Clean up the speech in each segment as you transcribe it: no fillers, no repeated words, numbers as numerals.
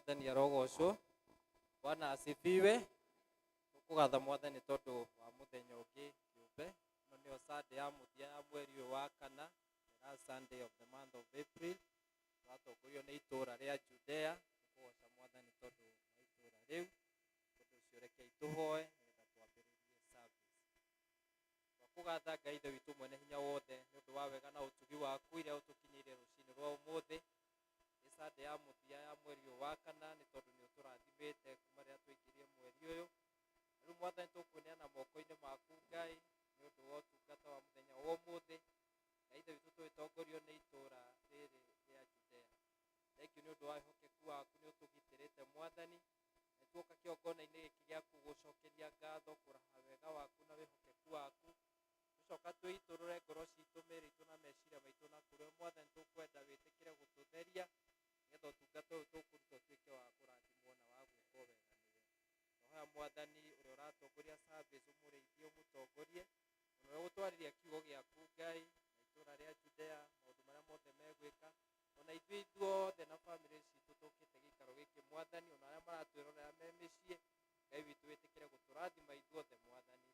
Mwathani arogocwo. Bwana asifiwe. Tũkũgatha Mwathani tondũ wa mũthenya ũngĩ kĩũmbe. Ĩno nĩyo Sunday ya mũthia ya mweri ũyũ wa kana, the last Sunday of the month of April. Tũratongorio nĩ itũũra rĩa Judea. Tũkũgoca Mwathani tondũ wa itũũra rĩu. Tondũ ũcio rekei tũhoe nĩgetha twambĩrĩrie service. Twakũgatha Ngai Ithe witũ mwene hinya wothe nĩ ũndũ wa wega na ũtugi waku iria ũtũkinyĩire rũcinĩ rwa ũmũthĩ. Nĩ Sunday ya mũthia ya mweri ũyũ wa kana nĩ tondũ nĩ ũtũrathimĩte kuma rĩrĩa twaingĩrire mweri ũyũ. Rĩu Mwathani tũkwĩneana moko-inĩ maku Ngai nĩ ũndũ wa ũtungata wa mũthenya wa ũmũthĩ. Ngai Ithe witũ tũgĩtongorio nĩ itũũra rĩrĩ rĩa Judea. Thengiũ nĩ ũndũ wa wĩhokeku waku nĩ ũtũgitĩrĩte Mwathani. Nĩ tuoka kĩgongona-inĩ gĩkĩ gĩaku gũcokeria ngatho kũraha wega waku na wĩhokeku waku. Tũcoka twĩitũrũre ngoro citũ, mĩĩrĩ itũ na meciria maitũ na kũrĩ we Mwathani tũkwenda wĩtĩkĩre gũtũtheria nĩgetha ũtungata ũyũ tũkũruta ũtuĩke wa kũrathimwo na wa gwĩkwo wega nĩwe. Twahoya Mwathani ũrĩa ũratongoria service ũmũrĩithie ũmũtongorie ona ũrĩa ũgũtwarĩria kiugo gĩaku Ngai na itũũra rĩa Judea maũndũ marĩa mothe megwĩka ona ithuĩ ithuothe na bamĩrĩ citũ tũkĩte gĩikaro gĩkĩ Mwathani ona arĩa maratwĩrorera me mĩciĩ Ngai witũ wĩtĩkĩre gũtũrathima ithuothe Mwathani.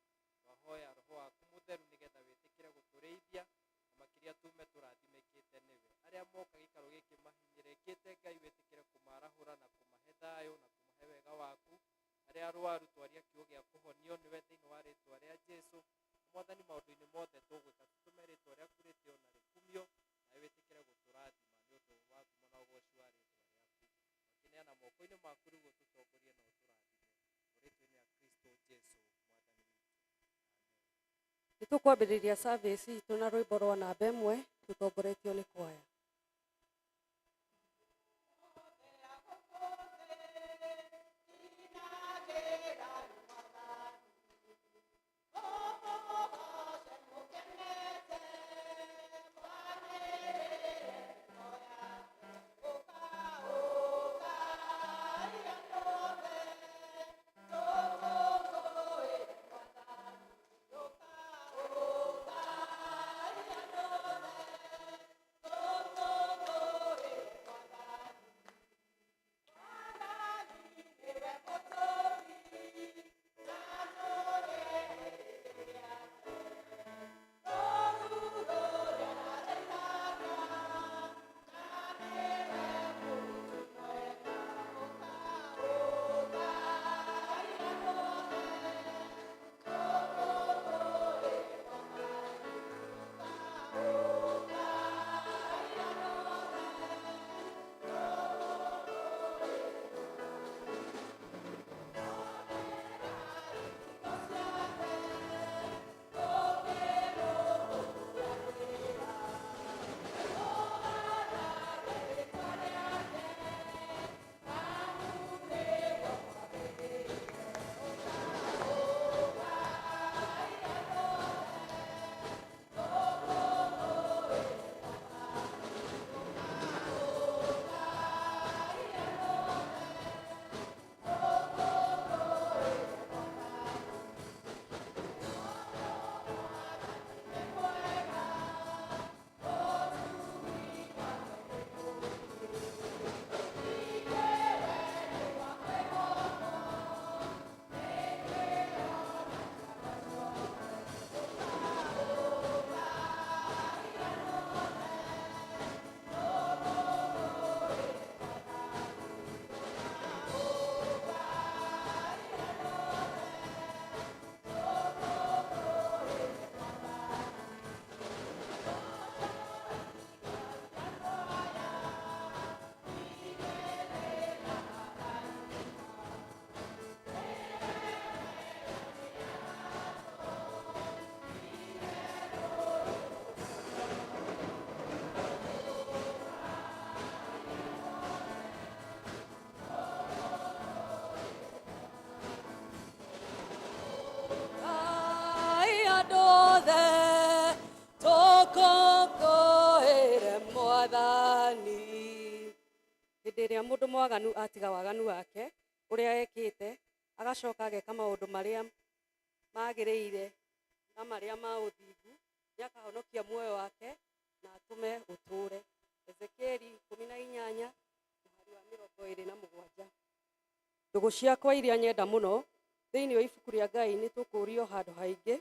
Twahoya roho waku mũtheru nĩgetha wĩtĩkĩre gũtũrĩithia na makĩria tume tũrathimĩkĩte nĩwe. Arĩa moka gĩikaro gĩkĩ mahinyĩrĩkĩte Ngai wĩtĩkĩre kũmarahũra na kũmahe thayũ na kũmahe wega waku. Arĩa arwaru twaria kiugo gĩa kũhonio nĩwe thĩinĩ wa rĩtwa rĩa Jesu. Mwathani maũndũ-inĩ mothe tũgwĩka tũtũme rĩtwa rĩaku rĩtĩo na rĩkumio nawe wĩtĩkĩre gũtũrathima nĩ ũndũ wa ngumo na ũgoci wa rĩtwa rĩaku. Twakĩneana moko-inĩ maku rĩu ũtũtongorie na ũtũrathime. Rĩtwa-inĩ rĩa Kristo Jesu Mwathani witũ. Amen. Nĩ tũkwambĩrĩria service itũ na rwĩmbo rwa namba ĩmwe tũtongoretio nĩ kwaya. Ai andũ othe tũkũngũĩre Mwathani. Hĩndĩ ĩrĩa mũndũ mwaganu atiga waganu wake ũrĩa ekĩte, agacoka ageka maũndũ marĩa magĩrĩire na marĩa ma ũthingu, nĩakahonokia muoyo wake na atũme ũtũũre. Ezekieli 18 mũhari wa 27. Ndũgũ ciakwa iria nyenda mũno, thĩinĩ wa ibuku rĩa Ngai nĩ tũkũũrio handũ haingĩ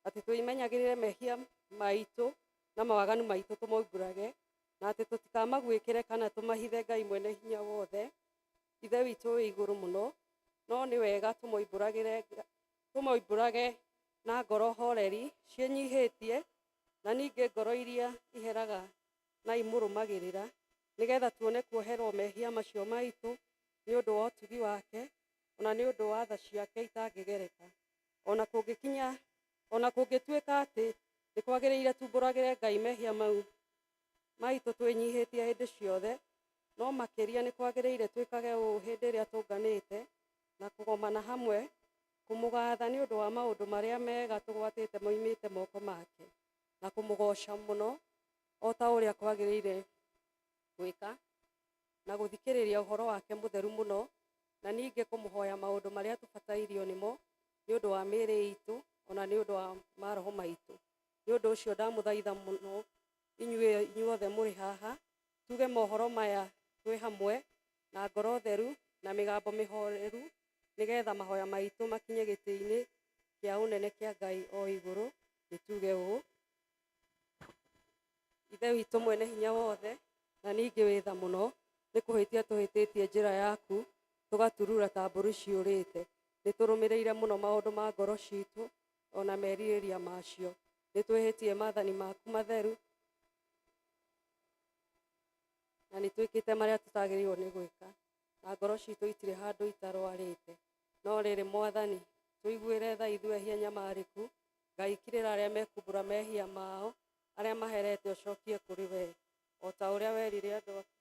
atĩ twĩmenyagĩrĩre mehia maitũ na mawaganu maitũ tũmoimbũrage, na atĩ tũtikamaguĩkĩre kana tũmahithe Ngai mwene hinya wothe, Ithe witũ wĩ igũrũ mũno. No nĩ wega tũmoimbũrage na ngoro horeri ciĩnyihĩtie, na ningĩ ngoro iria iheraga na imũrũmagĩrĩra, nĩgetha tuone kuoherwo mehia macio maitũ nĩ ũndũ wa ũtugi wake, ona nĩ ũndũ wa tha ciake itangĩgereka. Ona kũngĩkinya, ona kũngĩtuĩka atĩ nĩ kwagĩrĩire tumbũragĩre Ngai mehia mau maitũ twĩnyihĩtie hĩndĩ ciothe, no makĩria nĩ kwagĩrĩire twĩkage ũũ hĩndĩ ĩrĩa tũnganĩte na kũgomana hamwe kũmũgatha nĩ ũndũ wa maũndũ marĩa mega tũgwatĩte moimĩte moko make, na kũmũgoca mũno o ta ũrĩa kwagĩrĩire gwĩka, na gũthikĩrĩria ũhoro wake mũtheru mũno, na ningĩ kũmũhoya maũndũ marĩa tũbatairio nĩmo nĩ ũndũ wa mĩĩrĩ itũ ona nĩ ũndũ wa maroho maitũ. Nĩ ũndũ ũcio ndamũthaitha mũno inyuĩ inyuothe mũrĩ haha, tuge mohoro maya twĩ hamwe na ngoro theru na mĩgambo mĩhoreru, nĩgetha mahoya maitũ makinye gĩtĩ-inĩ kĩa ũnene kĩa Ngai o igũrũ. Nĩ tuge ũũ: Ithe witũ mwene hinya wothe na ningĩ wĩ tha mũno, nĩ kũhĩtia tũhĩtĩtie njĩra yaku, tũgaturura ta mbũri ciũrĩte. Nĩ tũrũmĩrĩire mũno maũndũ ma ngoro citũ ona merirĩria macio. Nĩ twĩhĩtie maathani maku matheru, na nĩ twĩkĩte marĩa tũtagĩrĩirwo nĩ gwĩka, na ngoro citũ itirĩ handũ itarwarĩte. No rĩrĩ Mwathani, tũiguĩre tha ithuĩ ehia nyamarĩku. Ngai kirĩra arĩa mekumbũra mehia mao, arĩa maherete ũcokie kũrĩ we, o ta ũrĩa werire andũ aku.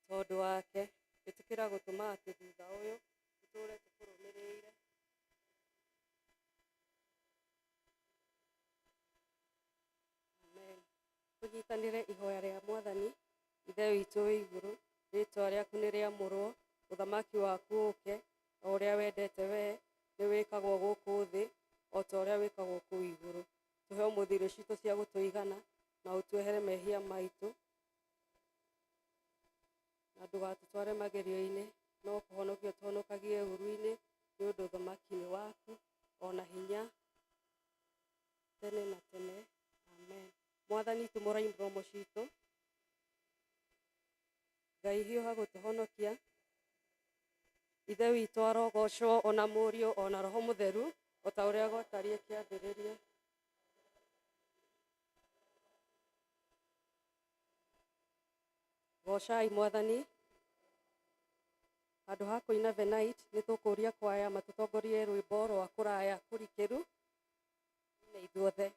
Tondũ wake, ĩtĩkĩra gũtũma atĩ thutha ũyũ tũtũũre tũkũrũmĩrĩire. Amen. Tũnyitanĩre ihoya rĩa Mwathani. Ithe witũ wĩ igũrũ, rĩtwa rĩaku nĩ rĩamũrwo, ũthamaki waku ũke, o ũrĩa wendete wee nĩ wĩkagwo gũkũ thĩ o ta ũrĩa wĩkagwo kũu igũrũ. Tũhe ũmũthĩ irio citũ cia gũtũigana, na ũtuohere mehia maitũ, na ndũgatũtware magerio-inĩ, no kũhonokia ũtũhonokagie ũũru-inĩ, nĩ ũndũ ũthamaki nĩ waku, ona hinya tene na tene. Amen. Mwathani, tumũra iromo citũ. Ngai hiũha gũtũhonokia. Ithe witũ arogocwo, ona Mũriũ ona Roho Mũtheru, o ta ũrĩa gwatariĩ kĩambĩrĩria. Gocai Mwathani. Handũ ha kũina Venite, nĩ tũkũria kwaya matũtongorie rwĩmbo rwa kũraya kũrikĩru na ithuothe.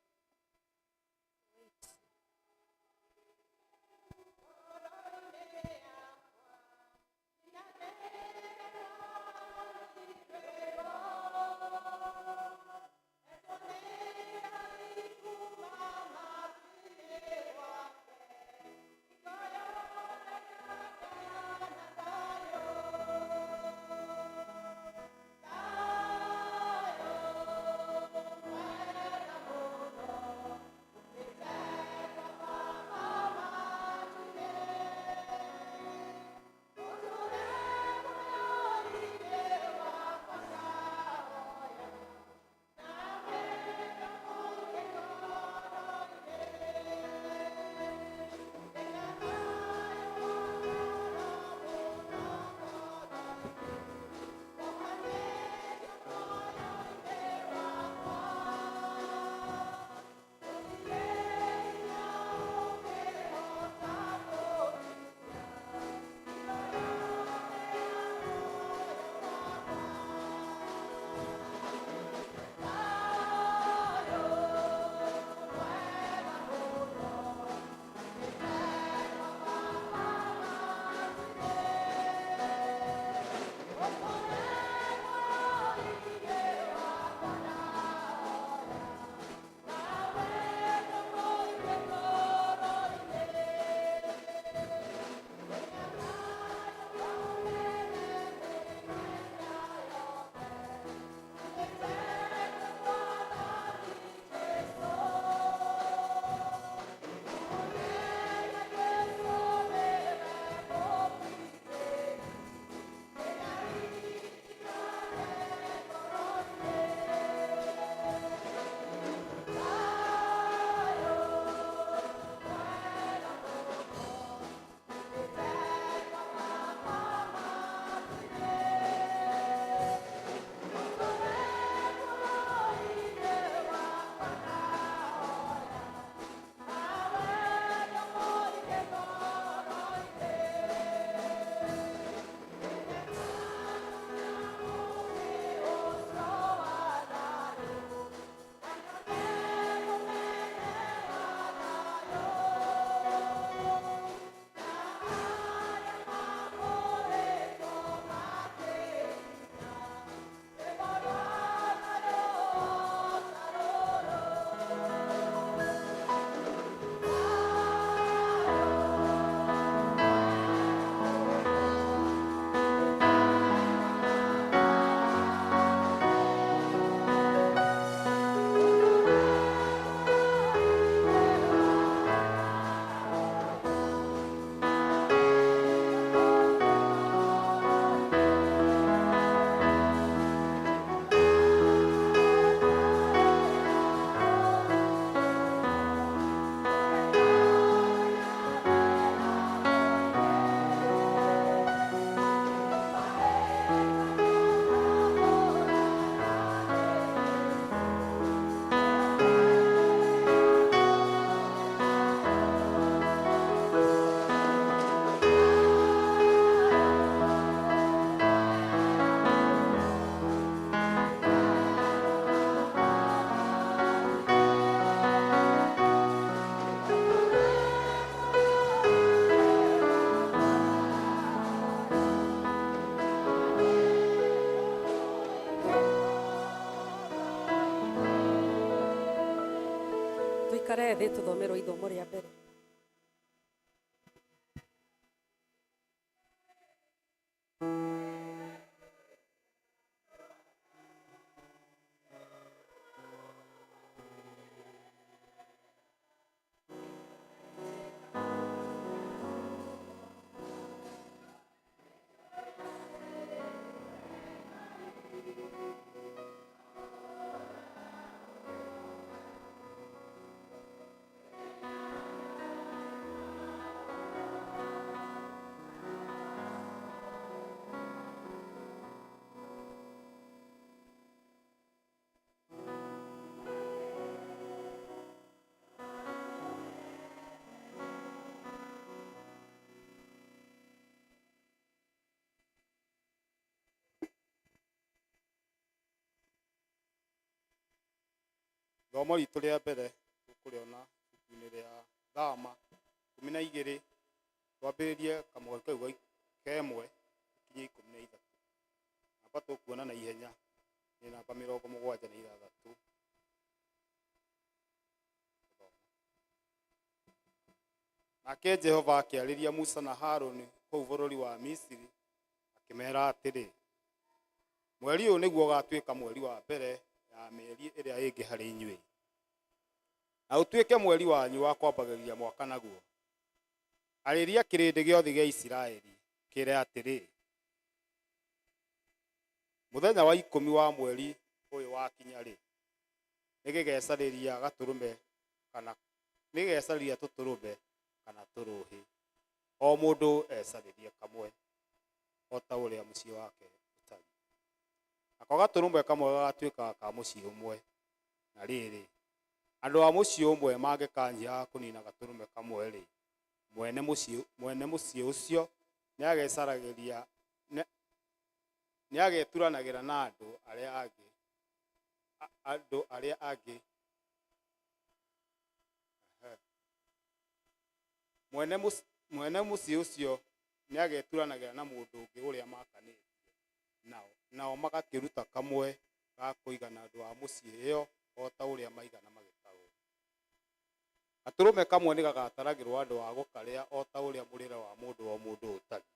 Tũikare thĩ tũthomerwo ithomo rĩa mbere. Ithomo ritũ rĩa mbere tũkũrĩona ibuku-inĩ rĩa Thama 12, twambĩrĩrie kamũhari kau ka 1 tũkinye 13. Namba tũkuona na ihenya nĩ namba 76. Nake Jehova akĩarĩria Musa na Harũni kũu bũrũri wa Misiri, akĩmeera atĩrĩ, mweri ũyũ nĩguo ũgaatuĩka mweri wa mbere ya mĩeri ĩrĩa ĩngĩ harĩ inyuĩ, na ũtuĩke mweri wanyu wa kwambagĩrĩria mwaka naguo. Arĩria kĩrĩndĩ gĩothe gĩa Isiraeli, kĩĩre atĩrĩ, mũthenya wa 10 wa mweri ũyũ wakinya-rĩ, nĩgĩgecarĩria gatũrũme kana nĩgĩgecarĩria tũtũrũme kana tũrũhĩ, o mũndũ ecarĩrie kamwe o ta ũrĩa mũciĩ wake ũtariĩ. Nako gatũrũme kamwe gagatuĩka ka mũciĩ ũmwe. Na rĩrĩ, andũ a mũciĩ ũmwe mangĩkanyiha kũnina gatũrũme kamwe-rĩ, mwene mũciĩ ũcio nĩagecaragĩria nĩageturanagĩra na andũ arĩa angĩ andũ arĩa angĩ mwene mũciĩ ũcio nĩageturanagĩra na mũndũ ũngĩ ũrĩa makanĩtie nao magakĩruta kamwe ga kũigana andũ a mũciĩ ĩyo o ta ũrĩa maigana magĩtarwo. Gatũrũme kamwe nĩgagataragĩrwo andũ a gũkarĩa o ta ũrĩa mũrĩre wa mũndũ o mũndũ ũtariĩ.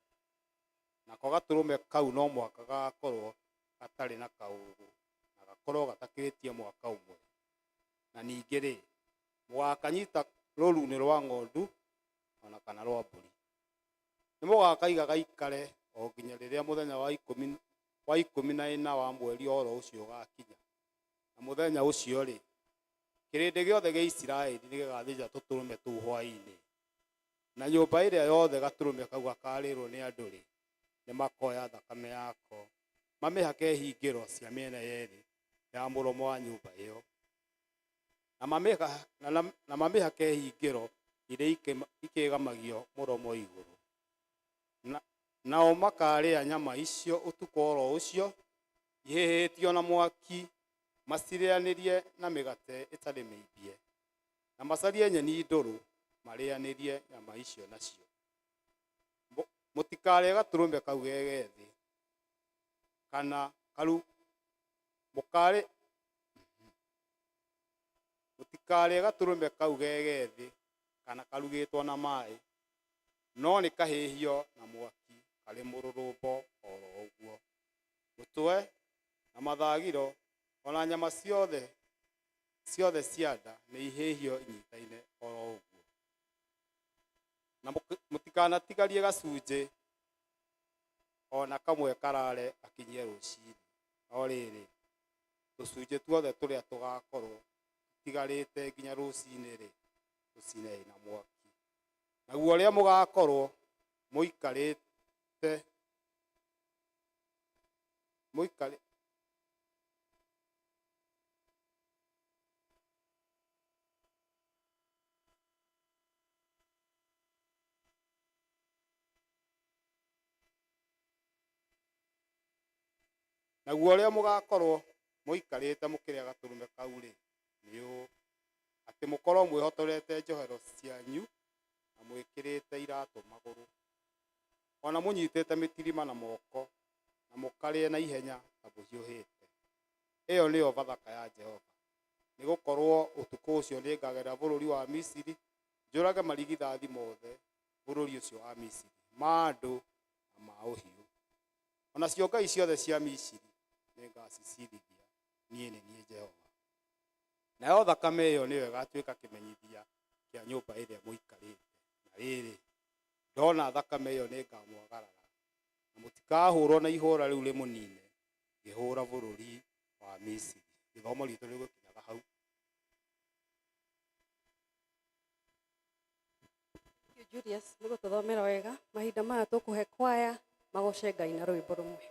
Nako gatũrũme kau no mũhaka gagakorwo gatarĩ na kaũũgũ na gakorwo gatakĩrĩtie mwaka ũmwe. Na ningĩ-rĩ, mũgakanyita rũũru-inĩ rwa ng'ondu o na kana rwa mbũri. Nĩmũgakaiga gaikare o nginya rĩrĩa mũthenya wa 14 wa mweri o ro ũcio ũgaakinya. Na mũthenya ũcio-rĩ, kĩrĩndĩ gĩothe gĩa Isiraeli nĩgĩgathĩnja tũtũrũme tũu hwaĩ-inĩ. Na nyũmba ĩrĩa yothe gatũrũme kau gakaarĩrwo nĩ andũ-rĩ, nĩmakoya thakame yako mamĩhake hingĩro cia mĩena yerĩ ya mũromo wa nyũmba ĩyo, na mamĩhake hingĩro iria ikĩgamagio mũromo igũrũ. Nao makaarĩa nyama icio ũtukũ o ro ũcio, ihĩhĩtio na mwaki, macirĩanĩrie na mĩgate ĩtarĩ mĩimbie, na macarie nyeni ndũrũ marĩanĩrie nyama icio nacio. Mũtikarĩe gatũrũme kau ge gethĩ, kana karu mũkarĩ mũtikarĩe gatũrũme kau ge gethĩ kana karugĩtwo na maĩ, no nĩ kahĩhio na mwaki karĩ mũrũrũmbo o ro ũguo. Mũtwe na mathagiro o na nyama ciothe ciothe cia nda nĩ ihĩhio inyitaine o ro ũguo. Na mũtikanatigarie gacunjĩ o na kamwe karare gakinyie rũcinĩ. No rĩrĩ, tũcunjĩ tuothe tũrĩa tũgakorwo tũtigarĩte nginya rũcinĩ-rĩ, tũcinei na mwaki. Naguo ũrĩa mũgakorwo mũikarĩte mũikarĩ Naguo ũrĩa mũgakorwo mũikarĩte mũkĩrĩa gatũrũme kau-rĩ, nĩ ũũ, atĩ mũkorwo mwĩhotorete njohero cianyu na mwĩkĩrĩte iratũ magũrũ, o na mũnyitĩte mĩtirima na moko, na mũkarĩe na ihenya ta mũhiũhĩte. Ĩyo nĩyo Bathaka ya Jehova. Nĩgũkorwo ũtukũ ũcio nĩngagerera bũrũri wa Misiri, njũrage marigithathi mothe bũrũri ũcio wa Misiri, ma andũ na ma ũhiũ. O nacio ngai ciothe cia Misiri nĩngacicirithia. Niĩ nĩ niĩ Jehova. Nayo thakame ĩyo nĩyo ĩgatuĩka kĩmenyithia kĩa nyũmba ĩrĩa mũikarĩte. Na rĩrĩ, ndona thakame ĩyo nĩngamwagarara, na mũtikahũrwo na ihũra rĩu rĩmũnine ngĩhũra bũrũri wa Misiri. Gĩthomo gitũ rĩgũkinyaga hau. Thank you, Julius nĩ gũtũthomera wega. Mahinda maya tũkũhe kwaya magoce Ngai na rwĩmbo rũmwe.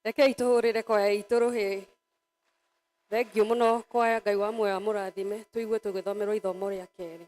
Rekei tũhũrĩre kwaya itũ rũhĩ. Thengiũ mũno kwaya, Ngai wa muoyo amũrathime. Tũigue tũgĩthomerwo ithomo rĩa kerĩ.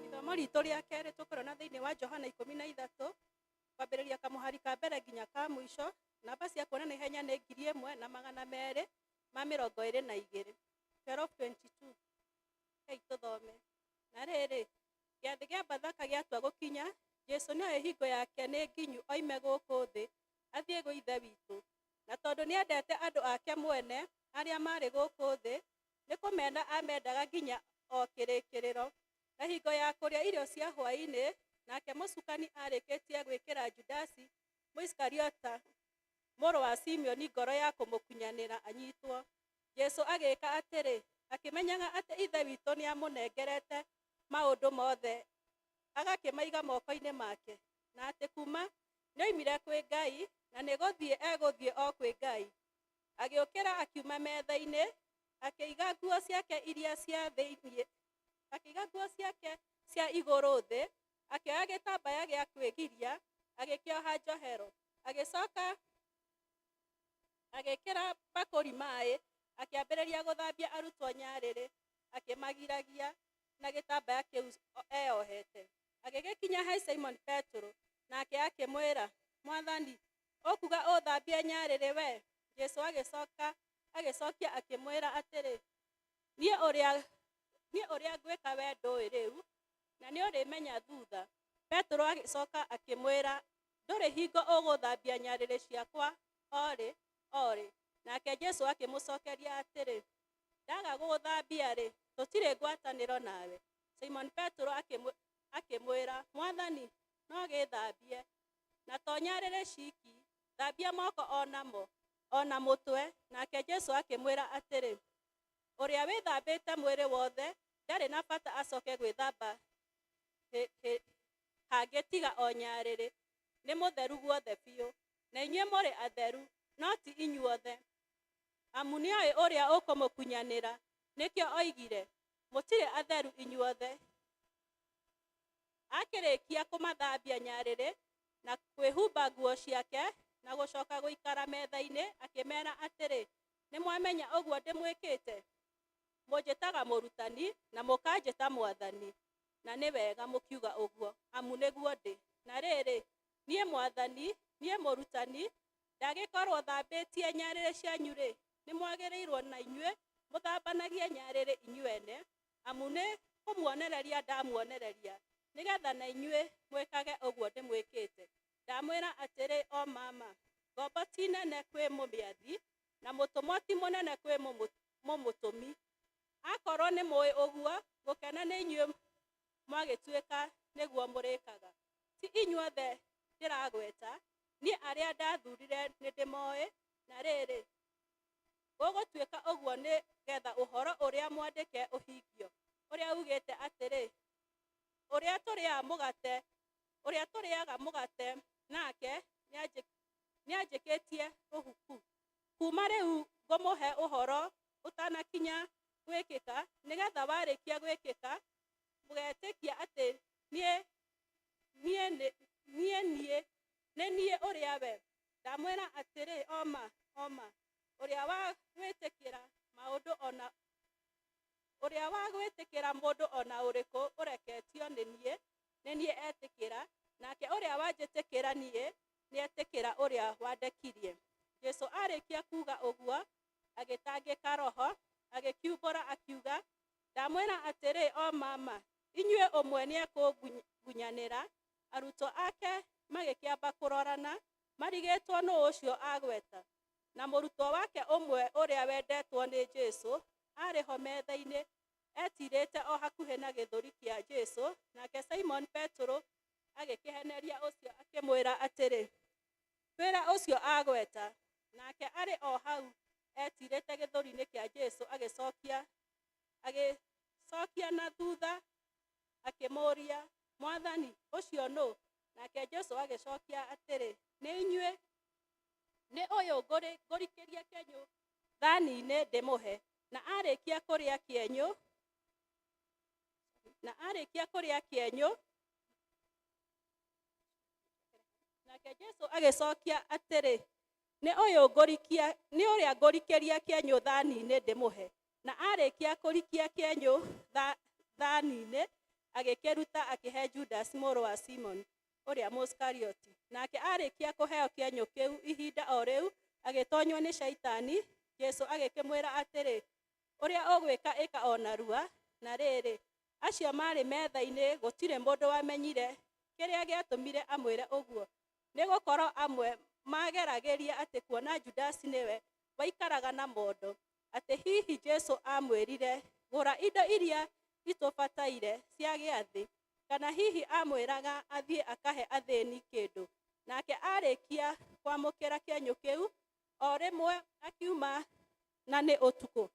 Ithomo ritũ rĩa kerĩ tũkũrona thĩinĩ wa Johana 13 kwambĩrĩria kamũhari ka mbere nginya ka mũico. Namba cia kuona na ihenya nĩ 1222, 1222. Hei tũthome. Na rĩrĩ, gĩathĩ gĩa Bathaka gĩatua gũkinya, Jesũ nĩoĩ hingo yake nĩ nginyu oime gũkũ thĩ athiĩ gwĩ Ithe witũ. Na tondũ nĩendete andũ ake mwene arĩa marĩ gũkũ thĩ, nĩ kũmenda amendaga nginya o kĩrĩkĩrĩro. Na hingo ya kũrĩa irio cia hwaĩ-inĩ, nake mũcukani arĩkĩtie gwĩkĩra Judasi Mũisikariota mũrũ wa Simeoni ngoro ya kũmũkunyanĩra anyitwo, Jesũ agĩĩka atĩrĩ, akĩmenyaga atĩ Ithe witũ nĩamũnengerete maũndũ mothe agakĩmaiga moko-inĩ make, na atĩ kuma nĩoimire kwĩ Ngai na nĩ gũthiĩ egũthiĩ o kwĩ Ngai. Agĩũkĩra akiuma metha-inĩ, akĩiga nguo ciake iria cia thĩinĩ, akĩiga nguo ciake cia igũrũ thĩ, akĩoya gĩtambaya gĩa kwĩgiria, agĩkĩoha njohero. Agĩcoka agĩĩkĩra mbakũri maĩ, akĩambĩrĩria gũthambia arutwo nyarĩrĩ, akĩmagiragia na gĩtambaya kĩu eyohete. Agĩgĩkinya he Simoni Petero, nake akĩmwĩra, Mwathani, ũkuga ũthambie nyarĩrĩ we? Jesũ agĩcoka agĩcokia akĩmwĩra atĩrĩ, niĩ ũrĩa ngwĩka we ndũĩ rĩu, na nĩũrĩmenya thutha. Petero agĩcoka akĩmwĩra, ndũrĩ hingo ũgũthambia nyarĩrĩ ciakwa orĩ orĩ. Nake Jesũ akĩmũcokeria atĩrĩ, ndaga gũgũthambia-rĩ, tũtirĩ ngwatanĩro nawe. Simoni Petero akĩmwĩra, Mwathani, no gĩthambie, na to nyarĩrĩ ciki, thambia moko o namo, o na mũtwe. Nake Jesũ akĩmwĩra atĩrĩ, ũrĩa wĩthambĩte mwĩrĩ wothe ndarĩ na bata acoke gwĩthamba hangĩ tiga o nyarĩrĩ, nĩ mũtheru guothe biũ. Na inyuĩ mũrĩ atheru, no ti inyuothe. Amu nĩoĩ ũrĩa ũkũmũkunyanĩra, nĩkĩo oigire, mũtirĩ atheru inyuothe. Akĩrĩkia kũmathambia nyarĩrĩ na kwĩhumba nguo ciake na gũcoka gũikara metha-inĩ, akĩmera atĩrĩ, nĩmwamenya ũguo ndĩmwĩkĩte? Mũnjĩtaga mũrutani na mũkanjĩta mwathani, na nĩ wega mũkiuga ũguo, amu nĩguo ndĩ. Na rĩrĩ, niĩ mwathani, niĩ mũrutani, ndagĩkorwo thambĩtie nyarĩrĩ cianyu-rĩ, nĩmwagĩrĩirwo na inyuĩ mũthambanagie nyarĩrĩ inyuene, amu nĩ kũmuonereria ndamuonereria, nĩgetha na inyuĩ mwĩkage ũguo ndĩmwĩkĩte. Ndamwĩra atĩrĩ o mama, ngombo ti nene kwĩ mũmĩathi, na mũtũmwo ti mũnene kwĩ mũmũtũmi. Akorwo nĩ mũĩ ũguo, gũkena nĩ inyuĩ mwagĩtuĩka nĩguo mũrĩkaga. Ti inyuothe ndĩragweta, niĩ arĩa ndathurire nĩndĩmoĩ, na rĩrĩ, gũgũtuĩka ũguo nĩgetha ũhoro ũrĩa mwandĩke ũhingio, ũrĩa ugĩte atĩrĩ, ũrĩa tũrĩaga mũgate nake nĩanjĩkĩtie rũhuku. Kuma rĩu ngũmũhe ũhoro ũtanakinya gwĩkĩka, nĩgetha warĩkia gwĩkĩka mũgetĩkia atĩ niĩ nĩ niĩ ũrĩa we. Ndamwĩra atĩrĩ oma oma, ũrĩa wa gwĩtĩkĩra maũndũ ona ũrĩa wa gwĩtĩkĩra mũndũ ona ũrĩkũ ũreketio nĩ niĩ etĩkĩra, nake ũrĩa wanjĩtĩkĩra niĩ nĩetĩkĩra ũrĩa wandekirie. Jesũ arĩkia kuga ũguo, agĩtangĩka roho, agĩkiumbũra akiuga, ndamwĩra atĩrĩ o mama, inyuĩ ũmwe nĩekũngunyanĩra. Arutwo ake magĩkĩamba kũrorana, marigĩtwo nũ ũcio agweta. Na mũrutwo wake ũmwe ũrĩa wendetwo nĩ Jesũ aarĩ ho metha-inĩ etiirĩte o hakuhĩ na gĩthũri kĩa Jesũ. Nake Simon Petero agĩkĩheneria ũcio akĩmwĩra atĩrĩ, twĩre ũcio agweta. Nake arĩ o hau etiirĩte gĩthũri-inĩ kĩa Jesũ, agĩcokia agĩcokia na thutha akĩmũũria, Mwathani, ũcio nũ? Nake Jesũ agĩcokia atĩrĩ, nĩ inyuĩ nĩ ũyũ ngũrikĩria kĩenyũ thani-inĩ ndĩmũhe. Na arĩkia kũrĩa kĩenyũ, na arĩkia kũrĩa kĩenyũ, nake Jesũ agĩcokia atĩrĩ, nĩ ũyũ ngũrikia nĩ ũrĩa ngũrikĩria kĩenyũ thani-inĩ ndĩmũhe. Na arĩkia kũrikia kĩenyũ thani-inĩ, agĩkĩruta akĩhe Judas mũrũ wa Simoni ũrĩa Mũisikarioti. Nake arĩkia kũheo kĩenyũ kĩu, ihinda o rĩu agĩtonywo nĩ Shaitani. Jesũ agĩkĩmwĩra atĩrĩ, ũrĩa ũgwĩka ĩka o narua. Na rĩrĩ, acio maarĩ metha-inĩ gũtirĩ mũndũ wamenyire kĩrĩa gĩatũmire amwĩre ũguo, nĩ gũkorwo amwe mageragĩria atĩ kuona Judasi nĩwe waikaraga na mondo, atĩ hihi Jesũ amwĩrire, gũra indo iria itũbataire cia gĩathĩ, kana hihi amwĩraga athiĩ akahe athĩni kĩndũ. Nake arĩkia kwamũkĩra kĩenyũ kĩu, o rĩmwe akiuma, na nĩ ũtukũ.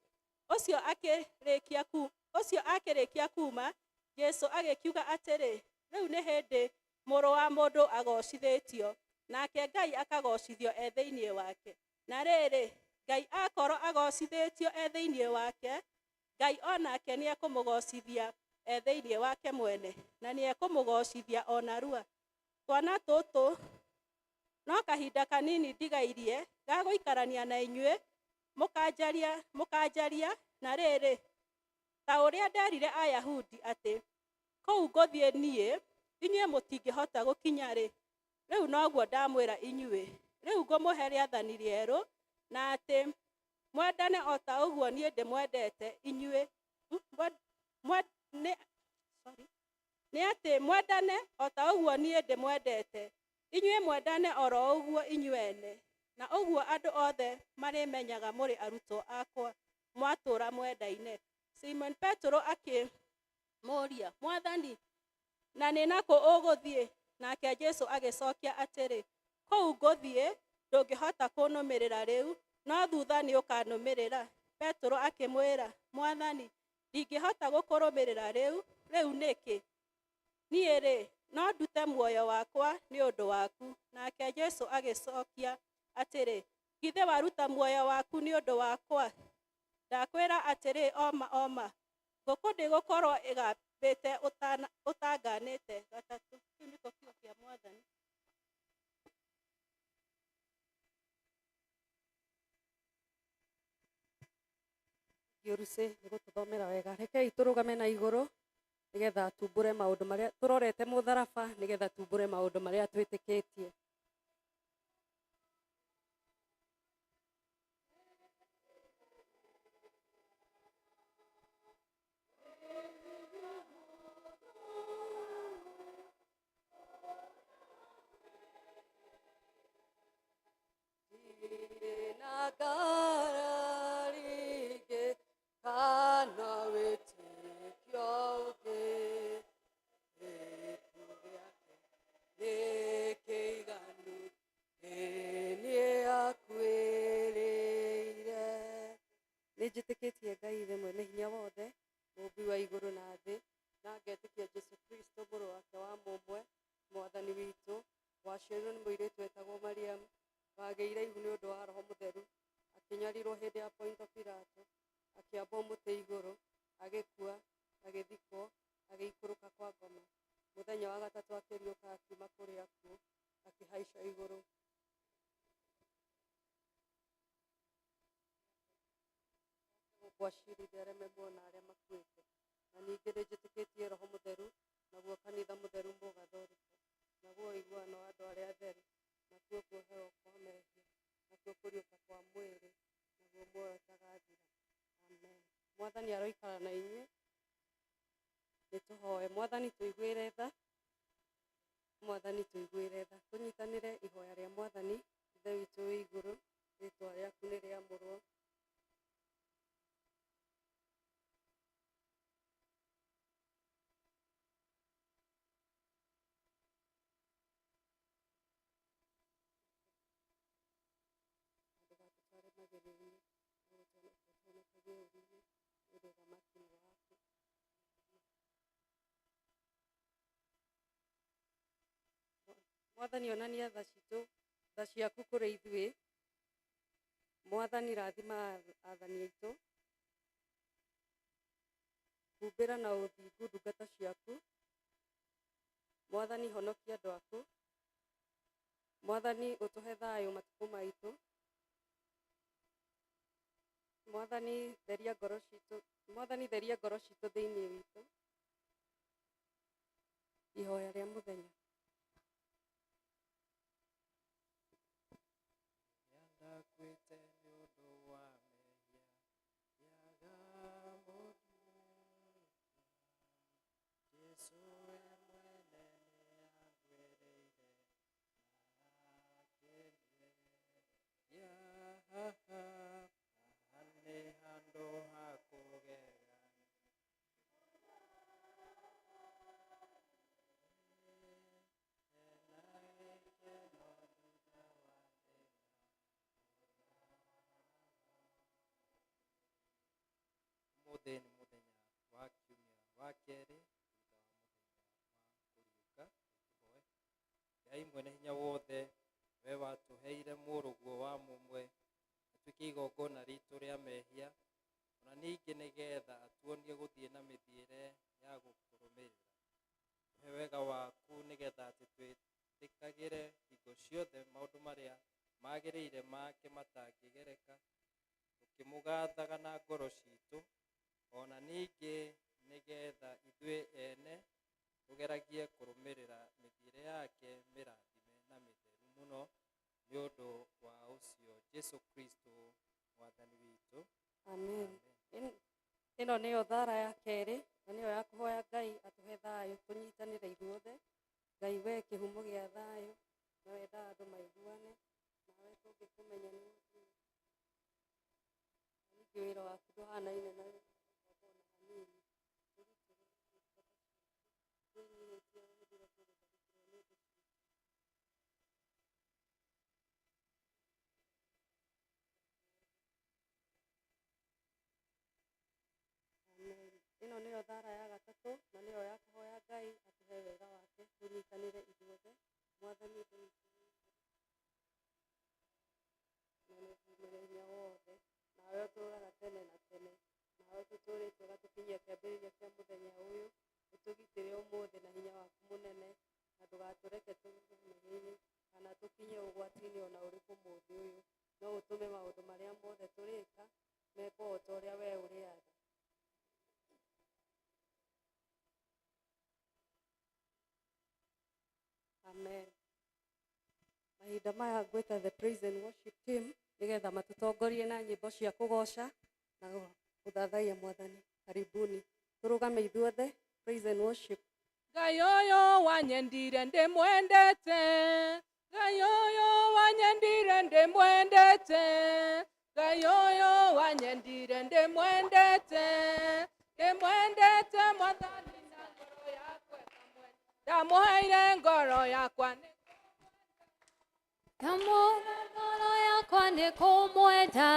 Ũcio akĩrĩkia ku ũcio akĩrĩkia kuma, Jesũ agĩkiuga atĩrĩ, rĩu nĩ hĩndĩ Mũrũ wa Mũndũ agocithĩtio, nake Ngai akagocithio e thĩinĩ wake. Na rĩrĩ, Ngai akorwo agocithĩtio e thĩinĩ wake, Ngai o nake nĩekũmũgocithia e thĩinĩ wake mwene, na nĩekũmũgocithia o narua. Twana tũtũ no kahinda kanini ndigairie ga gũikarania na inyuĩ, mũkanjaria mũkanjaria, na rĩrĩ, ta ũrĩa nderire Ayahudi atĩ kũu ngũthiĩ niĩ inyuĩ mũtingĩhota gũkinya-rĩ, rĩu noguo ndamwĩra inyuĩ. Rĩu ngũmũhe rĩathani rĩerũ, na atĩ mwendane o ta ũguo niĩ ndĩmwendete inyuĩ. Nĩ atĩ mwendane o ta ũguo niĩ ndĩmwendete inyuĩ, mwendane oro ũguo inyuĩ ene. Na ũguo andũ othe marĩmenyaga mũrĩ arutwo akwa, mwatũũra mwendaine. Simon Petero akĩmũũria, Mwathani, na nĩ nakũ ũgũthiĩ? Nake Jesũ agĩcokia atĩrĩ, kũu ngũthiĩ ndũngĩhota kũnũmĩrĩra rĩu, no thutha nĩũkanũmĩrĩra. Petero akĩmwĩra, Mwathani, ndingĩhota gũkũrũmĩrĩra rĩu, rĩu nĩkĩ? Niĩ-rĩ, no ndute muoyo wakwa nĩ ũndũ waku. Nake Jesũ agĩcokia atĩrĩ, githĩ waruta muoyo waku nĩ ũndũ wakwa? Ndakwĩra atĩrĩ, oma oma, ngũkũ ndĩgũkorwo ĩgambĩte ũtanganĩte gatatũ. Kĩu nĩkĩo kiugo kĩa Mwathani. Ngiũrucĩ nĩ gũtũthomera wega. Rekei tũrũgame na igũrũ nĩgetha tumbũre maũndũ marĩa tũrorete mũtharaba, nĩgetha tumbũre maũndũ marĩa twĩtĩkĩtie. Ndirĩ na ngarari ingĩ kana wĩtĩkio ũngĩ, gĩkuũ gĩake nĩ kĩiganu, nĩ niĩ akuĩrĩire. Nĩ njĩtĩkĩtie Ngai Ithe mwene hinya wothe, mũũmbi wa igũrũ na thĩ, na ngetĩkia Jesũ Kristo mũrũ wake wa mũmwe, Mwathani witũ, waciarirwo nĩ mũirĩtu wetagwo Mariamu, wagĩire ihu nĩ ũndũ wa Roho Mũtheru, akĩnyarirwo hĩndĩ ya Ponto Pilato, akĩambwo mũtĩ igũrũ, agĩkua, agĩthikwo, agĩikũrũka kwa ngoma. Mũthenya wa gatatũ akĩriũka akiuma kũrĩ akuũ, akĩhaica igũrũ. Gũkũ acirithia arĩa me muoyo na arĩa makuĩte. Na ningĩ nĩ njĩtĩkĩtie Roho Mũtheru, naguo kanitha mũtheru mũgathoriko, naguo ũiguano wa andũ arĩa atheru, nakuo kuoherwo kwa mehia, nakuo kũriũka kwa mwĩrĩ, naguo muoyo ũtagathira. Amen. Mwathani aroikara na inyuĩ. Nĩ tũhoe. Mwathani tũiguĩre tha. Mwathani tũiguĩre tha. Tũnyitanĩre ihoya rĩa Mwathani. Ithe witũ wĩ igũrũ, rĩtwa rĩaku magerio-inĩ, no ũtũhonokagie ũũru-inĩ, nĩ ũndũ ũthamaki nĩ waku. Mwathani onania tha citũ, tha ciaku kũrĩ ithuĩ. Mwathani rathima athani aitũ. Humbĩra na ũthingu ndungata ciaku. Mwathani honokia andũ aku. Mwathani ũtũhe thayũ matukũ maitũ. Mwathani theria ngoro citũ, Mwathani theria ngoro citũ thĩinĩ witũ. Ihoya rĩa mũthenya. Ndakuĩte nĩ ũndũ wa mehia, ngĩaga mũndũ. Jesũ we mwene nĩanguĩrĩire na akĩnyeria. Haha nĩ handũ ha kũgegania. Hena gĩkeno thutha wa thĩna. Ũmũthĩ nĩ mũthenya wa kiumia wa kerĩ thutha wa mũthenya wa kũriũka. Tũhoe. Ngai mwene hinya wothe, we watũheire mũrũguo wa mũmwe atuĩke igongona ritũ rĩa mehia, ona ningĩ nĩgetha atuonie gũthiĩ na mĩthiĩre ya gũkũrũmĩrĩra. Tũhe wega waku nĩgetha atĩ twĩtĩkagĩre hingo ciothe maũndũ marĩa magĩrĩire make matangĩgereka, tũkĩmũgathaga na ngoro citũ, ona ningĩ nĩgetha ithuĩ ene tũgeragie kũrũmĩrĩra mĩthiĩre yake mĩrathime na mĩtheru mũno, nĩ ũndũ wa ũcio Jesu Kristo mwathani witũ. Amen. Ĩno nĩyo thara ya kerĩ na nĩyo ya kũhoya Ngai atũhe thayũ tũnyitanĩre ithuothe. Ngai we kĩhumo gĩa thayũ na wendaga andũ maiguane, nawe tũngĩkũmenya nĩ ũthiĩ. Na ningĩ wĩra waku ndũhanaine na wĩra wa ona hanini. Tũgitĩre ndungata ciaku, twĩnyihĩtie hĩndĩ ĩrĩa tũgũtharĩkĩrwo nĩ thũ citũ. Amen. Ĩno nĩyo thara ya gatatũ na nĩyo ya kũhoya Ngai atũhe wega wake tũnyitanĩre ithuothe. Mwathani mwene hinya wothe, nawe ũtũũraga tene na tene, nawe tũtũũrĩte ũgatũkinyia kĩambĩrĩria kĩa mũthenya ũyũ, ũtũgitĩre ũmũthĩ na hinya waku mũnene, na ndũgatũreke tũgwe mehia-inĩ kana tũkinye ũgwati-inĩ ona ũrĩkũ ũmũthĩ ũyũ, no ũtũme maũndũ marĩa mothe tũrĩka mekwo o ta ũrĩa we ũrĩaga. Amen. Mahinda maya ngwĩta the praise and worship team nĩgetha matũtongorie na nyĩmbo cia kũgoca na gũthathaiya mwathani. Karibuni. Tũrũgame ithuothe, praise and worship. Ngai ũyũ wanyendire ndĩmwendete, Ngai ũyũ wanyendire ndĩmwendete, Ngai ũyũ wanyendire ndĩmwendete, ndĩmwendete mwathani na ngoro yakwa ĩkamwe, ndamũheire ngoro yakwa nĩ Ndamũhe ngoro yakwa nĩ kũmwenda,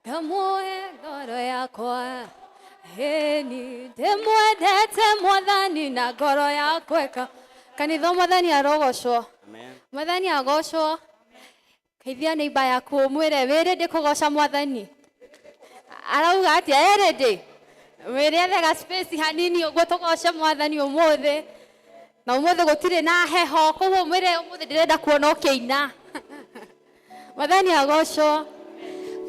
ndamũhe ngoro yakwa ĩni, ndĩmwendete mwathani na ngoro yakwa ĩka. Kanitha mwathani arogocwo. Amen. Mwathani agocwo. Geithia neighbor yaku ũmwĩre wĩ ready kũgoca mwathani. Arauga atĩa e ready? Mwĩre ethe ga space hanini ũguo tũgoce mwathani ũmũthĩ. Na ũmũthĩ gũtirĩ na heho, koguo mwĩre ũmũthĩ ndĩrenda kuona ũkĩina. Mwathani agocwo.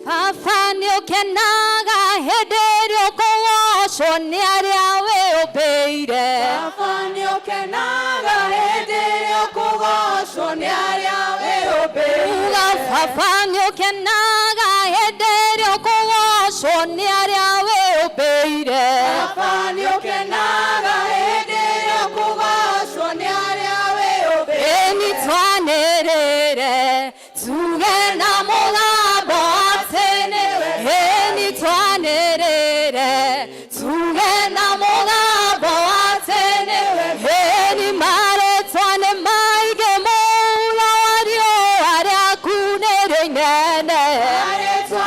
Baba nĩ ũkenaga hĩndĩ ĩrĩa ũkũgocwo nĩ arĩa wĩũmbĩire. Baba nĩ ũkenaga hĩndĩ ĩrĩa ũkũgocwo nĩ arĩa wĩũmbĩire. Uga baba nĩ ũkenaga hĩndĩ ĩrĩa ũkũgocwo nĩ arĩa wĩũmbĩire. Baba nĩ ũkenaga hĩndĩ ĩrĩa ũkũgocwo nĩ arĩa wĩũmbĩire. Ĩni twanĩrĩre tuge na mũgambo atĩ nĩwe. Ĩni twanĩrĩre tuge na mũgambo atĩ nĩwe. Ĩni marĩtwa nĩ maingĩ mũno riũa rĩaku nĩrĩo inene. Marĩtwa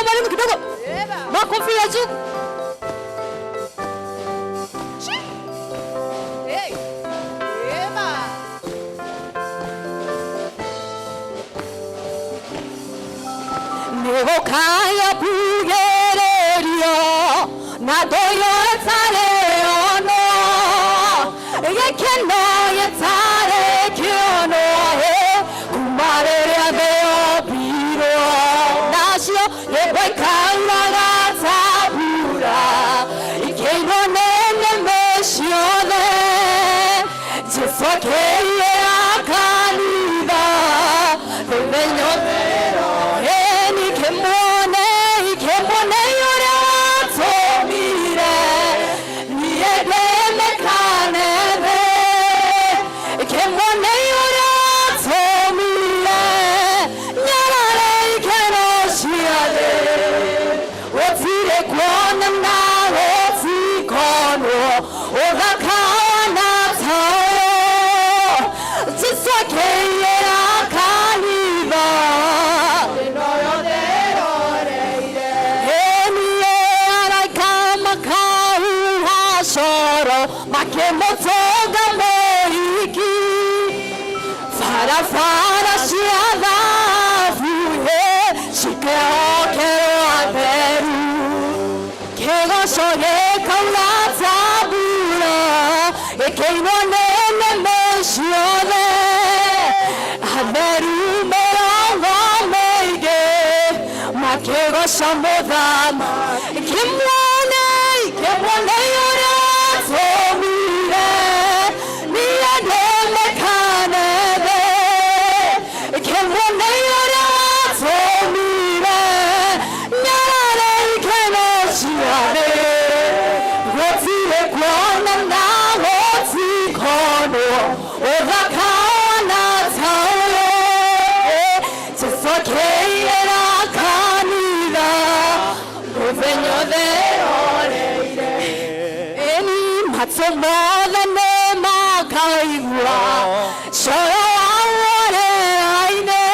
maringo kidogo. Makofi ya juu. Nĩgũkaya mbugĩrĩrio na ndũyũ ĩtarĩ onwo, gĩkeno gĩtarĩ kĩonwo, kuma rĩrĩa thĩ yombirwo, nacio nyĩmbo ikauraga ta mbura ikĩinwo nĩ nĩmĩ ciothe. Jesũ akĩiyĩra kanitha mũthenya ũtherero, ikĩmuone, ikĩmuone ũrĩa watũmire niĩ ndĩmĩkane thĩ, ikĩmuone ũrĩa watũmire nyarare ikeno cia thĩ, gũtirĩ kuonana, gũtikonwo ũthaka wana taũyũ. Jesũ akĩiyĩra kanitha. Enie araika makahuha coro makĩmũtũnga mũhiki, barabara cia thahabu cikehokerwo atheru, kĩgoco gĩkaura ta mbura gĩkĩinwo nĩ nĩmĩ ciothe, atheru mĩrongo mĩingĩ makĩgoca mũthamaki. Kĩmuone, kĩmuone ũrĩa watũmire niĩ ndĩmĩkane thĩ, kĩmuone ũrĩa watũmire nyarare ikeno cia thĩ, gũtirĩ kuonana, gũtikonwo ũthaka wana taũyũ. Jesũ akĩiyĩra kanitha mũthenya ũtheroreire, ĩni matũ mothe nĩ makaigua coro wa rĩera-inĩ,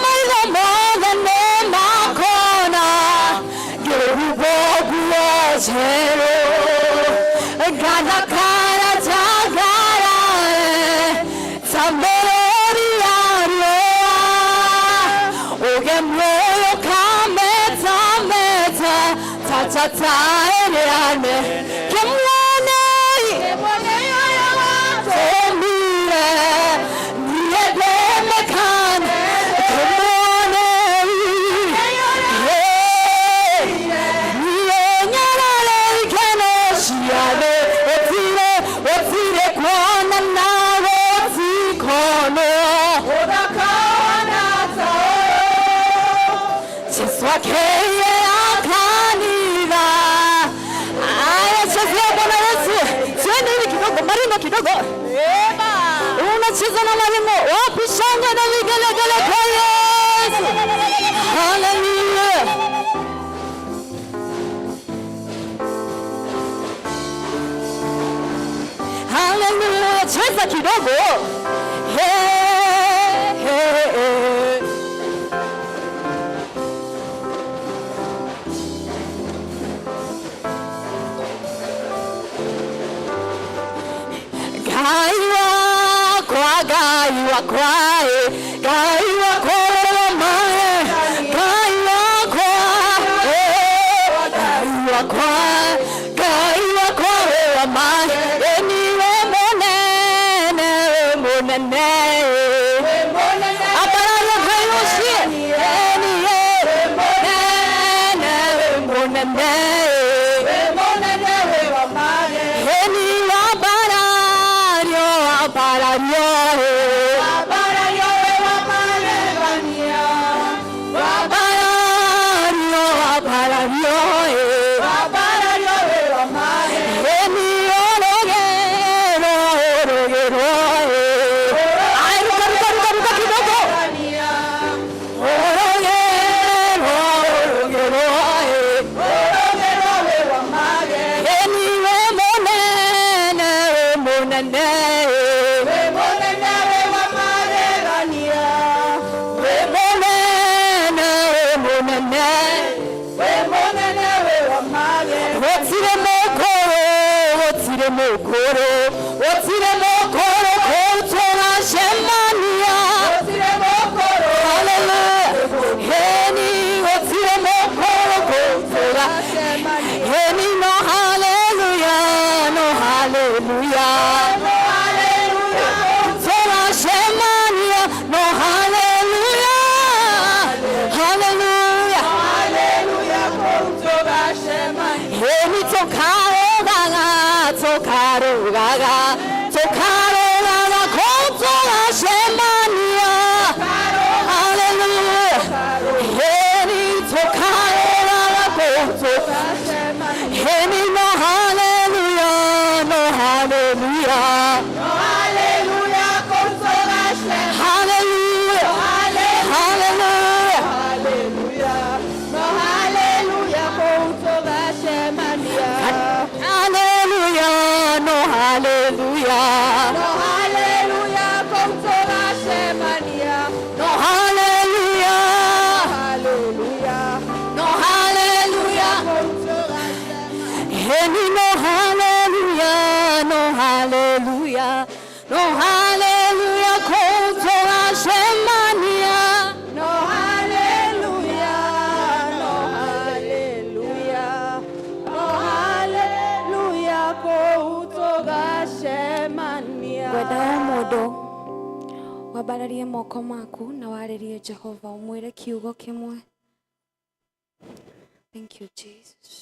maitho mothe nĩ makona ngĩhumbwo nguo njerũ, ngathakara njagarae ta mĩrũri ya riũa, ũgemwo ũyũ ũkametameta ta njata ĩrĩa nene. Kĩmuone, watũmire niĩ ndĩmĩkane, kĩmuone niĩ nyarare ikeno cia thĩ, gũtirĩ, gũtirĩ kuonana, gũtikonwo. Jesũ akĩiyĩra kanitha. Aya, chezea Bwana Yesu. Twende hivi kidogo, maringo kidogo. Unacheza na maringo, wapi shangwe na vigelegele kwa Yesu? Hallelujah. Hallelujah. Cheza kidogo. Hey, hey, hey. Ngai wakwa, Ngai wakwa, Ngai wakwa mae, Ngai wakwa, Ngai wakwa, Ngai wakwa we mae, niwe mũnene, we mũnene. Ambararia Ngai ũcio, niwe mũnene, we mũnene. Eni wambarario, wambarario, wambarario, wambarario, eni orogero, orogero, ay, ruka, ruka, ruka, ruka kidogo, orogero, orogero, Tũkarũgaga, tũkarũgaga kũu tũgacemania. Hallelujah. Heni tũkarũgaga kũu tũgacemania. Heni no hallelujah, no hallelujah. Hallelujah, kũu tũgacemania. Hallelujah. Hallelujah. Hallelujah, no hallelujah, kũu tũgacemania. Hallelujah, no hallelujah. No hallelujah, kũu tũgacemania. No hallelujah. Hallelujah, No hallelujah. kũu tũgacemania. Heni no hallelujah, no hallelujah. No hallelujah, kũu tũgacemania. No hallelujah, no hallelujah, no hallelujah, kũu tũgacemania. Ngwenda o mũndũ wambararie moko maku na warĩrie Jehova ũmwĩre kiugo kĩmwe. Thank you, Jesus.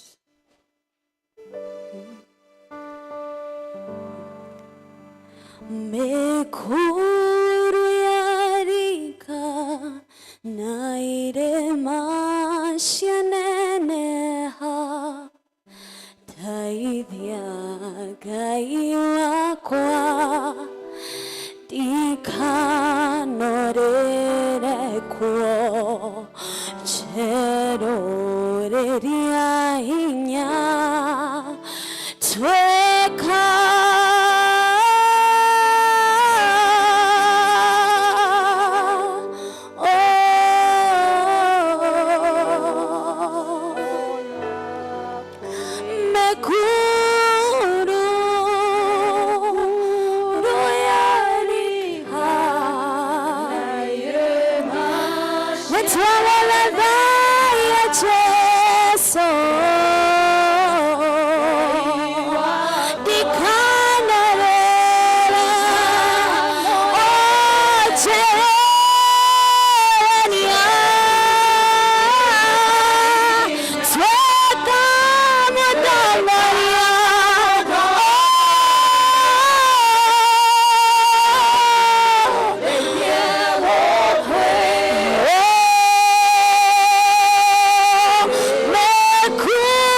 Mekuru yarika na irĩma cianeneha teithia Ngai wakwa ndikanorĩre kuo njerũrĩria hinya tuĩka oh, mekuru royalika Nitwalala ya Jesu Dikanarela O Jerenia Tweka Mudamaria Oh.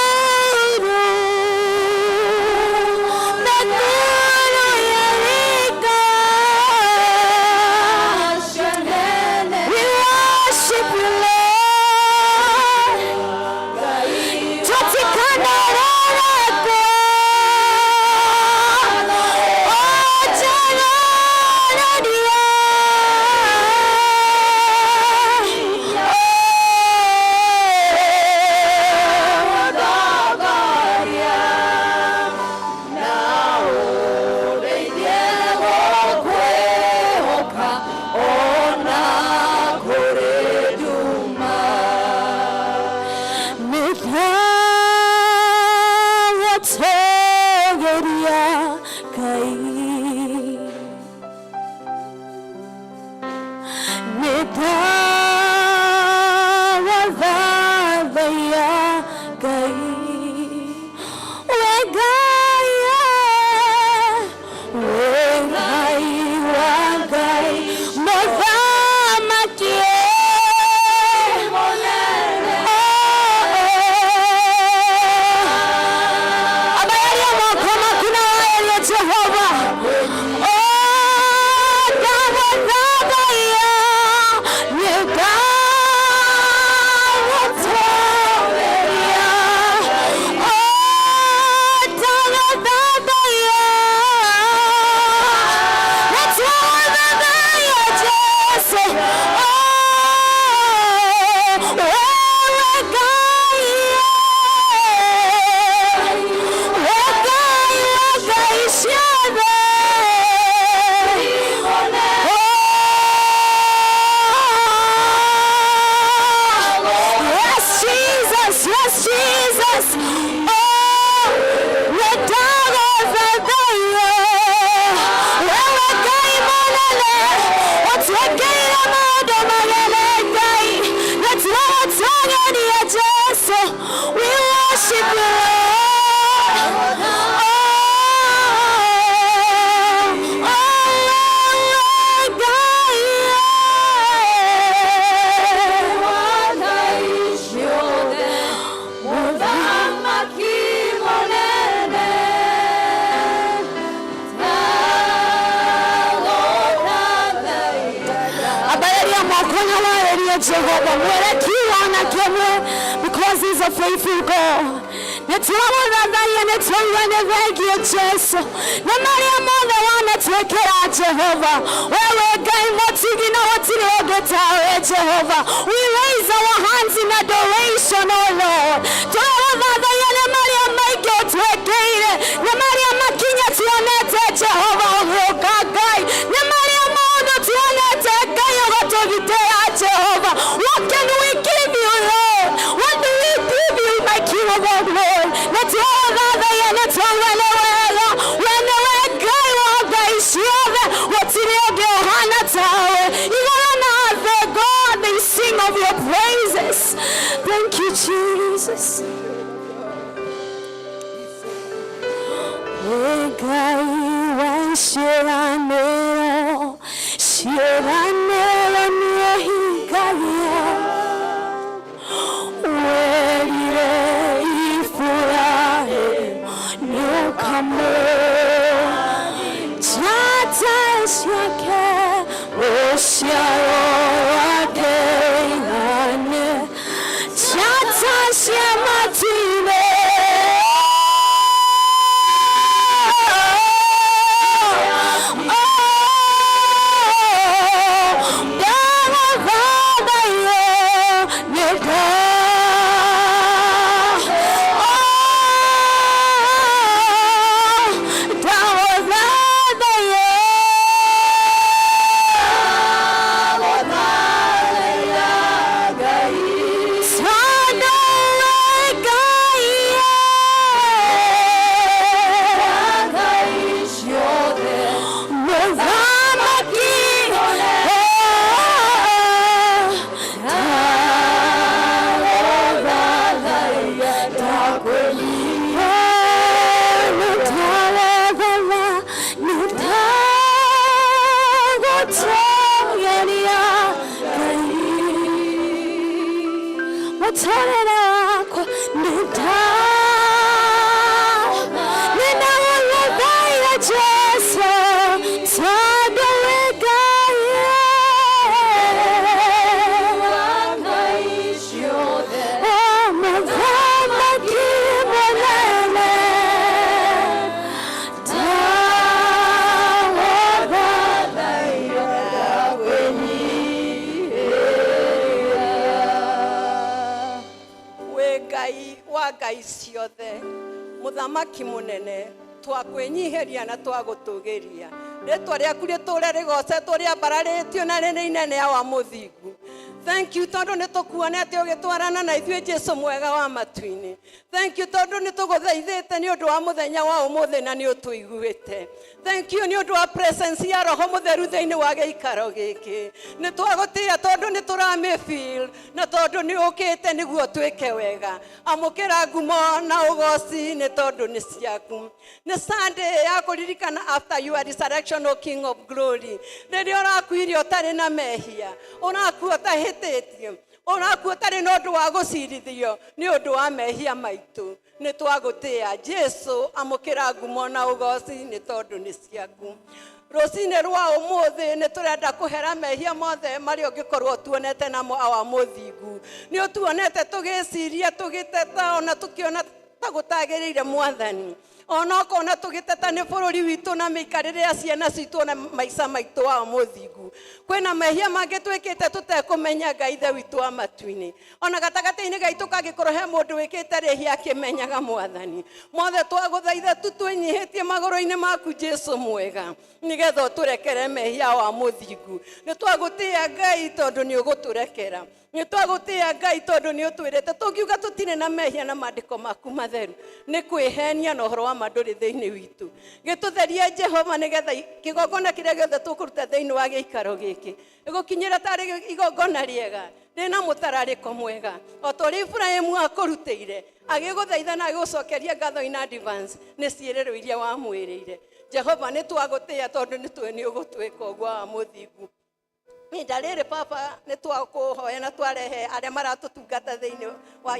Mwarĩrie Jehova, mwĩre kiugo na kĩmwe, because he's a faithful God. Nĩ twamũthathaiya, nĩ twauga nĩ thengiũ Jesu nĩ marĩa mothe wanatwĩkĩra Jehova. Wewe Ngai mũtugi na gũtirĩ ũngĩ tawe Jehova. We raise our hands in adoration, O Lord. Twagũthathaiya nĩ marĩa maingĩ ũtwĩkĩire, nĩ marĩa makinya tuonete Jehova ũgĩũka Ngai, nĩ marĩa maũndũ tuonete Ngai ũgatũgitĩra Jehova. What can we give you, Lord? What do we give you, my King of all glory? Nĩ twagũthathaiya, nĩ twauga nĩ wega, we nĩwe Ngai wa ngai ciothe, gũtirĩ ũngĩ ũhana tawe. Igũrũ na thĩ, God, they sing of your praises. Thank you, Jesus. Ngai wa ciĩranĩro, ciĩranĩro nĩũhingagia. Werire Iburahĩmu nĩũkamũhe njata ciake, rũciaro rwake rũigane njata cia matu-inĩ. Mutorere wakwa nindagũthaitha Jesu, tondũ wĩ Ngai, oh, Mũthamaki mũnene, ndagũthaitha. Wĩ Ngai wa ngai ciothe, mũthamaki mũnene, twakwĩnyihĩria na twagũtũgĩria. Rĩtwa rĩaku rĩtũre rĩgocetwo, rĩambararĩtio na rĩrĩ inene, awa mũthingu. Thank you tondũ nĩ tũkuonete ũgĩtwarana na ithuĩ, Jesu mwega wa matu-inĩ. Thank you tondũ nĩ tũgũthaithĩte nĩ ũndũ wa mũthenya wa ũmũthĩ na nĩ ũtũiguĩte. Thank you nĩ ũndũ wa presence ya Roho Mũtheru thĩinĩ wa gĩikaro gĩkĩ. Nĩ twagũtĩĩa tondũ nĩ tũramĩ feel na tondũ nĩ ũkĩte nĩguo twĩke wega. Amũkĩra ngumo na ũgoci nĩ tondũ nĩ ciaku. Nĩ Sunday ya kũririkana after your resurrection, O King of Glory. Rĩrĩa ũrakuire ũtarĩ na mehia, ũrakua ũtahĩtĩtie, ũrakua ũtarĩ na ũndũ wa gũcirithio nĩ ũndũ wa mehia maitũ, nĩ twagũtĩĩa Jesu. Amũkĩra ngumo na ũgoci nĩ tondũ nĩ ciaku. Rũcinĩ rwa ũmũthĩ nĩ tũrenda kũhera mehia mothe marĩa ũngĩkorwo tuonete namo, awa mũthingu. Nĩ ũtuonete tũgĩciria, tũgĩteta, ona tũkĩona ta gũtagĩrĩire, Mwathani, ona ũkona tũgĩteta nĩ bũrũri witũ na mĩikarĩre ya ciana citũ na maica maitũ, wa mũthingu. Kwĩna mehia mangĩ twĩkĩte tũtekũmenya, Ngai Ithe witũ wa matu-inĩ. Ona gatagatĩ-inĩ gaitũ kangĩkorwo he mũndũ wĩkĩte rĩhia akĩmenyaga, Mwathani, mothe twagũthaitha tu twĩnyihĩtie magũrũ-inĩ maku, Jesu mwega, nĩgetha ũtũrekere mehia, wa mũthingu. Nĩ twagũtĩĩa Ngai tondũ nĩ ũgũtũrekera. Nĩ twagũtĩĩa Ngai tondũ nĩ ũtwĩrĩte tũngiuga tũtirĩ na mehia na maandĩko maku matheru nĩ kwĩhenia na ũhoro wa ma ndũrĩ thĩinĩ witũ. Gĩtũtherie, Jehova, nĩgetha kĩgongona kĩrĩa gĩothe tũkũruta thĩinĩ wa gĩikaro gĩkĩ gĩgũkinyĩra tarĩ igongona rĩega rĩna mũtararĩko mwega, o ta ũrĩa Iburahĩmu akũrutĩire agĩgũthaitha na agĩgũcokeria ngatho in advance nĩ ciĩrĩro iria wamwĩrĩire. Jehova, nĩ twagũtĩĩa tondũ nĩ tũĩ nĩ ũgũtwĩka ũguo, wa mũthingu. Ihinda rĩrĩ, Baba, nĩ twakũhoya na twarehe arĩa maratũtungata thĩinĩ wa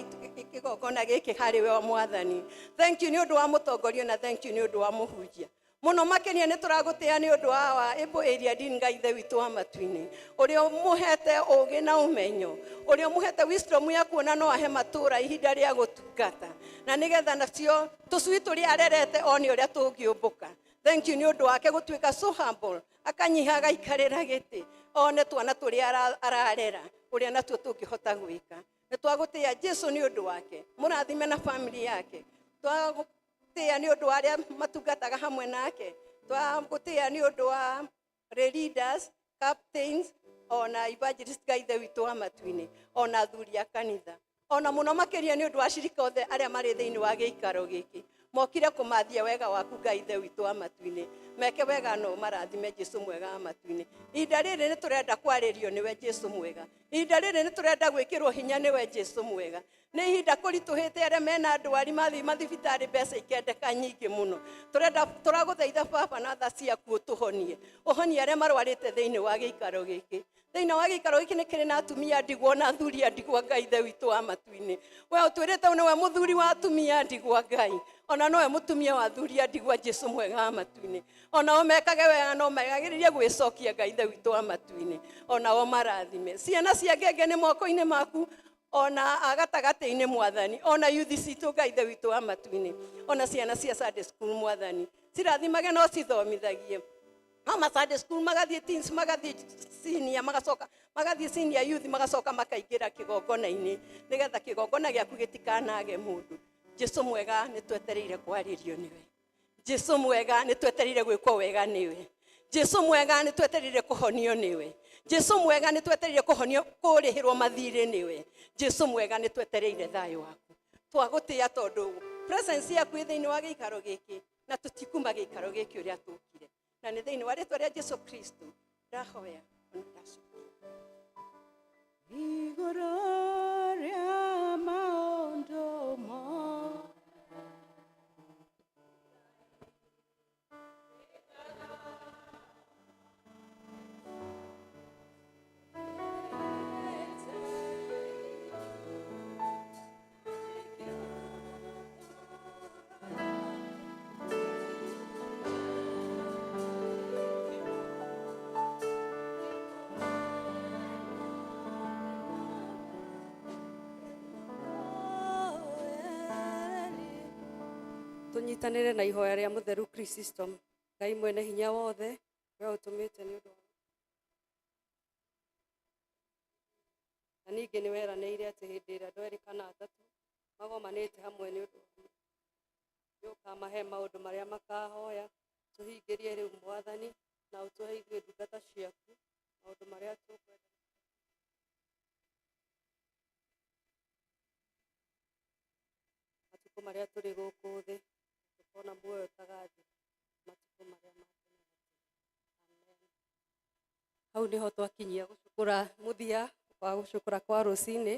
kĩgongona gĩkĩ harĩ we, Mwathani. Thank you nĩ ũndũ wa mũtongoria na thank you nĩ ũndũ wa mũhunjia. Muno makiria nĩ tũragũtĩa nĩ ũndũ wa Ĩmbũ area dean Ngai Ithe witũ wa matu-inĩ, ũrĩa ũmũhete ũũgĩ na ũmenyo, ũrĩa ũmũhete wisdom ya kuona no ahe matũra ihinda rĩa gũtungata, na nĩgetha nacio tũcui tũrĩa arerete one ũrĩa tũngĩũmbũka. Thank you nĩ ũndũ wake gũtuĩka so humble, akanyiha agaikarĩra gĩtĩ one twana tũrĩa ararera ũrĩa natuo tũngĩhota gwĩka. Nĩ twagũtĩa Jesu nĩ ũndũ wake, mũrathime na family yake. Twagũtĩa nĩ ũndũ wa arĩa matungataga hamwe nake. Twagũtĩa nĩ ũndũ wa leaders, captains, ona evangelist Ngai Ithe witũ wa matu-inĩ, ona athuri a kanitha, ona mũno makĩria nĩ ũndũ wa acirika othe arĩa marĩ thĩinĩ wa gĩikaro gĩkĩ mokire kũmathia wega waku Ngai Ithe witũ wa matu-inĩ. Meke wega no marathime Jesu mwega wa matu-inĩ. Ihinda rĩrĩ nĩ tũrenda kwarĩrio nĩwe Jesu mwega. Ihinda rĩrĩ nĩ tũrenda gwĩkĩrwo hinya nĩwe Jesu mwega. Nĩ ihinda kũritũhĩte arĩa mena ndwari mathiĩ mathibitarĩ mbeca ikendeka nyingĩ mũno. Tũrenda tũragũthaitha baba na tha ciaku ũtũhonie, ũhonie arĩa marwarĩte thĩinĩ wa gĩikaro gĩkĩ. Thĩinĩ wa gĩikaro gĩkĩ nĩ kĩrĩ na atumia ndigwa na athuri a ndigwa Ngai Ithe witũ wa matu-inĩ. We ũtwĩrĩte nĩwe mũthuri wa atumia a ndigwa Ngai, ona nowe mũtumia wa athuri a ndigwa Jesu mwega wa matu-inĩ. Onao mekage wega no megagĩrĩrie gwĩcokia Ngai Ithe witũ wa matu-inĩ, onao marathime. Ciana cia ngenge nĩ moko-inĩ maku, ona agatagatĩ-inĩ mwathani, ona yuthi citũ Ngai Ithe witũ wa matu-inĩ, ona ciana cia Sunday school mwathani, cirathimage no cithomithagie. Mama Sunday school magathiĩ teens, magathiĩ senior, magacoka magathiĩ senior youth, magacoka makaingĩra kĩgongona-inĩ nĩgetha kĩgongona gĩaku gĩtikanage mũndũ. Jesu mwega, nĩ twetereire kwarĩrio nĩwe. Jesu mwega, nĩ twetereire gwĩkwo wega nĩwe. Jesu mwega, nĩ twetereire kũhonio nĩwe. Jesu mwega, nĩ twetereire kũhonio kũrĩhĩrwo mathirĩ nĩwe. Jesu mwega, nĩ twetereire thayũ waku. Twagũtĩa tondũ presence yaku ĩ thĩinĩ wa gĩikaro gĩkĩ, na tũtikuma gĩikaro gĩkĩ ũrĩa tũkire. Na nĩ thĩinĩ wa rĩtwa rĩa Jesu Kristo ndahoya ona ndacokia. Igũrũ rĩa maũndũ mothe. Tũnyitanĩre na ihoya rĩa mũtheru Chrysostom. Ngai mwene hinya wothe, we ũtũmĩte nĩ ũndũ wa na ningĩ nĩ weranĩire atĩ hĩndĩ ĩrĩa andũ erĩ kana atatũ magomanĩte hamwe nĩ ũndũ nĩ ũkamahe maũndũ marĩa makahoya. Tũhingĩrie rĩu mwathani, na ũtũhe ithuĩ ndungata ciaku maũndũ marĩa tũkwenda matukũ marĩa tũrĩ gũkũ thĩ, tũkona muoyo ũtagathira matukũ marĩa ma tene na tene. Amen. Hau nĩho twakinyia gũcukũra mũthia wa gũcukũra kwa rũcinĩ.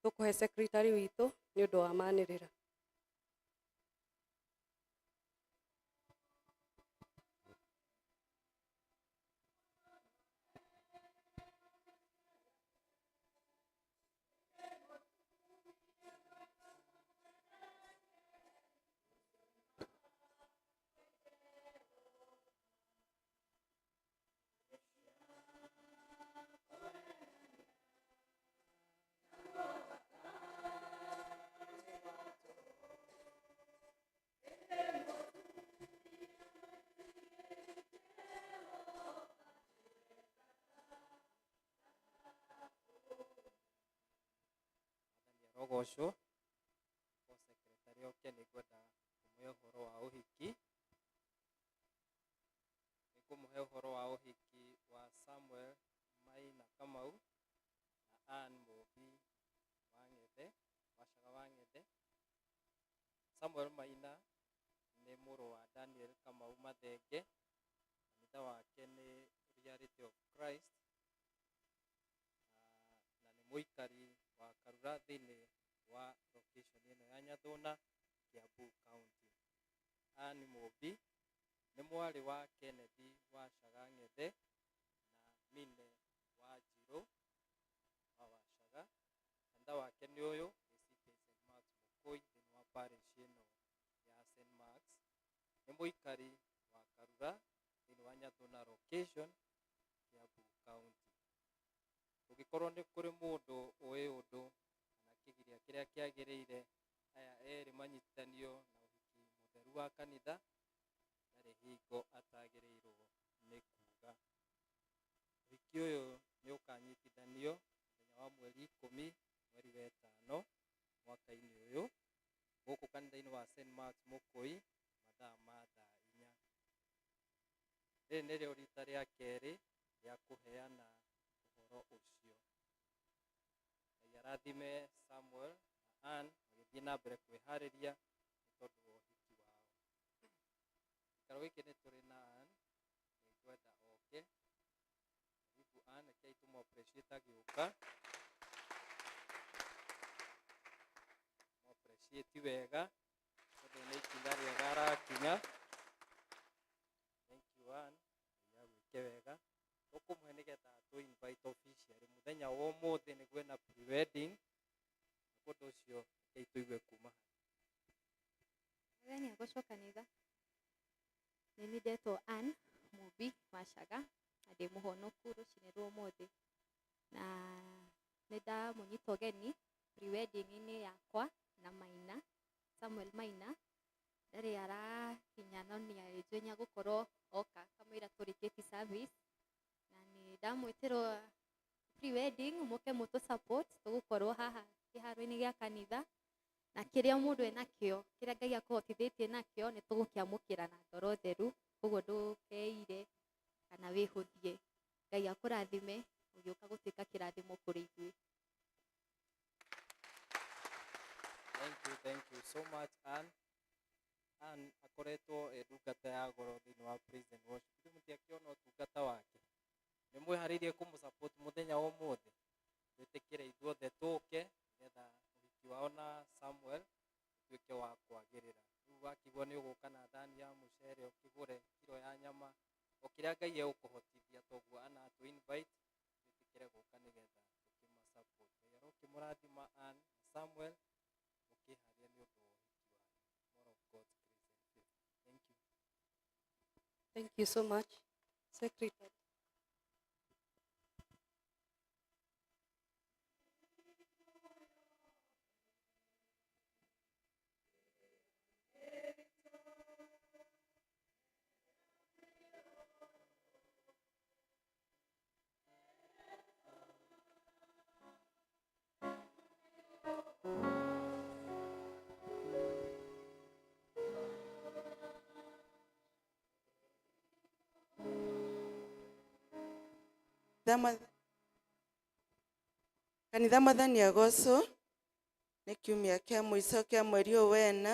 Tũkũhe secretary witũ nĩ ũndũ wa manĩrĩra. Arogocwo. O secretary oke nĩ ngwenda kũmũhe ũhoro wa ũhiki. Nĩ ngũmũhe ũhoro wa ũhiki wa Samuel Maina Kamau na Ann Mũmbi wa Ng'ethe, Wacaga wa Ng'ethe. Samuel Maina nĩ mũrũ wa Daniel Kamau Mathenge. Kanitha wake nĩ Reality of Christ, na nĩ mũikari wa Karura thĩinĩ wa location ĩno ya Nyathuna, Kiambu County. Ann Mũmbi nĩ mwarĩ wa Kenneth Wacaga Ng'ethe na Mine Wanjirũ wa Wacaga. Kanitha wake nĩ ũyũ, ACK St Mark's Mũkũi, thĩinĩ wa parish ĩno ya St Mark's. Nĩ mũikari wa Karura thĩinĩ wa Nyathuna location, Kiambu County. Ũngĩkorwo nĩ kũrĩ mũndũ ũĩ ũndũ kana kĩgiria kĩrĩa kĩagĩrĩire aya erĩ manyitithanio na ũhiki mũtheru wa kanitha, ndarĩ hingo atagĩrĩirwo nĩ kuga. Ũhiki ũyũ nĩ ũkanyitithanio mũthenya wa mweri 10 mweri wa ĩtano mwaka-inĩ ũyũ gũkũ kanitha-inĩ wa St Mark's Mũkũi mathaa ma thaa 4. Rĩrĩ nĩrĩo rita rĩa kerĩ rĩa kũheana ũhoro ũcio. Ngai arathime Samuel na Ann magĩthiĩ na mbere kwĩharĩria nĩ tondũ wa ũhiki wao. Gĩikaro gĩkĩ nĩ tũrĩ na Ann, nĩngwenda oke. Karibu Ann, rekei tũmũ appreciate agĩũka. Tũmũ appreciate wega tondũ nĩ ikinya rĩega arakinya. Thank you Ann, Ngai agwĩke wega. Tũkũmũhe nĩgetha tũ invite officially mũthenya wa ũmũthĩ nĩguo ena pre-wedding. Na ũndũ ũcio rekei tũigue kuma harĩ. Mwathani agocwo kanitha. Nĩ niĩ ndetwo Ann Mũmbi Wacaga na ndĩ mũhonoku rũcinĩ rwa ũmũthĩ. Na nĩ ndamũnyita ũgeni pre-wedding-inĩ yakwa na Maina, Samuel Maina. Ndarĩ arakinya no nĩ njũĩ nĩ egũkorwo oka kamũira tũrĩkĩtie service. Na nĩ ndamwĩtĩrwo pre-wedding mũke mũtũ support, tũgũkorwo haha kĩharo-inĩ gĩa kanitha. Na kĩrĩa mũndũ enakĩo, kĩrĩa Ngai akũhotithĩtie nakĩo, nĩ tũgũkĩamũkĩra na ngoro theru, koguo ndũkeire kana wĩhũthie. Ngai akũrathime ũgĩũka gũtuĩka kĩrathimo kũrĩ ithuĩ. Thank you, thank you so much Ann. Ann akoretwo e ndungata ya goro thĩinĩ wa praise and worship. Ithuĩ mũtiakĩona ũtungata wake. Nĩ mwĩharĩirie kũmũ support mũthenya wa ũmũthĩ? Twĩtĩkĩre ithuothe tũke nĩgetha ũhiki wao na Samuel ũtuĩke wa kwagĩrĩra. Rĩu wakĩigua nĩ ũgũka na thani ya mũcere, ũkĩgũre kiro ya nyama, o kĩrĩa Ngai egũkũhotithia, toguo ana atũ invite twĩtĩkĩre gũka nĩgetha tũkĩma support. Ngai arokĩmũrathima Ann na Samuel mũkĩharĩria nĩ ũndũ wa ũhiki wanyu. More of God's grace and favor. Thank you. Thank you so much. Secretary. Kanitha mwathani agocwo. Nĩ kiumia kĩa mũico kĩa mweri ũyũ wena,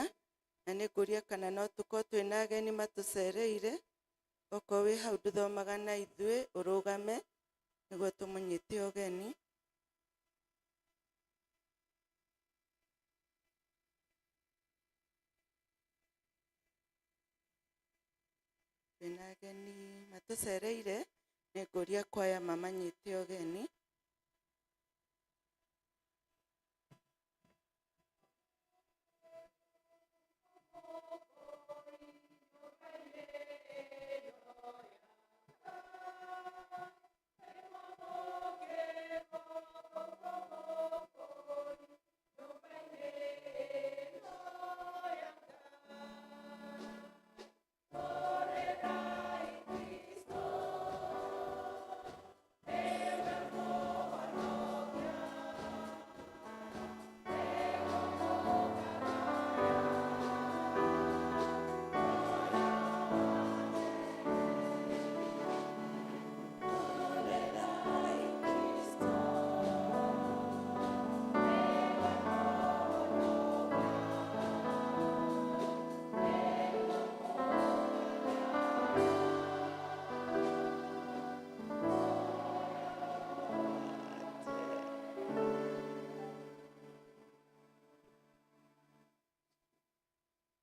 na nĩ ngũria kana no tũkorwo twĩna ageni matũcereire. Okorwo wĩ hau ndũthomaga na ithuĩ, ũrũgame nĩguo tũmũnyite ũgeni. Twĩna ageni matũcereire, nĩ ngũria kwaya mamanyite ũgeni.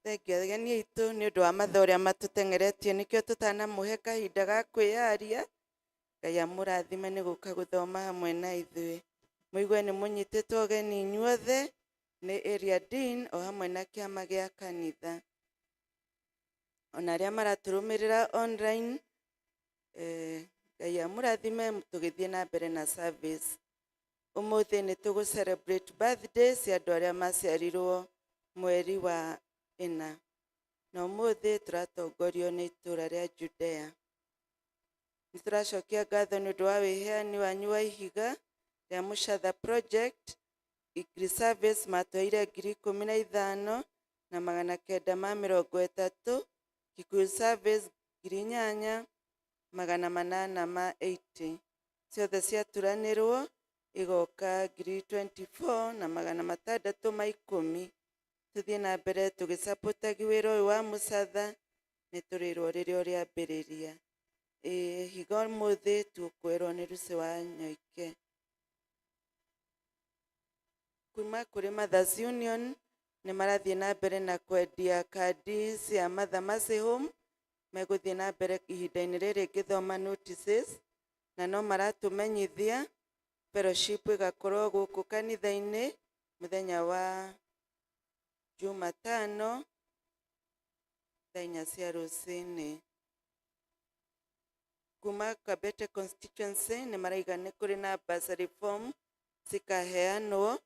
Thengiũ ageni aitũ nĩ ũndũ wa mathaa ũrĩa matũteng'eretie, nĩkĩo tũtanamũhe kahinda ga kwĩyaria. Ngai amũrathime nĩ gũka gũthoma hamwe na ithuĩ. Mũigue nĩ mũnyitĩtwo ũgeni inyuothe nĩ Area Dean o hamwe na kĩama gĩa kanitha. Ona arĩa maratũrũmĩrĩra online, Ngai amũrathime tũgĩthiĩ na mbere na service. Ũmũthĩ nĩ tũgũ celebrate birthday cia andũ arĩa maciarirwo mweri wa ĩna. Na ũmũthĩ tũratongorio nĩ itũra rĩa Judea. Nĩ tũracokia ngatho nĩ ũndũ wa wĩheani wanyu wa ihiga rĩa Mũcatha Project. Igri Service matũheire 15,930. Kikuyu Service 8,880. Ciothe ciaturanĩrwo igoka 24,610. Tũthiĩ na mbere tũgĩcapotagi wĩra ũyũ wa Mũcatha, nĩ tũrĩrwo rĩrĩa ũrĩambĩrĩria. Ihiga ũmũthĩ tũkwĩrwo nĩ Lucy wa Nyoike. Kuma kũrĩ Mothers Union nĩ marathiĩ na mbere na kwendia kandi cia Mother Mercy Home. Megũthiĩ na mbere ihinda-inĩ rĩrĩ ngĩthoma notices, na no maratũmenyithia fellowship ĩgakorwo gũkũ kanitha-inĩ mũthenya wa Jumatano thaa 4 cia rũcinĩ. Kuma Kabete constituency nĩ maraiga nĩ kũrĩ na bursary form cikaheanwo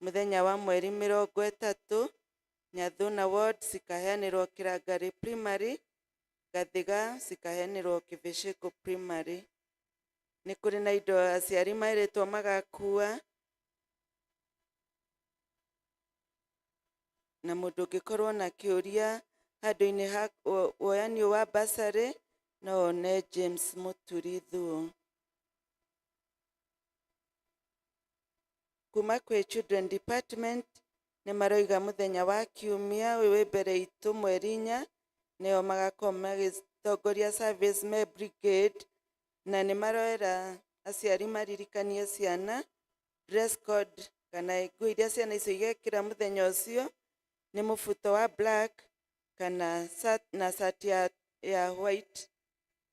mũthenya wa mweri 30. Nyathuna ward cikaheanĩrwo Kirangari Primary, Gathiga cikaheanĩrwo Kibiciko Primary. Nĩ kũrĩ na indo aciari merĩtwo magakua, na mũndũ ũngĩkorwo na kĩũria handũ-inĩ ha woyani wa bursary no one James Mũturi Thuo. Kuma kwĩ Children Department nĩ maroiga mũthenya wa kiumia ũyũ wĩ mbere itũ mweri 4 nĩo magakorwo magĩtongoria service me brigade, na nĩ maroera aciari maririkanie ciana dress code kana nguo iria ciana icio igekĩra mũthenya ũcio nĩ mũbuto wa black kana na cati ya white.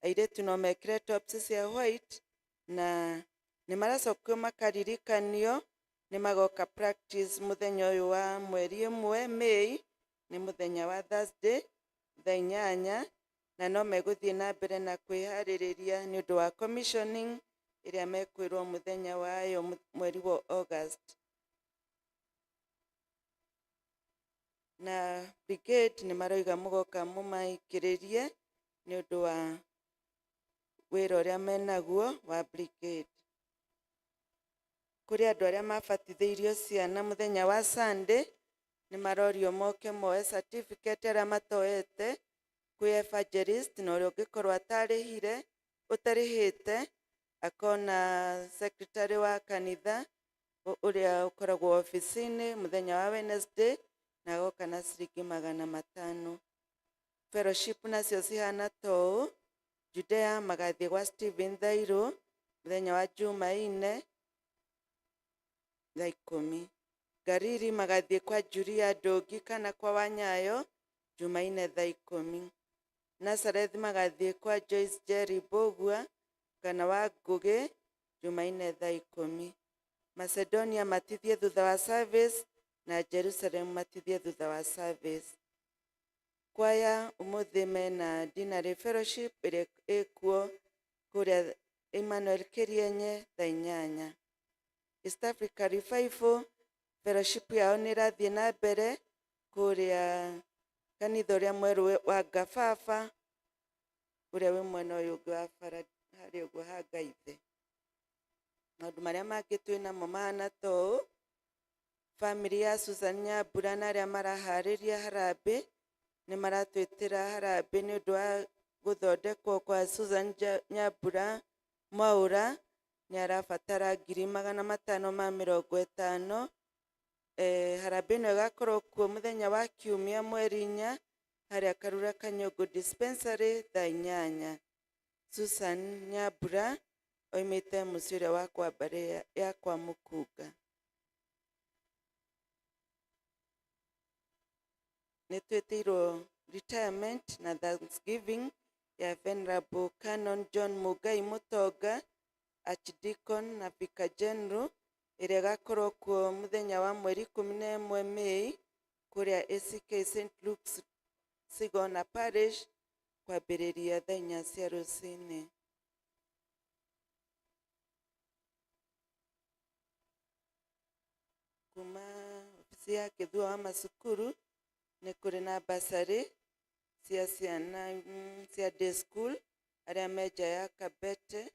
Airĩtu no mekĩre tops cia white, na nĩ maracokio makaririkanio nĩ magoka practice mũthenya ũyũ wa mweri 1 May, nĩ mũthenya wa Thursday thaa 8, na no megũthiĩ na mbere na kwĩharĩrĩria nĩ ũndũ wa commissioning ĩrĩa mekwĩrwo mũthenya wayo mweri wa August. Na brigade nĩ maroiga mũgoka mũmaikĩrĩrie nĩ ũndũ wa wĩra ũrĩa menaguo wa brigade. Kũrĩ andũ arĩa mabatithĩirio ciana mũthenya wa Sunday nĩ marorio moke moe certificate arĩa matoete kwĩ evangelist, na ũrĩa ũngĩkorwo atarĩhire ũtarĩhĩte akona secretary wa kanitha ũrĩa ũkoragwo obici-inĩ mũthenya wa Wednesday, na agoka na ciringi 500. Fellowship nacio cihana ta ũũ: Judea magathiĩ gwa Stephen Thairũ mũthenya wa Jumaine thaa 10. Gariri magathiĩ kwa Julia Ndũngi kana kwa Wanyayo Jumaine thaa 10. Nazareth magathiĩ kwa Joyce Jerry Mbũgua kana wa Ngũgĩ Jumaine thaa 10. Macedonia matithie thutha wa service, na Jerusalem matithie thutha wa service. Kwaya ũmũthĩ mena dinner fellowship ĩrĩa ĩkuo kũrĩa Emmanuel Kĩrienye thaa 8. East Africa Revival fellowship yao nĩ ĩrathiĩ na mbere kũrĩa kanitha ũrĩa mwerũ wa Ngababa ũrĩa wĩ mwena ũyũ ũngĩ wa bara harĩa ũguo ha Ngaithe. Maũndũ marĩa mangĩ twĩ namo mahana ta ũũ: family ya Susan Nyambura na arĩa maraharĩria harambĩ nĩ maratwĩtĩra harambĩ nĩ ũndũ wa gũthondekwo kwa Susan Nyambura Mwaũra, nĩ arabatara 550,000. Harambĩ ĩno ĩgakorwo kuo mũthenya wa kiumia mweri 4 harĩa Karura Kanyũngũ Dispensary thaa 8. Susan Nyambura oimĩte mũciĩ ũrĩa wa kwa mbarĩ ya kwa Mũkunga. Nĩ twĩtĩirwo retirement na Thanksgiving ya Venerable Canon John Mugai Mũtonga, Archdeacon na Vicar General, ĩrĩa ĩgakorwo kuo mũthenya wa mweri 11 May kũrĩa ACK St. Luke's Sigona Parish kwambĩrĩria thaa 4 cia rũcinĩ. Kuma obici ya Kĩthua wa macukuru nĩ kũrĩ na bursary cia ciana cia day school arĩa me nja ya Kabete,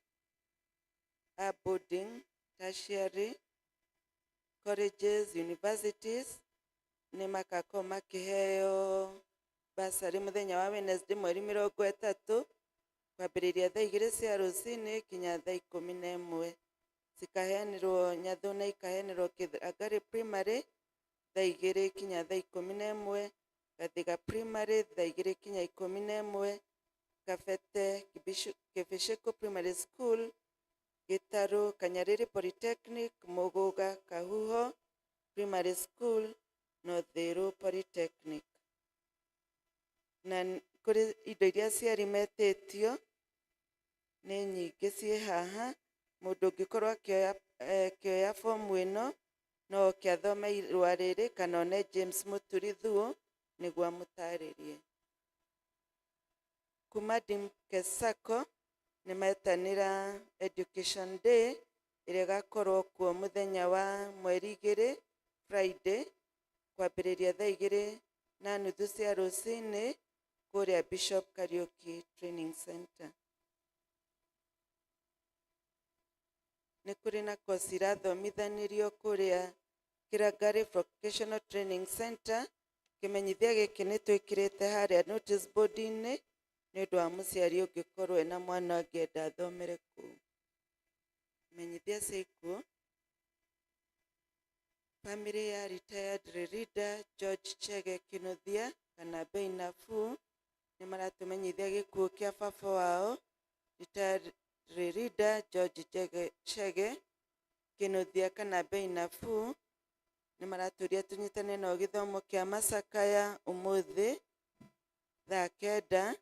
a boarding, tertiary, colleges, universities nĩ magakorwo makĩheo bursary mũthenya wa Wednesday mweri 30 kwambĩrĩria thaa 2 cia rũcinĩ kinya thaa 11. Cikaheanĩrwo Nyathuna, ikaheanĩrwo Kĩrangari Primary thaa 2 kinya thaa 11, Gathiga Primary thaa 2 kinya 11, Kabete Kibishiko Primary School, Gĩtarũ Kanyarĩrĩ Polytechnic, Mũgũga Kahuho Primary School na Uthiru Polytechnic. Na kũrĩ indo iria aciari metĩtio nĩ nyingĩ ciĩ haha. Mũndũ ũngĩkorwo akĩoya fomu ĩno no oke athome irũa rĩrĩ kana one James Mũturi Thuo nĩguo amũtarĩrie. Kuma Dimke Sacco nĩ metanĩra Education Day ĩrĩa ĩgakorwo kuo mũthenya wa mweri 2 Friday kwambĩrĩria thaa 2:30 cia rũcinĩ kũrĩa Bishop Kariuki Training Center. Nĩ kũrĩ na kosi irathomithanĩrio kũrĩa Kĩrangari Vocational Training Center. Kĩmenyithia gĩkĩ nĩ twĩkĩrĩte harĩa notice board-inĩ nĩ ũndũ wa mũciari ũngĩkorwo ena mwana angĩenda athomere kũu. Menyithia ciĩkuo. Family ya retired leader George Chege Kinuthia kana Bei Nafuu nĩ maratũmenyithia gĩkuũ kĩa baba wao retired leader George Chege Kinuthia kana Bei Nafuu. Nĩ maratũria tũnyitane nao gĩthomo kĩa macakaya ũmũthĩ thaa 9.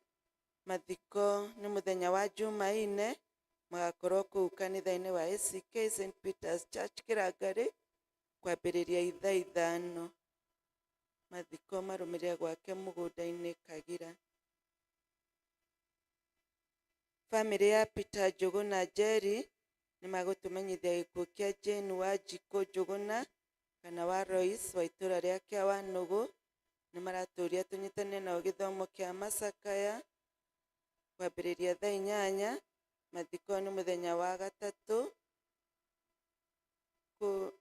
Mathiko nĩ mũthenya wa Jumaine, magakorwo kũu kanitha-inĩ wa ACK St Peter's Church Kĩrangari kwambĩrĩria ithaa 5. Mathiko marũmĩrĩre gwake mũgũnda-inĩ Kagira. Famĩlĩ ya Peter Njũgũna Njeri nĩ magũtũmenyithia gĩkuũ kĩa Jane Wanjikũ Njũgũna kana wa Lois wa itũũra rĩa Kĩawanũgũ. Nĩ maratũria tũnyitane nao gĩthomo kĩa macakaya kwambĩrĩria thaa 8. Mathiko nĩ mũthenya wa gatatũ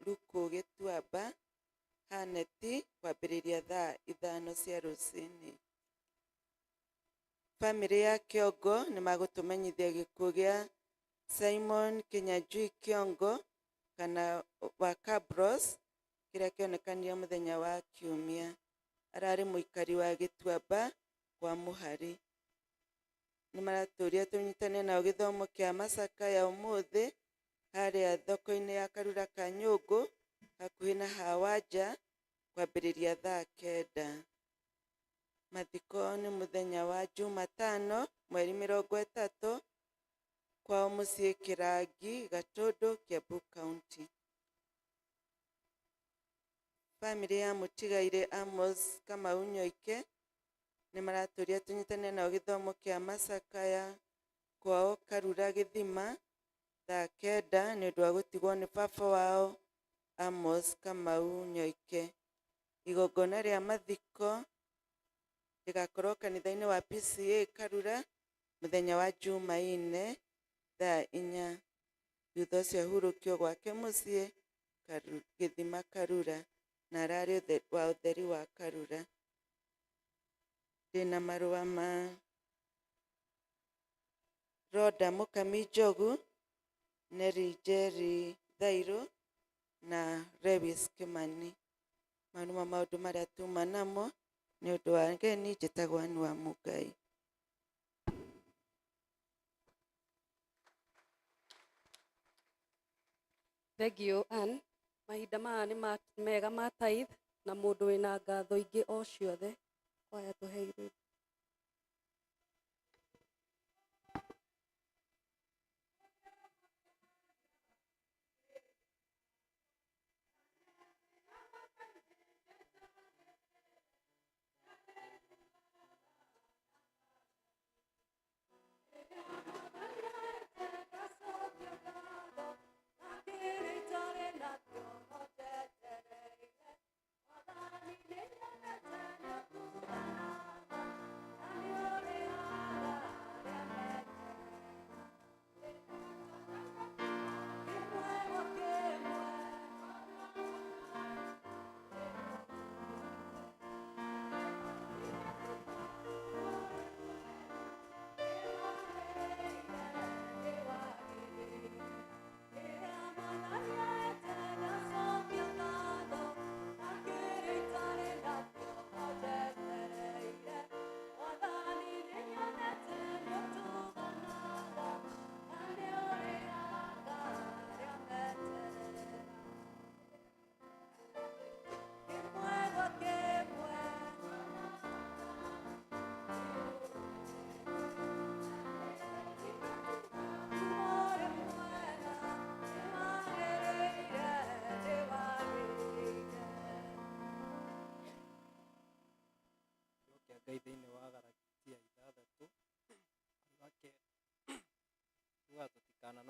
Rukũ Gĩtuamba Haneti kwambĩrĩria thaa 5 cia rũcinĩ. Famĩlĩ ya Kĩongo nĩ magũtũmenyithia gĩkuũ gĩa Simon Kinyanjui Kĩongo kana wa Cabros kĩrĩa kĩonekanire mũthenya wa Kiumia. Ararĩ mũikari wa Gĩtuamba kwa Mũhari. Nĩ maratũria tũnyitane nao gĩthomo kĩa macakaya ũmũthĩ harĩa thoko-inĩ ya Karura ka Nyũngũ hakuhĩ na Hawanja kwambĩrĩria thaa 9. Mathiko nĩ mũthenya wa Jumatano mweri 30 kwao mũciĩ Kĩrangi Gatũndũ Kiambu County. Famĩlĩ ya mũtigairĩ Amos Kamau Nyoike nĩ maratũria tũnyitane nao gĩthomo kĩa macakaya kwao Karura Gĩthima thaa 9 nĩ ũndũ wa gũtigwo nĩ baba wao Amos Kamau Nyoike. Igongona rĩa mathiko rĩgakorwo kanitha-inĩ wa PCA Karura mũthenya wa Jumaine thaa 4. Thutha ũcio ahurũkio gwake mũciĩ Gĩthima Karura na ararĩ wa ũtheri wa Karura. Ndĩna marũa ma Rhoda Mũkami Njogu, Nelly Njeri Thairũ na Lewis Kimani. Mau nĩmo maũndũ marĩa tuma namo nĩ ũndũ wa ngeni. Njĩtagwo Ann wa Mũngai. Thank you Ann. Mahinda maya nĩ mega ma tithe na mũndũ wĩna ngatho ingĩ o ciothe kwaya tũhe rwĩmbo.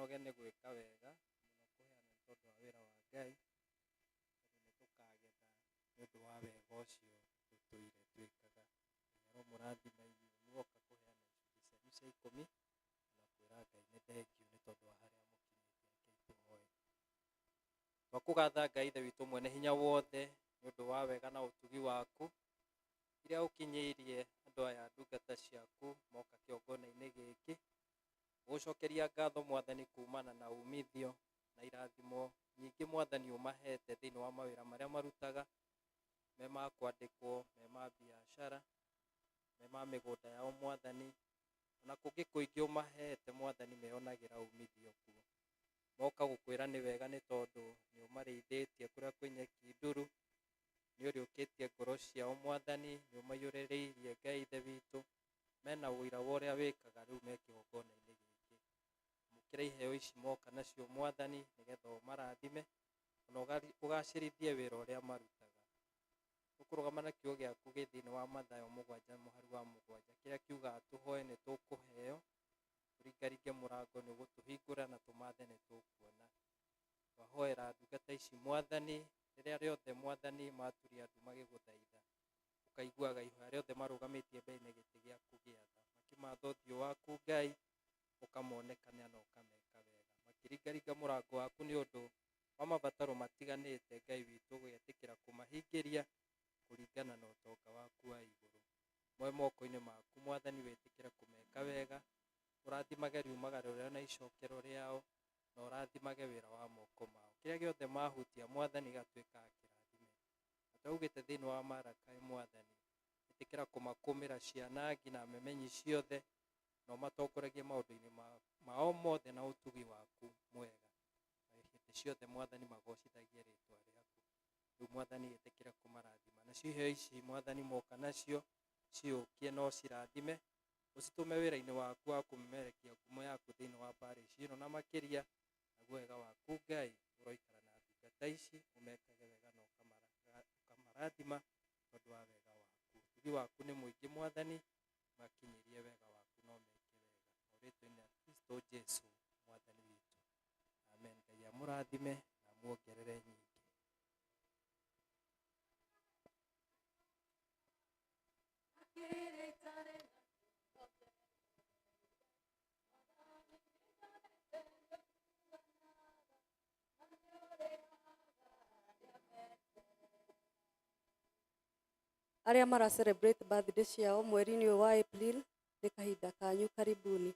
Tũtikanoge nĩ gwĩka wega, mũno kũheana nĩ tondũ wa wĩra wa Ngai, tondũ nĩ tũkagetha nĩ ũndũ wa wega ũcio tũtũire twĩkaga. Ngai aromũrathima inyuĩ muoka kũheana icunjĩ cianyu cia ikũmi, na kwĩra Ngai nĩ thengiũ nĩ tondũ wa harĩa mũkinyĩtie. Rekei tũhoe. Twakũgatha Ngai Ithe witũ mwene hinya wothe nĩ ũndũ wa wega na ũtugi waku iria ũkinyĩirie andũ aya ndungata ciaku moka kĩongona-inĩ gĩkĩ. Gũcokeria ngatho Mwathani kumana na umithio na irathimo nyingĩ Mwathani ũmahete thĩinĩ wa mawĩra marĩa marutaga, me ma kwandĩkwo, me ma biacara, me ma mĩgũnda yao Mwathani, ona kũngĩ kũingĩ ũmahete Mwathani meyonagĩra umithio kuo. Moka gũkwĩra nĩ wega nĩ tondũ nĩ ũmarĩithĩtie kũrĩa kwĩ nyeki nduru, nĩ ũriũkĩtie ngoro ciao Mwathani, nĩ ũmaiyũrĩrĩirie Ngai Ithe witũ, mena ũira wa ũrĩa wĩkaga rĩu me kĩgongona-inĩ gĩkĩ. Amũkĩra iheo ici moka nacio Mwathani nĩgetha ũmarathime ona ũgacĩrithie wĩra ũrĩa marutaga. Tũkũrũgama na kiugo gĩaku gĩ thĩinĩ wa Mathayo 7 mũhari wa 7 kĩrĩa kiugaga tũhoe nĩ tũkũheo, tũringaringe mũrango nĩ ũgũtũhingũra na tũmathe nĩ tũkuona. Twahoera ndungata ici Mwathani, rĩrĩa rĩothe Mwathani maturia ndu magĩgũthaitha, ũkaiguaga ihoya rĩothe marũgamĩtie mbere gĩtĩ gĩaku gĩa tha, makĩmatha ũthiũ waku Ngai, ũkamonekana na ũkameka wega. Makĩringaringa mũrango waku nĩ ũndũ wa mabataro matiganĩte, Ngai witũ ũgetĩkĩra kũmahingĩria kũringana na ũtonga waku wa igũrũ. Moe moko-inĩ maku Mwathani, wĩtĩkĩre kũmeka wega, ũrathimage riumagaro rĩao na icokero rĩao, na ũrathimage wĩra wa moko mao. Kĩrĩa gĩothe mahutia Mwathani gĩgatuĩka kĩrathime. Na twaugĩte thĩinĩ wa Maraka Mwathani, ĩtĩkĩra kũmakũmĩra ciana nginya memenyi ciothe, na ũmatongoragie maũndũ-inĩ mao mothe na ũtugi waku mwega. Na hĩndĩ ciothe Mwathani magocithagie rĩtwa rĩaku. Rĩu Mwathani ĩtĩkĩra kũmarathima. Nacio iheo ici Mwathani moka nacio ciũkie no cirathime, ũcitũme wĩra-inĩ waku wa kũmemerekia ngumo yaku thĩinĩ wa parish ĩno na makĩria, naguo wega waku Ngai ũroikara na ndungata ici, ũmekage wega na ũkamarathima tondũ wa wega waku. Ũtugi waku nĩ mũingĩ Mwathani, makinyĩrie wega waku no meke wega. O rĩtwa-inĩ rĩa Kristo Jesu Mwathani witũ. Amen. Ngai amũrathime na amuongerere nyingĩ. Arĩa mara celebrate birthday ciao mweri-inĩ ũyũ wa April nĩ kahinda kanyu, karibuni.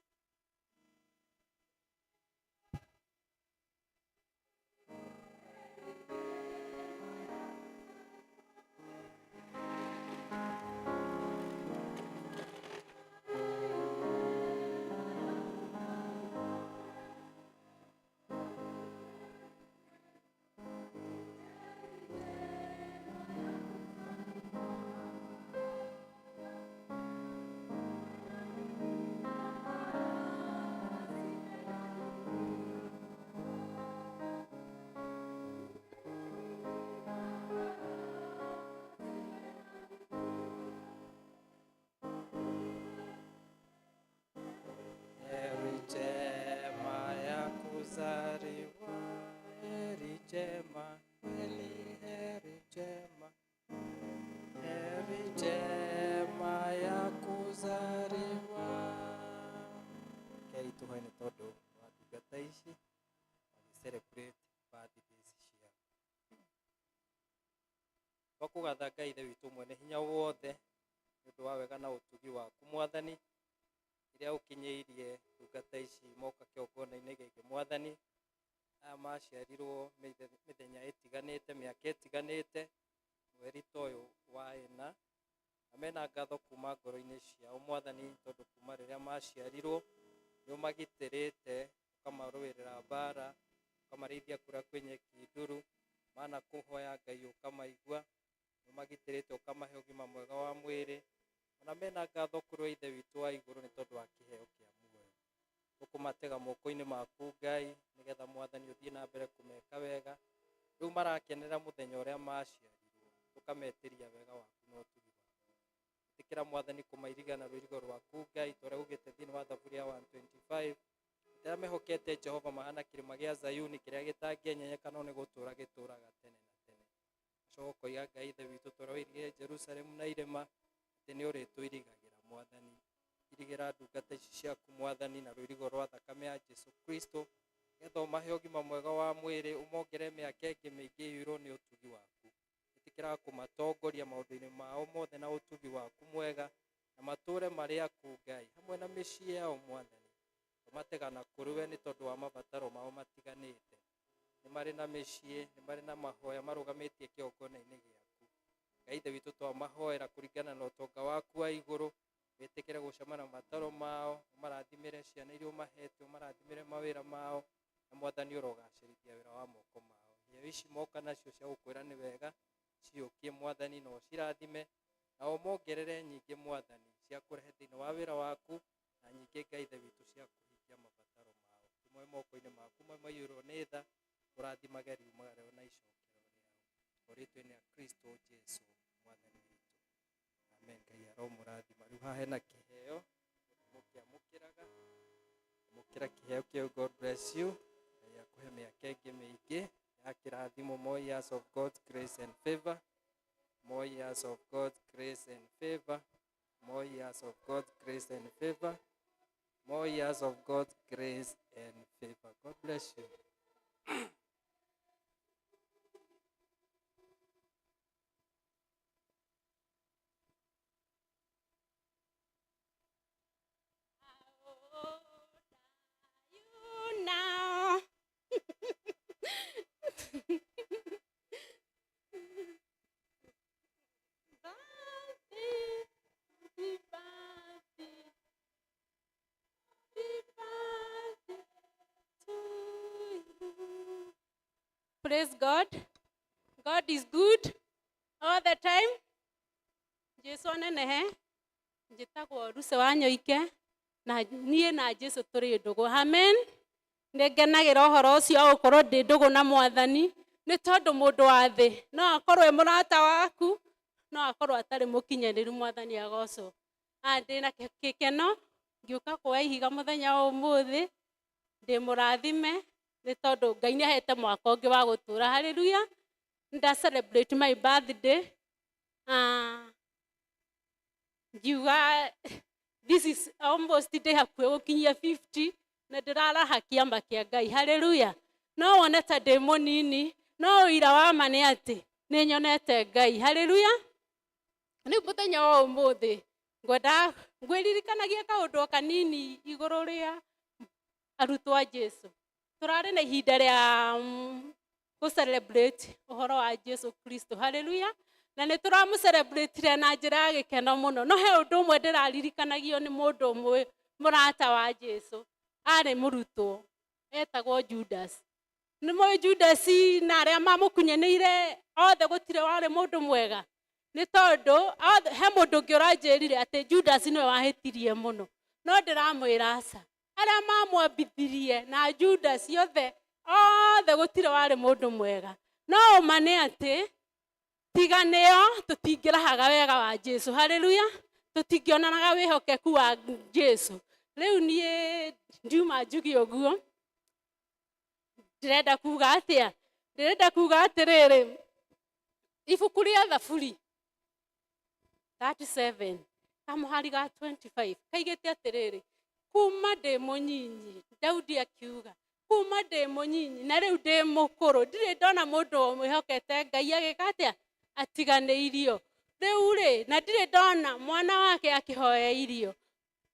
Heri njema ya kuzaliwa, heri njema, kweli heri njema, heri njema ya kuzaliwa. Rekei tũhoe nĩ tondũ wa ndungata ici magĩ celebrate birthdays ciao. Twakũgatha Ngai Ithe witũ mwene hinya wothe nĩ ũndũ wa wega na ũtugi waku Mwathani, iria ũkinyĩirie ndungata ici moka kĩgongona-inĩ gĩkĩ Mwathani. Aya maciarirwo mĩthenya ĩtiganĩte, mĩaka ĩtiganĩte, mweri ta ũyũ wa ĩna, na mena ngatho kuma ngoro-inĩ ciao Mwathani, tondũ kuma rĩrĩa maciarirwo nĩ ũmagitĩrĩte, ũkamarũĩrĩra mbara, ũkamarĩithia kũrĩa kwĩ nyeki nduru, mana kũhoya Ngai ũkamaigua, nĩ ũmagitĩrĩte ũkamahe ũgima mwega wa mwĩrĩ, ona mena ngatho kũrĩ Ithe witũ wa igũrũ nĩ tondũ wa kĩheo kĩa muoyo. Tũkũmatega moko-inĩ maku Ngai, nĩgetha Mwathani ũthiĩ na mbere kũmeka wega. Rĩu marakenera mũthenya ũrĩa maciarirwo, tũkametĩria wega waku na ũtugi waku. Ĩtĩkĩra Mwathani kũmairiga na rũirigo rwaku Ngai, ta ũrĩa ugĩte thĩinĩ wa Thaburi ya 125, atĩ Atĩ arĩa mehokete Jehova mahana kĩrĩma gĩa Zayuni kĩrĩa gĩtangĩenyenyeka no nĩ gũtũũra gĩtũũraga tene na tene. Ũcoka ũkoiga Ngai Ithe witũ tũrĩa wairigĩire Jerusalemu na irĩma, atĩ nĩ ũrĩtũirigagĩra Mwathani. Irigĩra ndungata ici ciaku Mwathani na rũirigo rwa thakame ya Jesu Kristo, nĩgetha ũmahe ũgima mwega wa mwĩrĩ, ũmongerere mĩaka ĩngĩ mĩingĩ ĩiyũirwo nĩ ũtugi waku. Ĩtĩkĩra kũmatongoria maũndũ-inĩ mao mothe na ũtugi waku mwega, na matũũre marĩ aku Ngai, hamwe na mĩciĩ yao Mwathani. Tũmategana kũrĩ we nĩ tondũ wa mabataro mao matiganĩte. Nĩ marĩ na mĩciĩ, nĩ marĩ na mahoya marũgamĩtie kĩgongona-inĩ gĩaku. Ngai Ithe witũ twamahoera kũringana na ũtonga waku wa igũrũ, wĩtĩkĩre gũcemania na mabataro mao, ũmarathimĩre ciana iria ũmahete, ũmarathimĩre mawĩra mao, na Mwathani ũrogacĩrithia wĩra wa moko mao. Iheo ici moka nacio cia gũkwĩra nĩ wega, ciyũkie Mwathani na ũcirathime, na ũmongerere nyingĩ Mwathani, cia kũrehe thĩinĩ wa wĩra waku, na nyingĩ Ngai Ithe witũ cia kũhingia mabataro mao. Kĩmoe moko-inĩ maku mamwe maiyũirwo nĩ tha, ũrathimage riumaga rĩao na icokero rĩao. O rĩtwa-inĩ rĩa Kristo Jesu Mwathani witũ. Amen. Ngai aromũrathima. Rĩu haha hena kĩheo mũkĩamũkĩraga. Amũkĩra kĩheo kĩu. God bless you. Ngai akũhe mĩaka ĩngĩ mĩingĩ ya kĩrathimo. More years of God's grace and favor. More years of God's grace and favor. More years of God's grace and favor. More years of God's grace and favor. God bless you. You now. Birthday, happy birthday, happy birthday to you. Praise God. God is good all the time. Jesu anenehe. Njĩtagwo Ruse wa Nyoike na niĩ na Jesu tũrĩ ndũgũ. Amen. Nĩ ngenagĩra ũhoro ũcio wa gũkorwo ndĩ ndũgũ na Mwathani, nĩ tondũ mũndũ wa thĩ no akorwo e mũrata waku, no akorwo atarĩ mũkinyanĩru. Mwathani agocwo. Ndĩna gĩkeno ngĩũka kuoya ihiga mũthenya wa ũmũthĩ, ndĩ mũrathime nĩ tondũ Ngai nĩ ahete mwaka ũngĩ wa gũtũũra. Hallelujah. Nda celebrate my birthday. Ngiuga this is almost ndĩ hakuhĩ gũkinyia 50 na ndĩraraha kĩama kĩa Ngai. Hallelujah. No wone ta ndĩ mũnini, no ũira wa ma nĩ atĩ nĩ nyonete Ngai. Hallelujah. Rĩu mũthenya wa ũmũthĩ ngwenda ngwĩririkanagia kaũndũ o kanini igũrũ rĩa arutwo a Jesu. Tũrarĩ na ihinda rĩa gũ celebrate ũhoro wa Jesu Kristo. Hallelujah. Na nĩ tũramũ celebrate na njĩra ya gĩkeno mũno. No he ũndũ ũmwe ndĩraririkanagio nĩ mũndũ ũmwe mũrata wa Jesu, arĩ mũrutwo etagwo Judas. Nĩ mũĩ Judas na arĩa mamũkunyanĩire othe gũtirĩ warĩ mũndũ mwega, nĩ tondũ othe, he mũndũ ũngĩ ũranjĩrire atĩ Judas nĩwe wahĩtirie mũno, no ndĩramwĩra aca, arĩa mamwambithirie na Judas othe othe gũtirĩ warĩ mũndũ mwega. No ũma nĩ atĩ tiga nĩo tũtingĩrahaga wega wa Jesu. Hallelujah. Tũtingĩonanaga wĩhokeku wa Jesu. Rĩu niĩ ndiuma njuge ũguo, ndĩrenda kuga atĩa? Ndĩrenda kuga atĩrĩrĩ, ibuku rĩa Thaburi 37 kamũhari ga 25 kaigĩte atĩrĩrĩ, kuma ndĩ mũnyinyi, Daudi akiuga, kuma ndĩ mũnyinyi na rĩu ndĩ mũkũrũ, ndirĩ ndona mũndũ mwĩhokete Ngai agĩka atĩa, atiganĩirio. Rĩu rĩ, na ndirĩ ndona mwana wake akĩhoya irio.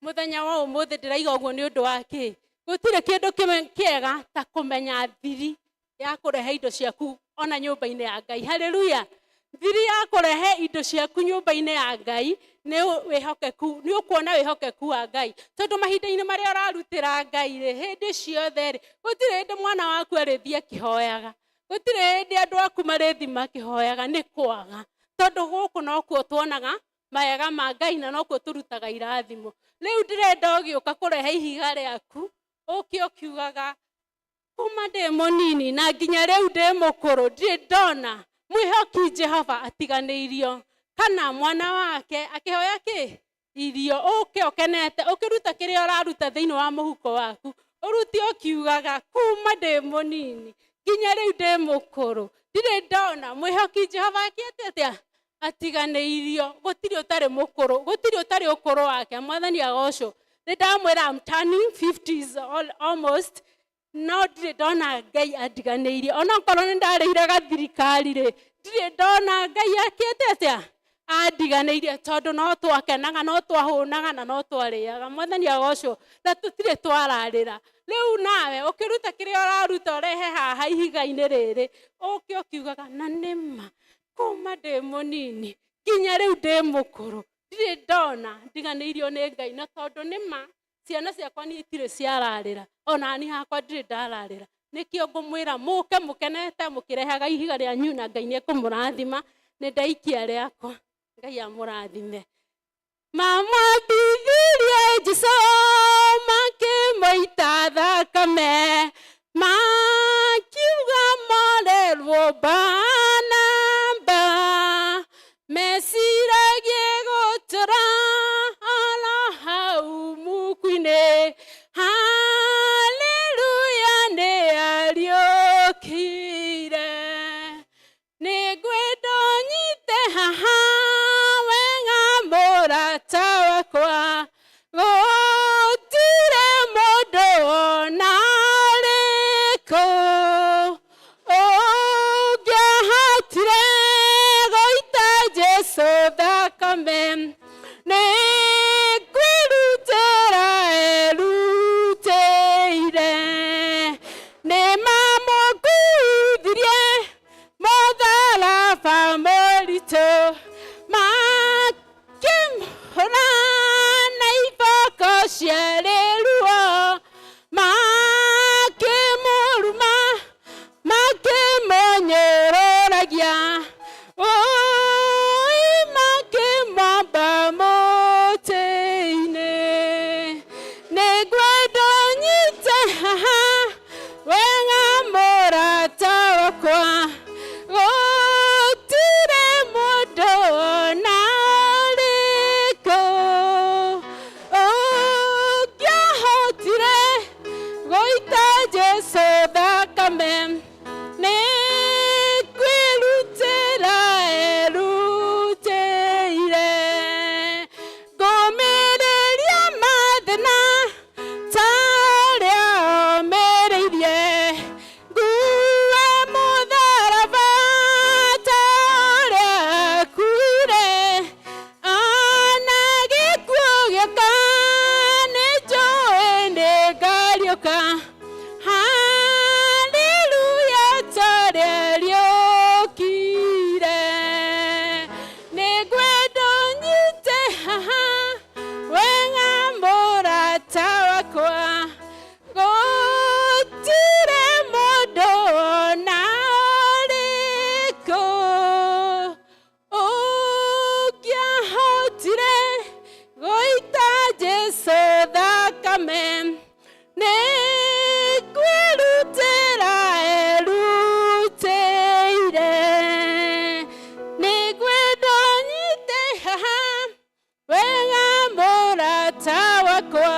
Mũthenya wa ũmũthĩ ndĩraiga ũguo nĩ ũndũ wa kĩ? Gũtirĩ kĩndũ kĩega ta kũmenya thiri ya kũrehe indo ciaku ona nyũmba-inĩ ya Ngai. Hallelujah. Thiri ya kũrehe indo ciaku nyũmba-inĩ ya Ngai nĩ wĩhokeku, nĩ ũkuona wĩhokeku wa Ngai, tondũ mahinda-inĩ marĩa ũrarutĩra Ngai rĩ, hĩndĩ ciothe rĩ, gũtirĩ hĩndĩ mwana waku arĩthiĩ akĩhoyaga, gũtirĩ hĩndĩ andũ aku marĩthiĩ makĩhoyaga nĩ kwaga, tondũ gũkũ nokuo tuonaga mawega ma Ngai na nokuo tũrutaga irathimo. Rĩu ndĩrenda ũgĩũka kũrehe ihiga rĩaku ũke ũkiugaga, kuma ndĩ mũnini na nginya rĩu ndĩ mũkũrũ, ndirĩ ndona mwĩhoki Jehova atiganĩirio kana mwana wake akĩhoya kĩ irio. Ũke ũkenete ũkĩruta kĩrĩa ũraruta thĩinĩ wa mũhuko waku, Ũrute ũkiugaga kuma ndĩ mũnini nginya rĩu ndĩ mũkũrũ, ndirĩ ndona mwĩhoki Jehova akĩte atĩa atiganĩirio. Gũtirĩ ũtarĩ mũkũrũ, gũtirĩ ũtarĩ ũkũrũ wake. Mwathani agocwo. Nĩ ndamwĩra, I'm turning 50s almost, no ndirĩ ndona Ngai andiganĩirie. Onokorwo nĩ ndarĩire gathirikari rĩ, ndirĩ ndona Ngai akĩte atĩa andiganĩirie, tondũ no twakenaga, no twahũnaga na no twarĩaga. Mwathani agocwo. Na tũtirĩ twararĩra. Rĩu nawe ũkĩruta kĩrĩa ũraruta, ũrehe haha ihiga-inĩ rĩrĩ, ũke ũkiugaga, na nĩma kuma ndĩ mũnini nginya rĩu ndĩ mũkũrũ, ndirĩ ndona ndiganĩirio nĩ Ngai. Na tondũ nĩma ciana ciakwa niĩ itirĩ ciararĩra, ona ni hakwa ndirĩ ndararĩra. Nĩkĩo ngũmwĩra mũke mũkenete mũkĩrehaga ihiga rĩanyu, na Ngai nĩ ekũmũrathima. Nĩ ndaikia rĩakwa, Ngai amũrathime. Mamwambithirie Jesũ, makĩmũita thakame, makiuga morerwo Barnaba. Meciragie gũtũra oro hau muku-inĩ. Haleluya, nĩ ariũkire. Nĩ ngwenda ũnyite haha wega, mũrata wakwa. Gũtirĩ mũndũ ona ũrĩkũ ũngĩahotire gũita Jesũ thakame. Nĩ kwĩrutĩra erutĩire, nĩ mamũkuithirie mũtharaba mũritũ, makĩmũhũra na iboko ciarĩ ruo, makĩmũruma, makĩmũnyũrũragia, oi, makĩmwamba mũtĩ-inĩ. Nĩ ngwenda ũnyite haha wega, mũrata wakwa. Gũtirĩ mũndũ ona ũrĩkũ ũngĩahotire gũita Jesũ thakame. Nĩ kwĩrutĩra erutĩire, ngũmĩrĩria mathĩna ta ũrĩa omĩrĩirie, ngue mũtharaba ta ũrĩa akuire. Ona gĩkuũ gĩoka, nĩ njũĩ nĩ ngariũka. Haleluya, ta ũrĩa ariũkire. Nĩ ngwenda ũnyite haha wega, mũrata wakwa. Gũtirĩ mũndũ ona ũrĩkũ ũngĩahotire gũita Jesũ thakame. Nĩ kwĩrutĩra erutĩire, nĩ ngwenda ũnyite haha wega, mũrata wakwa.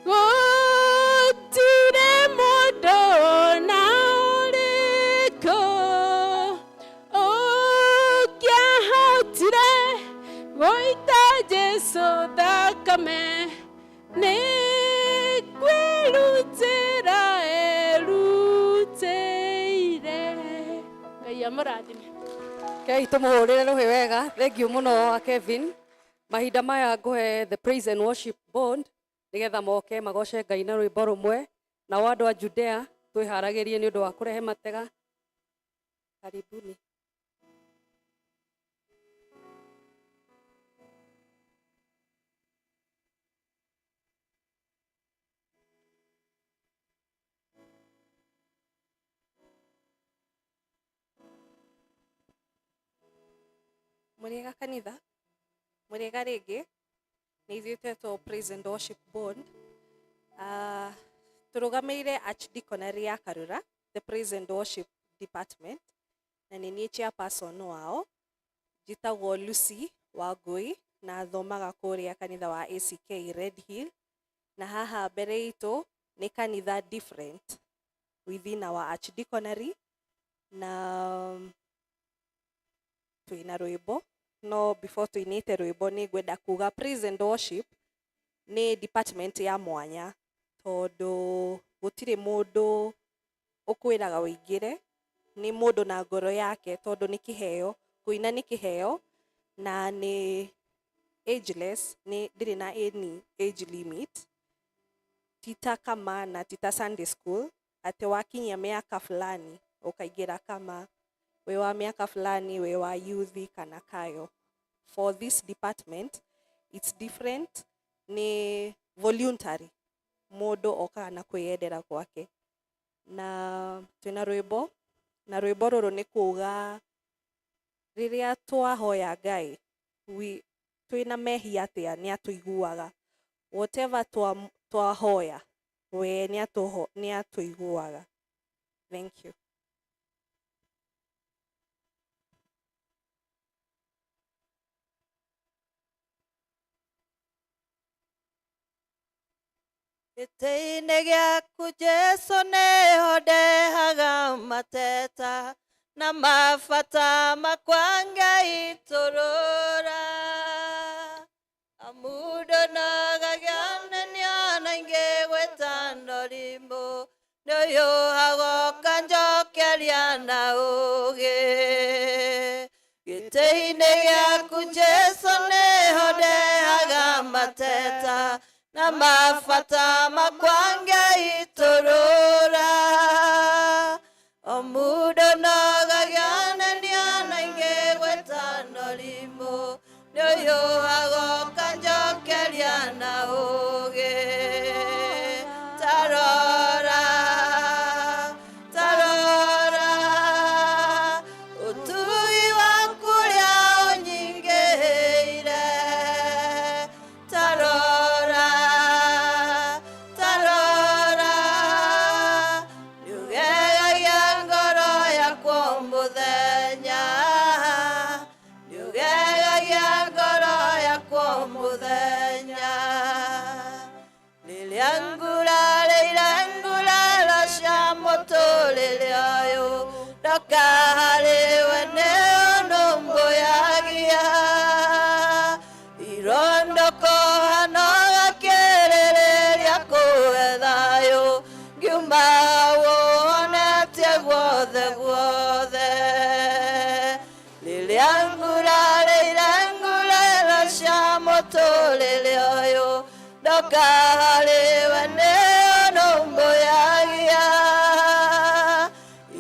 Gũtirĩ mũndũ ona ũrĩkũ ũngĩahotire gũita Jesũ thakame. Nĩ kwĩrutĩra erutĩire. Ngai amũrathime. Kei tũmũhũrĩre rũhĩ wega. Thank you mũno Kevin. Mahinda maya ngũhe the praise and worship band nĩgetha moke magoce Ngai na rwĩmbo rũmwe. Nao andũ a Judea twĩharagĩrie nĩ ũndũ wa kũrehe matega. Karibuni. Mũrĩega kanitha, mũrĩega rĩngĩ. Nĩ ithuĩ twetwo Praise and Worship Board. Tũrũgamĩrĩire Archdeaconry ya Karura, the Praise and Worship Department, na nĩ niĩ chairperson wao. Njĩtagwo Lucy Wangui na thomaga kũrĩa kanitha wa ACK Red Hill. Na haha mbere itũ Nĩ kanitha different within our archdeaconry na twĩna rwĩmbo, no before tũinĩte rwĩmbo nĩ ngwenda kuga praise and worship nĩ department ya mwanya tondũ gũtirĩ mũndũ ũkwĩraga ũingĩre, nĩ mũndũ na ngoro yake tondũ nĩ kĩheo, kũina nĩ kĩheo na nĩ ageless, nĩ ndĩrĩ na any age limit, ti ta kama na ti ta Sunday school atĩ wakinyia mĩaka fulani ũkaingĩra kama, wĩ wa mĩaka fulani wĩ wa youth kana kayo. For this department it's different, nĩ voluntary, mũndũ okaga na kwĩyendera gwake. Na twĩna rwĩmbo, na rwĩmbo rũrũ nĩ kuga rĩrĩa twahoya Ngai twĩna mehia atĩa nĩ atũiguaga, whatever twahoya we nĩ atũiguaga. Thank you. Gĩtĩ-inĩ gĩaku Jesũ nĩho ndehaga mateta na mabata makwa ngaitũrũra, amu ndonogagia nĩ nĩona ingĩgwĩta ndorimũ nĩũhiũhaga ũkanjokeria na ũũgĩ. Gĩtĩ-inĩ gĩaku Jesũ nĩho ndehaga mateta na mabata makwa ngaitũrũra, o mũndũ nogagia nĩ nĩona ingĩgwĩta ndorimũ nĩũhiũhaga ũkanjokeria na ũũgĩ. Tarora, tarora, ũtugi waku ũrĩa ũnyingĩhĩire. Tarora, tarora, nĩũgegagia ngoro yakwa o mũthenya, nĩũgegagia ngoro yakwa o mũthenya. Rĩrĩa ngurarĩire nguraro cia mũtũrĩre ũyũ, ndoka harĩwe nĩũnũmbũyagia. Irondoko hano gakĩrĩrĩria kũhe thayũ, ngiuma wonetie guothe guothe. Rĩrĩa ngurarĩire nguraro cia mũtũrĩre ũyũ, ndoka harĩwe nĩũnũmbũyagia.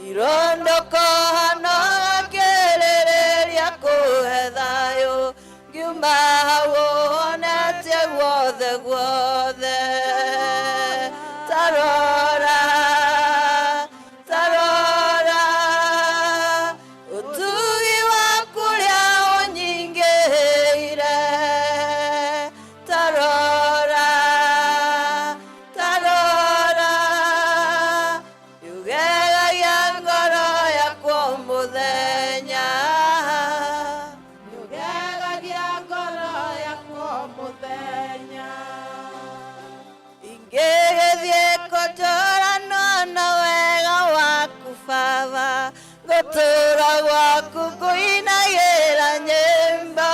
Irondoko hano gakĩrĩrĩria kũhe thayũ, ngiuma wonetie guothe guothe. Tarora, tarora, ũtugi waku ũrĩa ũnyingĩhĩire. Tarora, tarora, nĩũgegagia ngoro yakwa o mũthenya, nĩũgegagia ngoro yakwa o mũthenya. Ingĩgĩthiĩ kũtũranwo na wega waku Baba, ngũtũra gwaku ngũinagĩra nyĩmbo.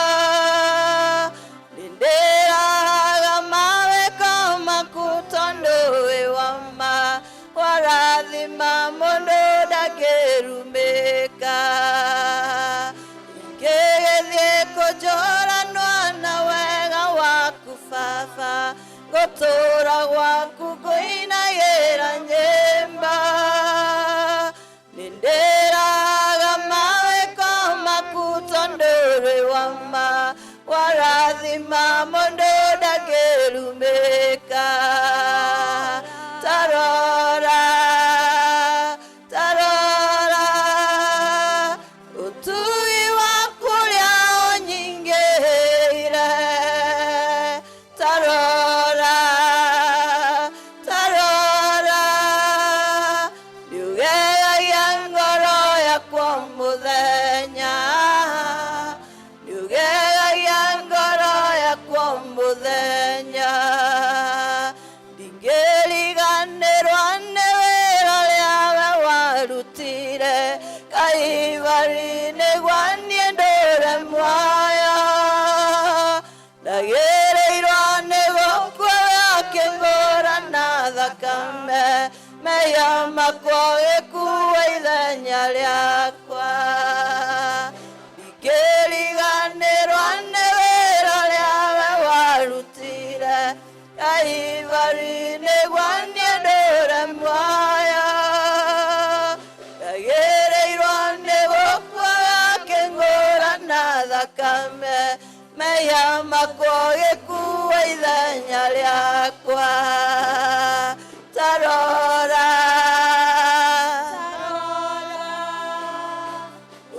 Nĩndĩraga mawĩko maku tondũ wĩ wa ma, warathima mũndũ ndangĩrumĩka. Ingĩgĩthiĩ kũnjũranwo na wega waku Baba, ngũtũra gwaku ngũinagĩra nyĩmbo. Nĩndĩraga mawĩko maku tondũ wĩ wa ma, warathima mũndũ ndangĩrumĩka. Tarora, tarora, ũtugi waku ũrĩa ũnyingĩhĩire. Tarora, tarora, nĩũgegagia ngoro yakwa o mũthenya, nĩũgegagia ngoro yakwa o mũthenya. Mehia makwa gĩkuua ithenya rĩakwa. Ndingĩriganĩrwo nĩ wĩra ũrĩa we warutire Kaivari nĩguo niĩ ndũre muoyo. Ndagĩrĩirwo nĩ gũkua gakĩngũra na thakame. Mehia makwa gĩkuua ithenya rĩakwa. Tarora,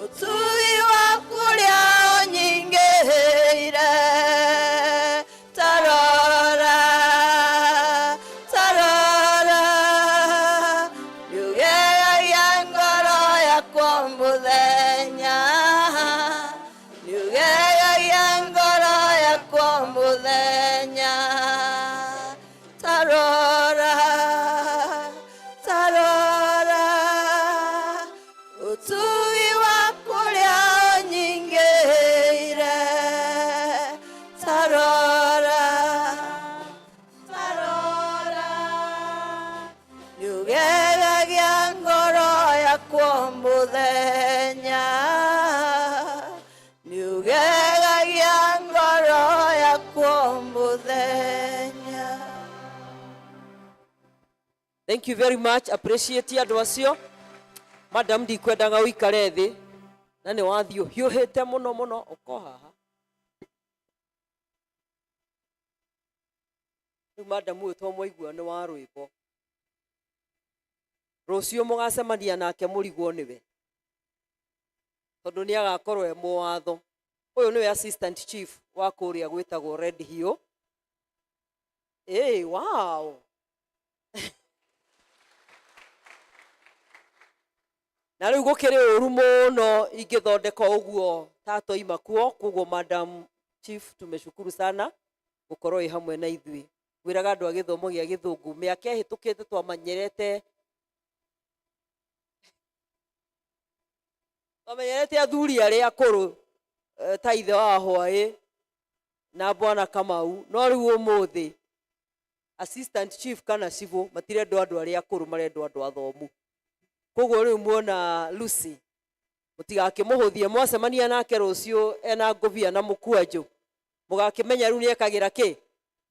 ũtugi waku ũrĩa ũnyingĩhĩire. Tarora, tarora, nĩũgegagia ngoro yakwa mũthenya, nĩũgegagia ngoro yakwa mũthenya. Tarora, tarora, ũtugi waku ũrĩa ũnyingĩhĩire. Tarora, tarora, nĩũgegagia ngoro yakwa mũthenya, nĩũgegagia ngoro yakwa mũthenya. Thank you very much. Appreciate andũ acio. Madam, ndikwendaga ũikare thĩ na nĩ wathiĩ ũhiũhĩte mũno mũno ũko haha. Rĩu madam ũyũ twamwaigua nĩ wa rwĩmbo. Rũciũ mũgacemania nake mũrigwo nĩwe, tondũ nĩ agakorwo e mũwatho. Ũyũ nĩwe assistant chief wa kũrĩa gwĩtagwo Red Hill. Hey, wow. Na rĩu gũkĩrĩ ũru mũno ingĩthondeka ũguo tatoima kuo. Koguo madam chief, tumeshukuru sana gũkorwo ĩ hamwe na ithuĩ. Ngwĩraga andũ a gĩthomo gĩa gĩthũngũ, mĩaka ĩhĩtũkĩte twamenyerete athuri arĩa akũrũ, ta ithe wa Hwaĩ na bwana Kamau, no rĩu ũmũthĩ assistant chief kana civil matirendwo andũ arĩa akũrũ, marendwo andũ athomu. Koguo rĩu muona Lucy, mũtigakĩmũhũthie mwacemania nake rũciũ ena ngũbia na mũkwanjũ, mũgakĩmenya rĩu nĩekagĩra kĩ,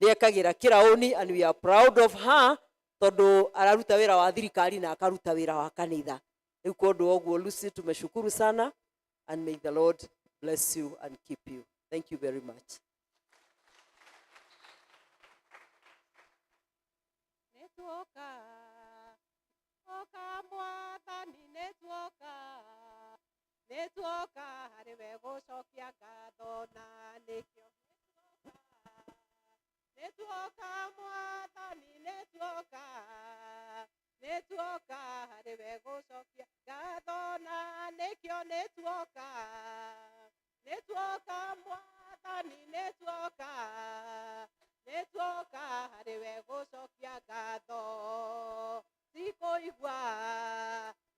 nĩekagĩra kĩraũni, and we are proud of her tondũ araruta wĩra wa thirikari na akaruta wĩra wa kanitha. Rĩu kwa ũndũ ũguo Lucy, tumeshukuru sana and may the Lord bless you and keep you. Thank you very much. Nĩtuoka, oka mwathani, nĩtuoka, nĩtuoka harĩ we gũcokia ngatho na nĩkĩo. Nĩtuoka mwathani, nĩtuoka, nĩtuoka harĩ we gũcokia ngatho na nĩkĩo. Nĩtuoka, nĩtuoka mwathani, nĩtuoka, nĩtuoka harĩ we gũcokia ngatho. Tikũigua,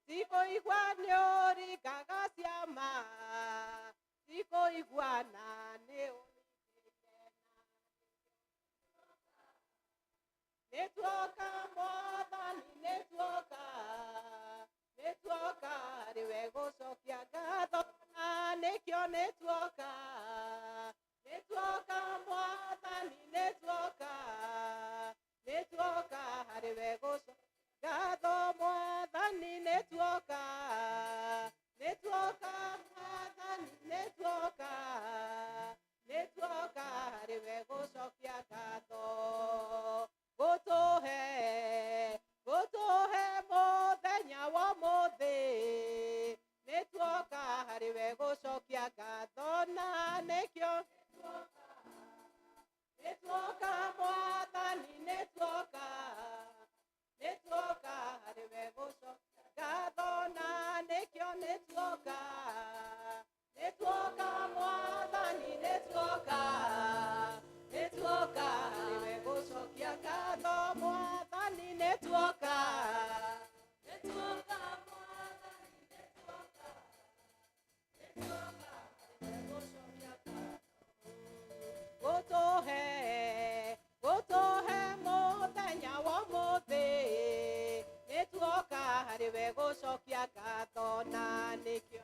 tikũigua nĩũringaga ciama, tikũigua na nĩ nĩtuoka mwathani, nĩtuoka, nĩtuoka harĩ we gũcokia ngatho na nĩkĩo. Nĩtuoka, nĩtuoka mwathani, nĩtuoka, nĩtuoka harĩ we gũcokia ngatho mwathani, nĩtuoka, nĩtuoka mwathani, nĩtuoka, nĩtuoka harĩ we gũcokia ngatho. Gũtũhe, gũtũhe mũthenya wa ũmũthĩ, nĩtuoka harĩ we gũcokia ngatho na nĩkĩo. Nĩtuoka mwathani, nĩtuoka, nĩtuoka harĩ we gũcokia ngatho na nĩkĩo. Nĩtuoka, nĩtuoka mwathani, nĩtuoka, nĩtuoka harĩ we gũcokia ngatho mwathani, nĩtuoka, nĩtuoka mwathani, nĩtuoka, nĩtuoka harĩ we gũcokia ngatho. Gũtũhe, gũtũhe mũthenya wa ũmũthĩ, nĩtuoka. nĩwe gũcokia ngatho na nĩkĩo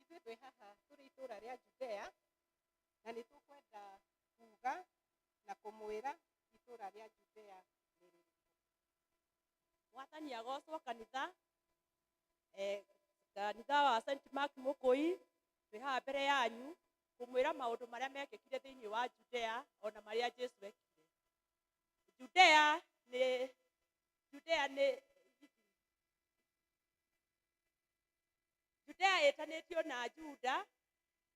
Ithuĩ twĩ haha tũrĩ itũra rĩa Judea na nĩ tũkwenda kuga na kũmwĩra itũra rĩa Judea nĩ rĩrĩkũ. Mwathani agocwo kanitha, kanitha wa St Mark Mũkũi, twĩ haha mbere yanyu kũmwĩra maũndũ marĩa mekĩkire thĩinĩ wa Judea ona marĩa Jesu ekire. Judea nĩ Judea nĩ Judea ĩtanĩtio na Juda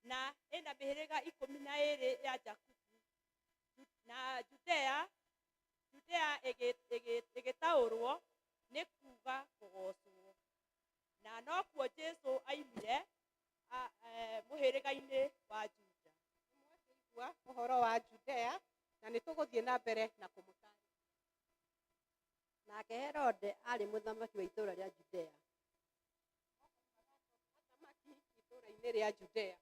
na ĩna mĩhĩrĩga 12 ya Jakubu. Na Judea Judea ĩgĩtaũrwo nĩ kuga kũgocwo, na nokuo Jesu aimire mũhĩrĩga-inĩ wa Juda. Nĩmwakĩigua ũhoro wa Judea na nĩ tũgũthiĩ na mbere na kũmũtaarĩria. Nake Herode aarĩ mũthamaki wa itũũra rĩa Judea. Athamaki itũũra-inĩ rĩa Judea.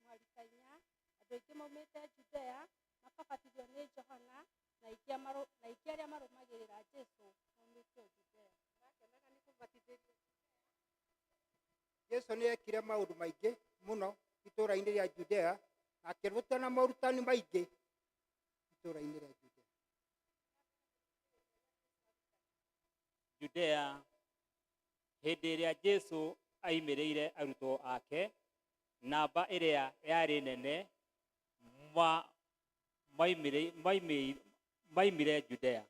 Mwarika inya andũ aingĩ maumĩte Judea makabatithio nĩ Johana na aingĩ arĩa marũmagĩrĩra Jesu maumĩte o Judea. Makenaga nĩ kũbatithĩrio. Jesu nĩ ekire maũndũ maingĩ mũno itũũra-inĩ rĩa Judea na akĩrutana morutani maingĩ itũũra-inĩ rĩa Judea. Judea hĩndĩ ĩrĩa Jesu aimĩrĩire arutwo ake, namba ĩrĩa yarĩ nene maimire Judea.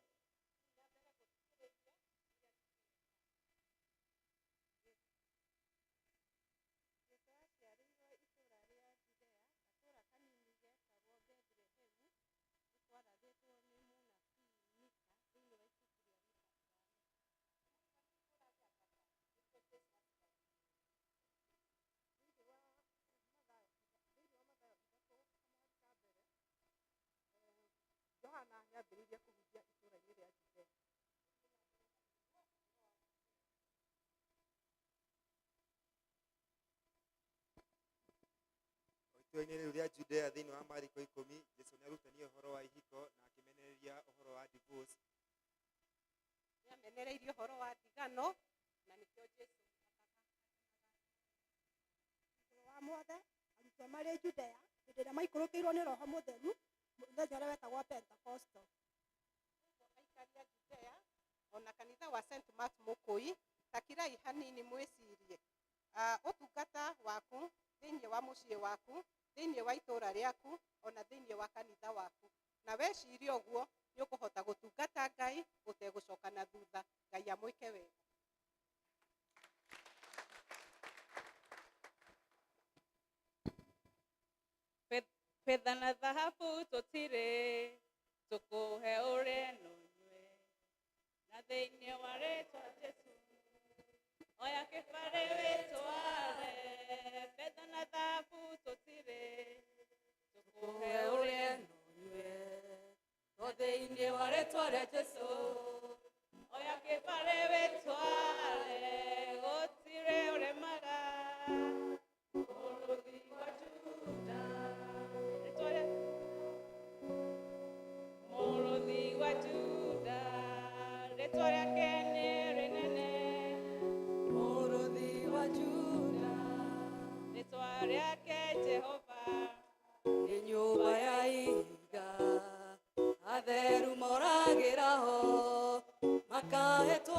Johana nĩambĩrĩirie kũhunjia itũũra-inĩ rĩa Judea. Itũũra-inĩ rĩu rĩa Judea thĩinĩ wa Mariko 10, Jesu nĩarutanire ũhoro wa ihiko na akĩmenereria ũhoro wa divorce. Nĩamenereirie ũhoro wa ndigano na nĩkĩo Jesu Igũrũ wa mothe arutwo marĩ Judea hĩndĩ ĩrĩa maikũrũkĩirwo nĩ Roho Mũtheru mũthenya ũrĩa wetagwo Pentekosto. Aikari a Judea ona kanitha wa St Mark Mũkũi takirai hanini mwĩcirie ũtungata waku thĩinĩ wa mũciĩ waku thĩinĩ wa itũũra rĩaku ona thĩinĩ wa kanitha waku, na weciria ũguo nĩ ũkũhota gũtungata Ngai ũtegũcoka na thutha. Ngai amwĩke wega. Betha na thahabu tũtirĩ tũkũhe ũrĩe na ũnyue, na thĩinĩ wa rĩtwa Jesu oya kĩbarĩ wĩtware. Betha na thahabu tũtirĩ tũkũhe ũrĩe na ũnyue, no thĩinĩ wa rĩtwa rĩa Jesu oya kĩbarĩ wĩtware. Gũtirĩ ũremaga mũrũthi wa Juda, rĩtwa rĩa mũrũthi wa Juda, rĩtwa rĩake nĩ rĩnene. Mũrũthi wa Juda, rĩtwa rĩake Jehova nĩ nyũmba ya ihiga, atheru moragĩra ho, makahetwo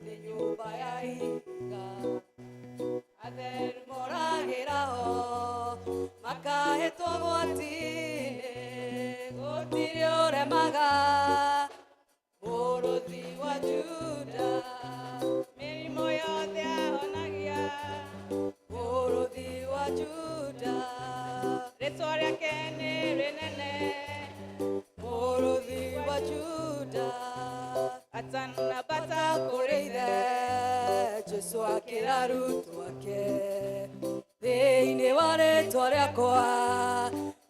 Nĩ nyũmba ya ihinga atheru moragĩra ho makahĩtwo gwati-inĩ gũtirĩ ũremaga mũrũthi wa Juda mĩrimũ yothe ahonagia mũrũthi wa Juda rĩtwa rĩake nĩ rĩnene mũrũthi wa Juda atanambata kũrĩ ithe Jesũ akĩra arutwo ake thĩinĩ wa rĩtwa rĩakwa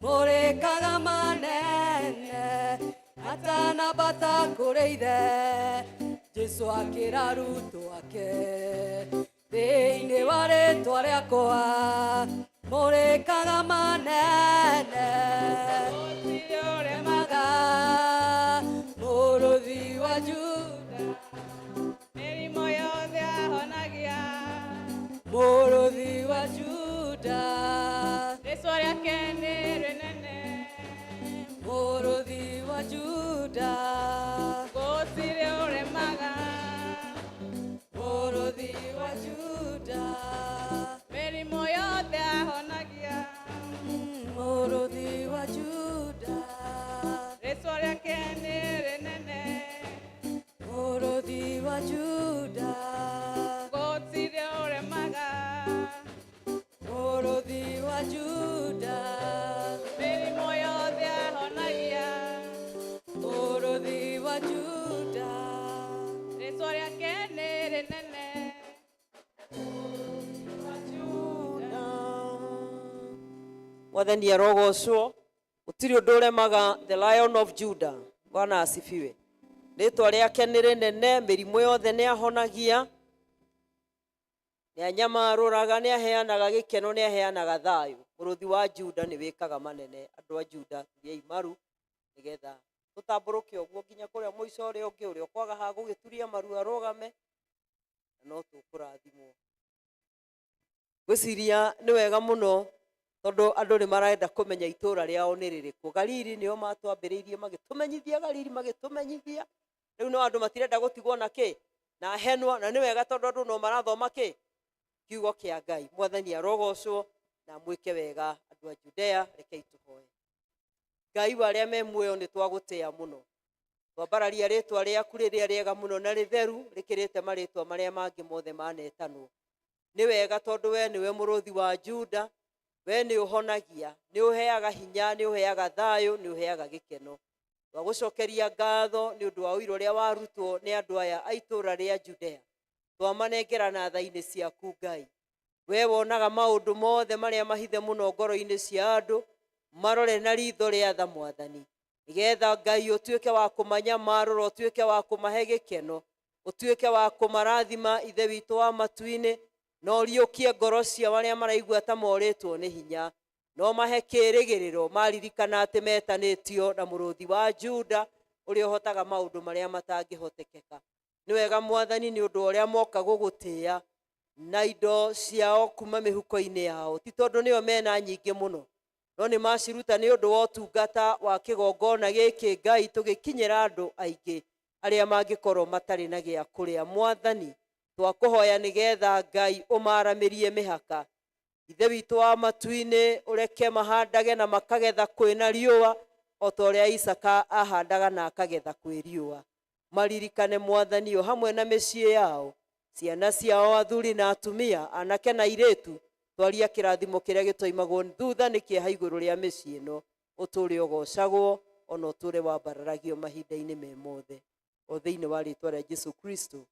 mũrĩkaga manene atanambata kũrĩ ithe Jesũ akĩra arutwo ake thĩinĩ wa rĩtwa rĩakwa mũrĩkaga manene gũtirĩ ũremaga mũrũthi wa Juda mĩrimũ yothe ahonagia mũrũthi wa Juda rĩtwa rĩake nĩ rĩnene mũrũthi wa Juda gũtirĩ ũremaga mũrũthi wa Juda mĩrimũ yothe ahonagia mũrũthi wa Juda rĩtwa rĩake nĩ rĩnene mũrũthi wa Juda gũtirĩ ũremaga mũrũthi wa Juda mĩrimũ yothe ahonagia mũrũthi wa Juda rĩtwa rĩake nĩ rĩnene Mwathani arogocwo gũtirĩ ũndũ ũremaga the Lion of Judah. Bwana asifiwe. Rĩtwa rĩake nĩ rĩnene, mĩrimũ yothe nĩ ahonagia, nĩ anyamarũraga, nĩ aheanaga gĩkeno, nĩ aheanaga thayũ. Mũrũthi wa Juda nĩ wĩkaga manene. Andũ a Juda turiai maru nĩgetha tũtambũrũke ũguo nginya kũrĩa mũico ũrĩa ũngĩ, ũrĩa ũkwaga ha gũgĩturia maru arũgame, na no tũkũrathimwo. Ngwĩciria nĩ wega mũno tondũ andũ nĩ marenda kũmenya itũra rĩao nĩ rĩrĩkũ. Galili nĩo matwambĩrĩirie magĩtũmenyithia, Galili magĩtũmenyithia. Rĩu no andũ matirenda gũtigwo na kĩ na henwa, na nĩ wega tondũ andũ no marathoma kĩ kiugo kĩa Ngai. Mwathani arogocwo na mwĩke wega andũ a Judea. Rekei tũhoe. Ngai wa arĩa me muoyo, nĩ twagũtĩa mũno, twambararia rĩtwa rĩaku rĩrĩa rĩega mũno na rĩtheru rĩkĩrĩte marĩtwa marĩa mangĩ mothe manetanwo. Nĩ wega tondũ we nĩwe mũrũthi wa Juda, we nĩ ũhonagia, nĩ ũheaga hinya, nĩ ũheaga thayũ, nĩ ũheaga gĩkeno. Twagũcokeria ngatho nĩ ũndũ wa ũira ũrĩa warutwo nĩ andũ aya a itũũra rĩa Judea. Twamanengera na tha-inĩ ciaku Ngai. We wonaga maũndũ mothe marĩa mahithe mũno ngoro-inĩ cia andũ, marore na ritho rĩa tha Mwathani, nĩgetha Ngai ũtuĩke wa kũmanyamarũra, ũtuĩke wa kũmahe gĩkeno, ũtuĩke wa kũmarathima Ithe witũ wa matu-inĩ, na ũriũkie ngoro ciao arĩa maraigua ta morĩtwo nĩ hinya, no mahe kĩĩrĩgĩrĩro maririkana atĩ metanĩtio na mũrũthi wa Juda ũrĩa ũhotaga maũndũ marĩa matangĩhotekeka. Nĩ wega Mwathani nĩ ũndũ wa ũrĩa moka gũgũtĩĩa na indo ciao kuma mĩhuko-inĩ yao, ti tondũ nĩo mena nyingĩ mũno, no nĩ maciruta nĩ ũndũ wa ũtungata wa kĩgongona gĩkĩ Ngai, tũgĩkinyĩra andũ aingĩ arĩa mangĩkorwo matarĩ na gĩa kũrĩa. Mwathani, twakũhoya nĩgetha Ngai ũmaramĩrie mĩhaka. Ithe witũ wa matu-inĩ, ũreke mahandage na makagetha kwĩna riũa o ta ũrĩa Isaka ahandaga na akagetha kwĩ riũa. Maririkane Mwathani o hamwe na mĩciĩ yao, ciana ciao, athuri na atumia, anake na airĩtu. Twaria kĩrathimo kĩrĩa gĩtoimagwo thutha nĩ kĩeha igũrũ rĩa mĩciĩ ĩno, ũtũũre ũgocagwo ona ũtũũre wambararagio mahinda-inĩ me mothe, o thĩinĩ wa rĩtwa rĩa Jesu Kristo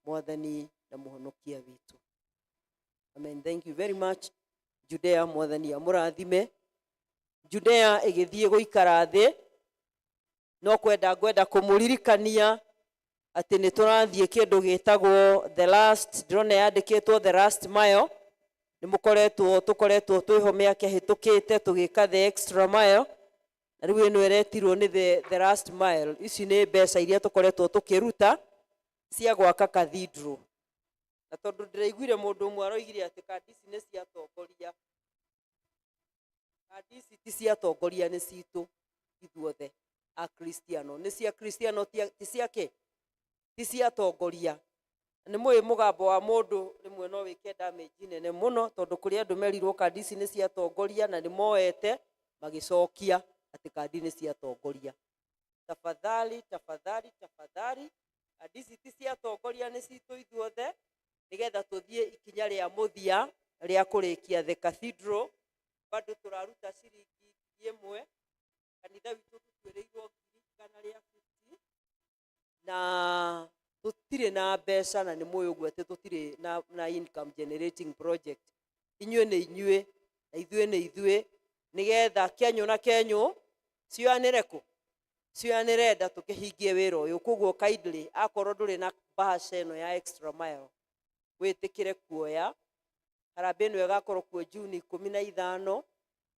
Mwathani na Mũhonokia witũ. Amen. Thank you very much. Judea, Mwathani amũrathime. Judea ĩgĩthiĩ gũikara thĩ, no kwenda ngwenda kũmũririkania atĩ nĩ tũrathiĩ kĩndũ gĩtagwo the last, ndĩrona yandĩkĩtwo the last mile. Nĩ mũkoretwo tũkoretwo twĩho mĩaka ĩhĩtũkĩte tũgĩka the extra mile, na rĩu ĩno ĩretirwo nĩ the last mile. Ici nĩ mbeca iria tũkoretwo tũkĩruta cia gwaka cathedral, na tondũ ndĩraiguire mũndũ ũmwe aroigire atĩ kandi ici nĩ cia atongoria, kandi ici ti cia atongoria, nĩ citũ ithuothe akristiano, nĩ cia kristiano, ti cia kĩ, ti cia atongoria. Nĩ mũĩ mũgambo wa mũndũ rĩmwe no wĩke damage nene mũno, tondũ kũrĩ andũ merirwo kandi ici nĩ ciatongoria na nĩ moete magĩcokia atĩ kandi nĩ ciatongoria. Tafadhali, tafadhali, tafadhali, kandi ici ti ciatongoria, nĩ citũ ithuothe, nĩgetha tũthiĩ ikinya rĩa mũthia rĩa kũrĩkia the cathedral. Bado tũraruta ciringi 1,000. Kanitha witũ tũtuĩrĩirwo 150,000 na tũtirĩ na mbeca, na nĩ mũĩ ũguo atĩ tũtirĩ na income generating project. Inyuĩ nĩ inyuĩ na ithuĩ nĩ ithuĩ, nĩgetha kenyũ na kenyũ cioyanĩre kũ cioyanĩre nda tũkĩhingie wĩra ũyũ. Koguo kindly, akorwo ndũrĩ na bahasha ĩno ya extra mile, wĩtĩkĩre kuoya. Harambee ĩno ĩgakorwo kuo Juni 15,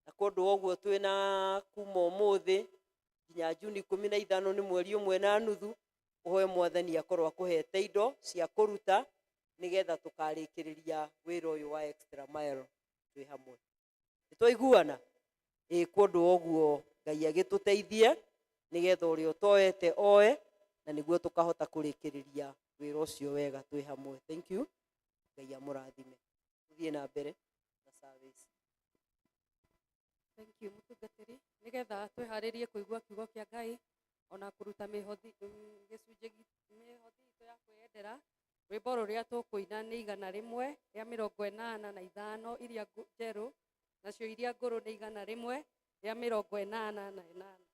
na kũndũ ũguo twĩna kuma ũmũthĩ nginya Juni 15, nĩ mweri ũmwe na nuthu. Ũhoe Mwathani akorwo akũhete indo cia kũruta, nĩgetha tũkarĩkĩrĩria wĩra ũyũ wa extra mile twĩ hamwe. Nĩ twaiguana? Ĩĩ, kũndũ ũguo Ngai agĩtũteithie, nĩgetha ũrĩa ũtoete oe, na nĩguo tũkahota kũrĩkĩrĩria wĩra ũcio wega twĩ hamwe. Thank you. Ngai amũrathime. Tũthiĩ na mbere na service. Thank you, mũtungatĩri. Nĩgetha twĩharĩrie kũigua kiugo kĩa Ngai ona kũruta mĩhothi, gĩcunjĩ mĩhothi itũ ya kwĩyendera, rwĩmbo rũrĩa tũkũina nĩ 185 iria njerũ, nacio iria ngũrũ nĩ 188.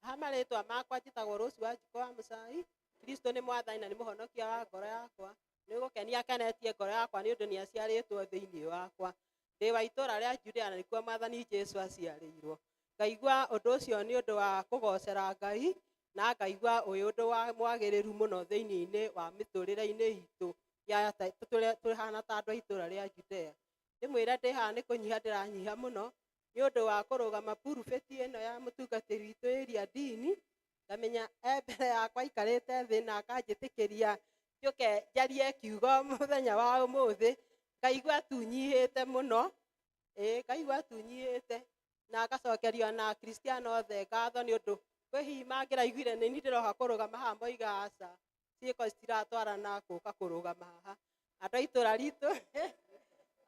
Ha marĩtwa makwa njĩtagwo Rose wa Njikũ wa Mũcai. Kristo nĩ mwathani na nĩ mũhonokia wa ngoro yakwa. Nĩ gũkenia akenetie ngoro yakwa nĩ ũndũ nĩ aciarĩtwo thĩinĩ wakwa. Ndĩ wa itũũra rĩa Judea na nĩkuo mwathani Jesu aciarĩirwo. Ngaigua ũndũ ũcio nĩ ũndũ wa kũgocera Ngai na ngaigua ũyũ ũndũ wa mwagĩrĩru mũno thĩinĩ-inĩ wa mĩtũrĩre-inĩ itũ ya tũhana ta andũ a itũũra rĩa Judea. Ndĩmwĩre ndĩ haha nĩ kũnyiha ndĩranyiha mũno nĩ ũndũ wa kũrũgama pulpit ĩno ya mũtungatĩri witũ area dini, ngamenya e mbere yakwa aikarĩte thĩ na akanjĩtĩkĩria njũke njarie kiugo mũthenya wa ũmũthĩ, ngaigua tu nyihĩte mũno, ĩĩ ngaigua tu nyihĩte na ngacokeria na Akristiano othe ngatho nĩ ũndũ kwĩ hihi mangĩraiguire nĩ niĩ ndĩroka kũrũgama haha moiga aca, ciĩko citiratwarana gũka kũrũgama haha. Andũ a itũũra ritũ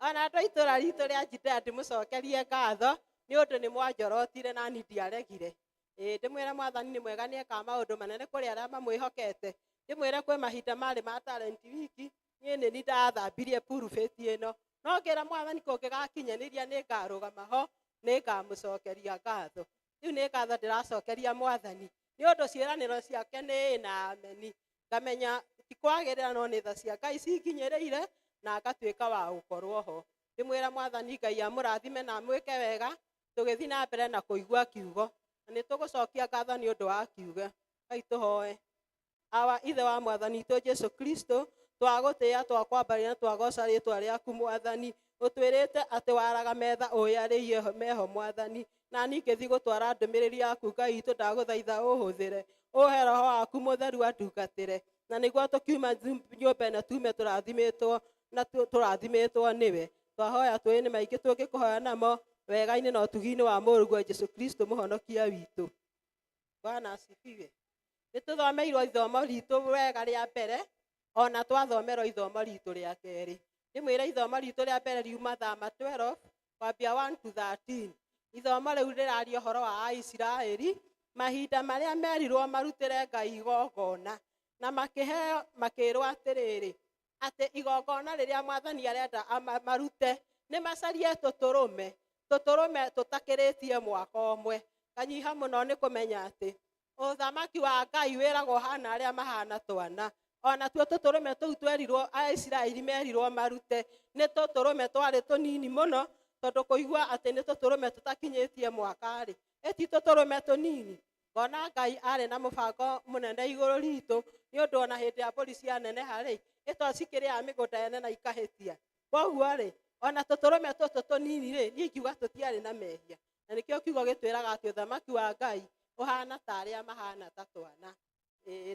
ona andũ a itũũra ritũ rĩa Judea ndĩmũcokerie ngatho nĩ ũndũ nĩ mwanjorotire na niĩ ndiaregire. Ĩĩ ndĩmwĩre mwathani nĩ mwega, nĩ ekaga maũndũ manene kũrĩ arĩa mamwĩhokete. Ndĩmwĩre kwĩ mahinda marĩ ma talent week, niĩ nĩ niĩ ndathambirie pulpit ĩno, no ngĩra mwathani kũngĩgakinyanĩria nĩ ngarũgama ho, nĩ ngamũcokeria ngatho. Rĩu nĩ ngatho ndĩracokeria mwathani nĩ ũndũ ciĩranĩro ciake nĩ ĩĩ na ameni. Ngamenya ti kwagĩrĩra no nĩ tha cia Ngai cinginyĩrĩire na ngatuĩka wa gũkorwo ho. Ndĩmwĩra mwathani Ngai amũrathime na amwĩke wega, tũgĩthiĩ na mbere na kũigua kiugo. Na nĩ tũgũcokia ngatho nĩ ũndũ wa kiugo. Ngai tũhoe. Awa ithe wa mwathani witũ Jesu Kristo, twagũtĩĩa, twakwambaria na twagoca rĩtwa rĩaku mwathani. Ũtwĩrĩte atĩ waraga metha ũyarĩie meho mwathani, na niĩ ngĩthiĩ gũtwara ndũmĩrĩri yaku Ngai witũ, ndagũthaitha ũhũthĩre, ũhe roho waku mũtheru andungatĩre, na nĩguo tũkiuma nyũmba ĩno tume tũrathimĩtwo na tũrathimĩtwo nĩwe. Twahoya tũĩ nĩ maingĩ tũngĩkũhoya namo wega-inĩ na ũtugi-inĩ wa mũrũguo Jesu Kristo mũhonokia witũ. Bwana asifiwe. Nĩ tũthomeirwo ithomo ritũ wega rĩa mbere, ona twathomerwo ithomo ritũ rĩa kerĩ. Ndĩmwĩre ithomo ritũ rĩa mbere riuma Thama 12 kwambia 1 to 13. Ithomo rĩu rĩraria ũhoro wa Aisiraeli mahinda marĩa merirwo marutĩre Ngai igongona, na makĩheo makĩrwo atĩrĩrĩ, atĩ igongona rĩrĩa mwathani arenda marute nĩ macarie tũtũrũme, tũtũrũme tũtakĩrĩtie mwaka ũmwe. Nganyiha mũno nĩ kũmenya atĩ ũthamaki wa Ngai wĩragwo hana arĩa mahana twana. Ona tuo tũtũrũme tũu twerirwo Aisiraeli merirwo marute nĩ tũtũrũme twarĩ tũnini mũno, tondũ kũigua atĩ nĩ tũtũrũme tũtakinyĩtie mwaka-rĩ, ĩti tũtũrũme tũnini. Ngona Ngai arĩ na mũbango mũnene igũrũ ritũ, nĩ ũndũ ona hĩndĩ ya mbũri cianeneha-rĩ, ĩto cikĩrĩaga mĩgũnda yene na ikahĩtia. Koguo-rĩ, ona tũtũrũme tũtũ tũnini-rĩ, niĩ ingiuga tũtiarĩ na mehia. Na nĩkĩo kiugo gĩtwĩraga atĩ ũthamaki wa Ngai ũhana ta arĩa mahana ta twana.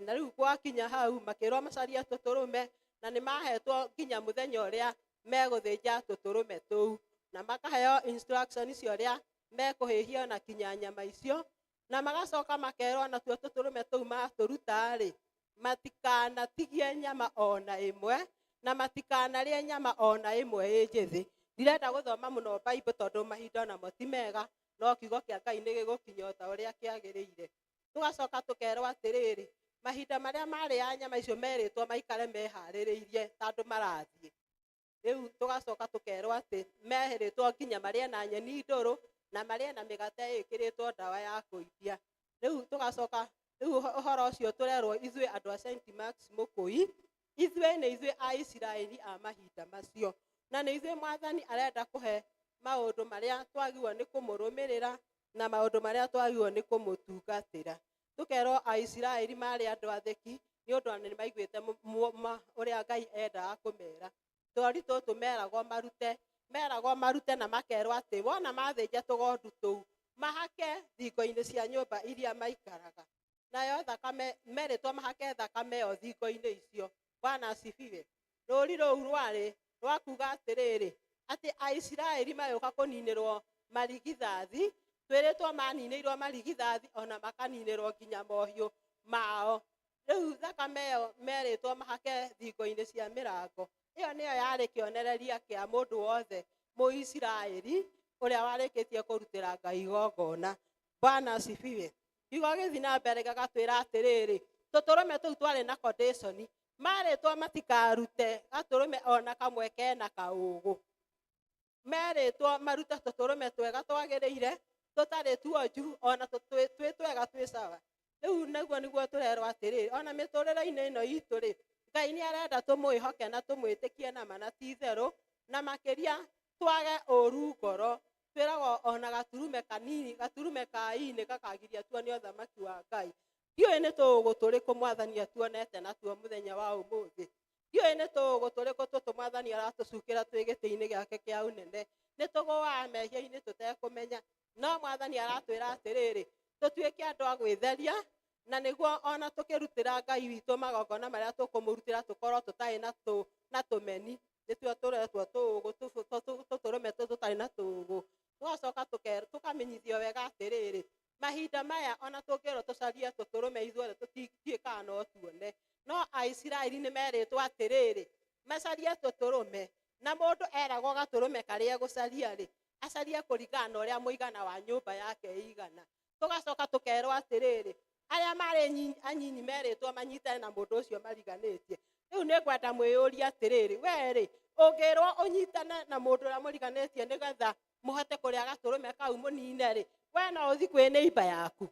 Na rĩu gwakinya hau makĩrwo macarie tũtũrũme, na nĩ mahetwo nginya mũthenya ũrĩa megũthĩnja tũtũrũme tũu, na makaheo instruction cia ũrĩa mekũhĩhia na kinya nyama icio, na magacoka makerwo natuo tũtũrũme tũu matũruta-rĩ, matikanatigie nyama ona ĩmwe, na matikanarĩe nyama ona ĩmwe ĩ njĩthĩ. Ndirenda gũthoma mũno Bible tondũ mahinda onamo ti mega, no kiugo kĩa Ngai nĩ gĩgũkinya o ta ũrĩa kĩagĩrĩire. Tũgacoka tũkerwo atĩrĩrĩ, mahinda marĩa marĩaga nyama icio merĩtwo maikare meharĩrĩirie ta andũ marathiĩ. Rĩu tũgacoka tũkerwo atĩ merĩtwo nginya marĩe na nyeni ndũrũ na marĩe na mĩgate ĩkĩrĩtwo ndawa ya kũimbia. Rĩu tũgacoka rĩu ũhoro ũcio tũrerwo ithuĩ andũ a Saint Marks Mũkũi, ithuĩ nĩ ithuĩ Aisiraeli a mahinda macio, na nĩ ithuĩ mwathani arenda kũhe maũndũ marĩa twagĩrĩirwo nĩ kũmũrũmĩrĩra na maũndũ marĩa twagĩrĩirwo nĩ kũmũtungatĩra. Tũkerwo Aisiraeli marĩ andũ athĩki nĩ ũndũ nĩ maiguĩte ũrĩa Ngai endaga kũmera. Tũrori tũtũ meragwo marute, meragwo marute na makerwo atĩ wona mathĩnja tũgondu tũu mahake thingo-inĩ cia nyũmba iria maikaraga, nayo thakame merĩtwo mahake thakame ĩyo thingo-inĩ icio. Bwana asifiwe. Rũri rũu rwarĩ rwa kuga atĩrĩrĩ, atĩ Aisiraeli magĩũka kũninĩrwo marigithathi, twĩrĩtwo maninĩirwo marigithathi ona makaninĩrwo nginya mohiũ mao. Rĩu thakame ĩyo merĩtwo mahake thingo-inĩ cia mĩrango, ĩyo nĩyo yarĩ kĩonereria kĩa mũndũ wothe Mũisiraeli ũrĩa warĩkĩtie kũrutĩra Ngai igongona. Bwana asifiwe. Kiugo gĩthiĩ na mbere gĩgatwĩra atĩrĩrĩ, tũtũrũme tũu twarĩ na condition, marĩtwo matikarute gatũrũme ona kamwe kena kaũgũ. Merĩtwo marute tũtũrũme twega twagĩrĩire, Tũtarĩ tuonju ona twĩ twega twĩ sawa. Rĩu naguo nĩguo tũrerwo atĩrĩrĩ, ona mĩtũrĩre-inĩ ĩno itũ rĩ, Ngai nĩ arenda tũmwĩhoke na tũmwĩtĩkie nama na ti itherũ, na makĩria twage ũru ngoro. Twĩragwo ona gaturume kanini, gaturume ka inĩ gakagiria tuone ũthamaki wa Ngai. Ndiũĩ nĩ tũũgũ tũrĩkũ mwathani atuonete natuo mũthenya wa ũmũthĩ. Ndiũĩ nĩ tũũgũ tũrĩkũ tũtũ mwathani aratũcukĩra twĩ gĩtĩ-inĩ gĩake kĩa ũnene. Nĩ tũgũaga mehia-inĩ tũtekũmenya, no mwathani aratwĩra atĩrĩrĩ, tũtuĩke andũ a gwĩtheria, na nĩguo ona tũkĩrutĩra Ngai witũ magongona marĩa tũkũmũrutĩra tũkorwo tũtarĩ na tũmeni. Nĩtuo tũretwo tũũgũ, tũtũrũme tũtarĩ na tũũgũ. Tũgacoka tũkamenyithio wega atĩrĩrĩ, mahinda maya ona tũngĩrwo tũcarie tũtũrũme ithuothe tũtingĩũĩ kana no tuone. No Aisiraeli nĩ merĩtwo atĩrĩrĩ, macarie tũtũrũme, na mũndũ eragwo gatũrũme karĩa egũcaria rĩ, acarie kũringana na ũrĩa mũigana wa nyũmba yake ĩigana. Tũgacoka tũkerwo atĩrĩrĩ, arĩa marĩ anyinyi merĩtwo manyitane na mũndũ ũcio mariganĩtie. Rĩu nĩ ngwenda mwĩyũrie atĩrĩrĩ, we rĩ, ũngĩrwo ũnyitane na mũndũ ũrĩa mũriganĩtie nĩgetha mũhote kũrĩa gatũrũme kau mũnine rĩ, we no ũthiĩ kwĩ neighbor yaku.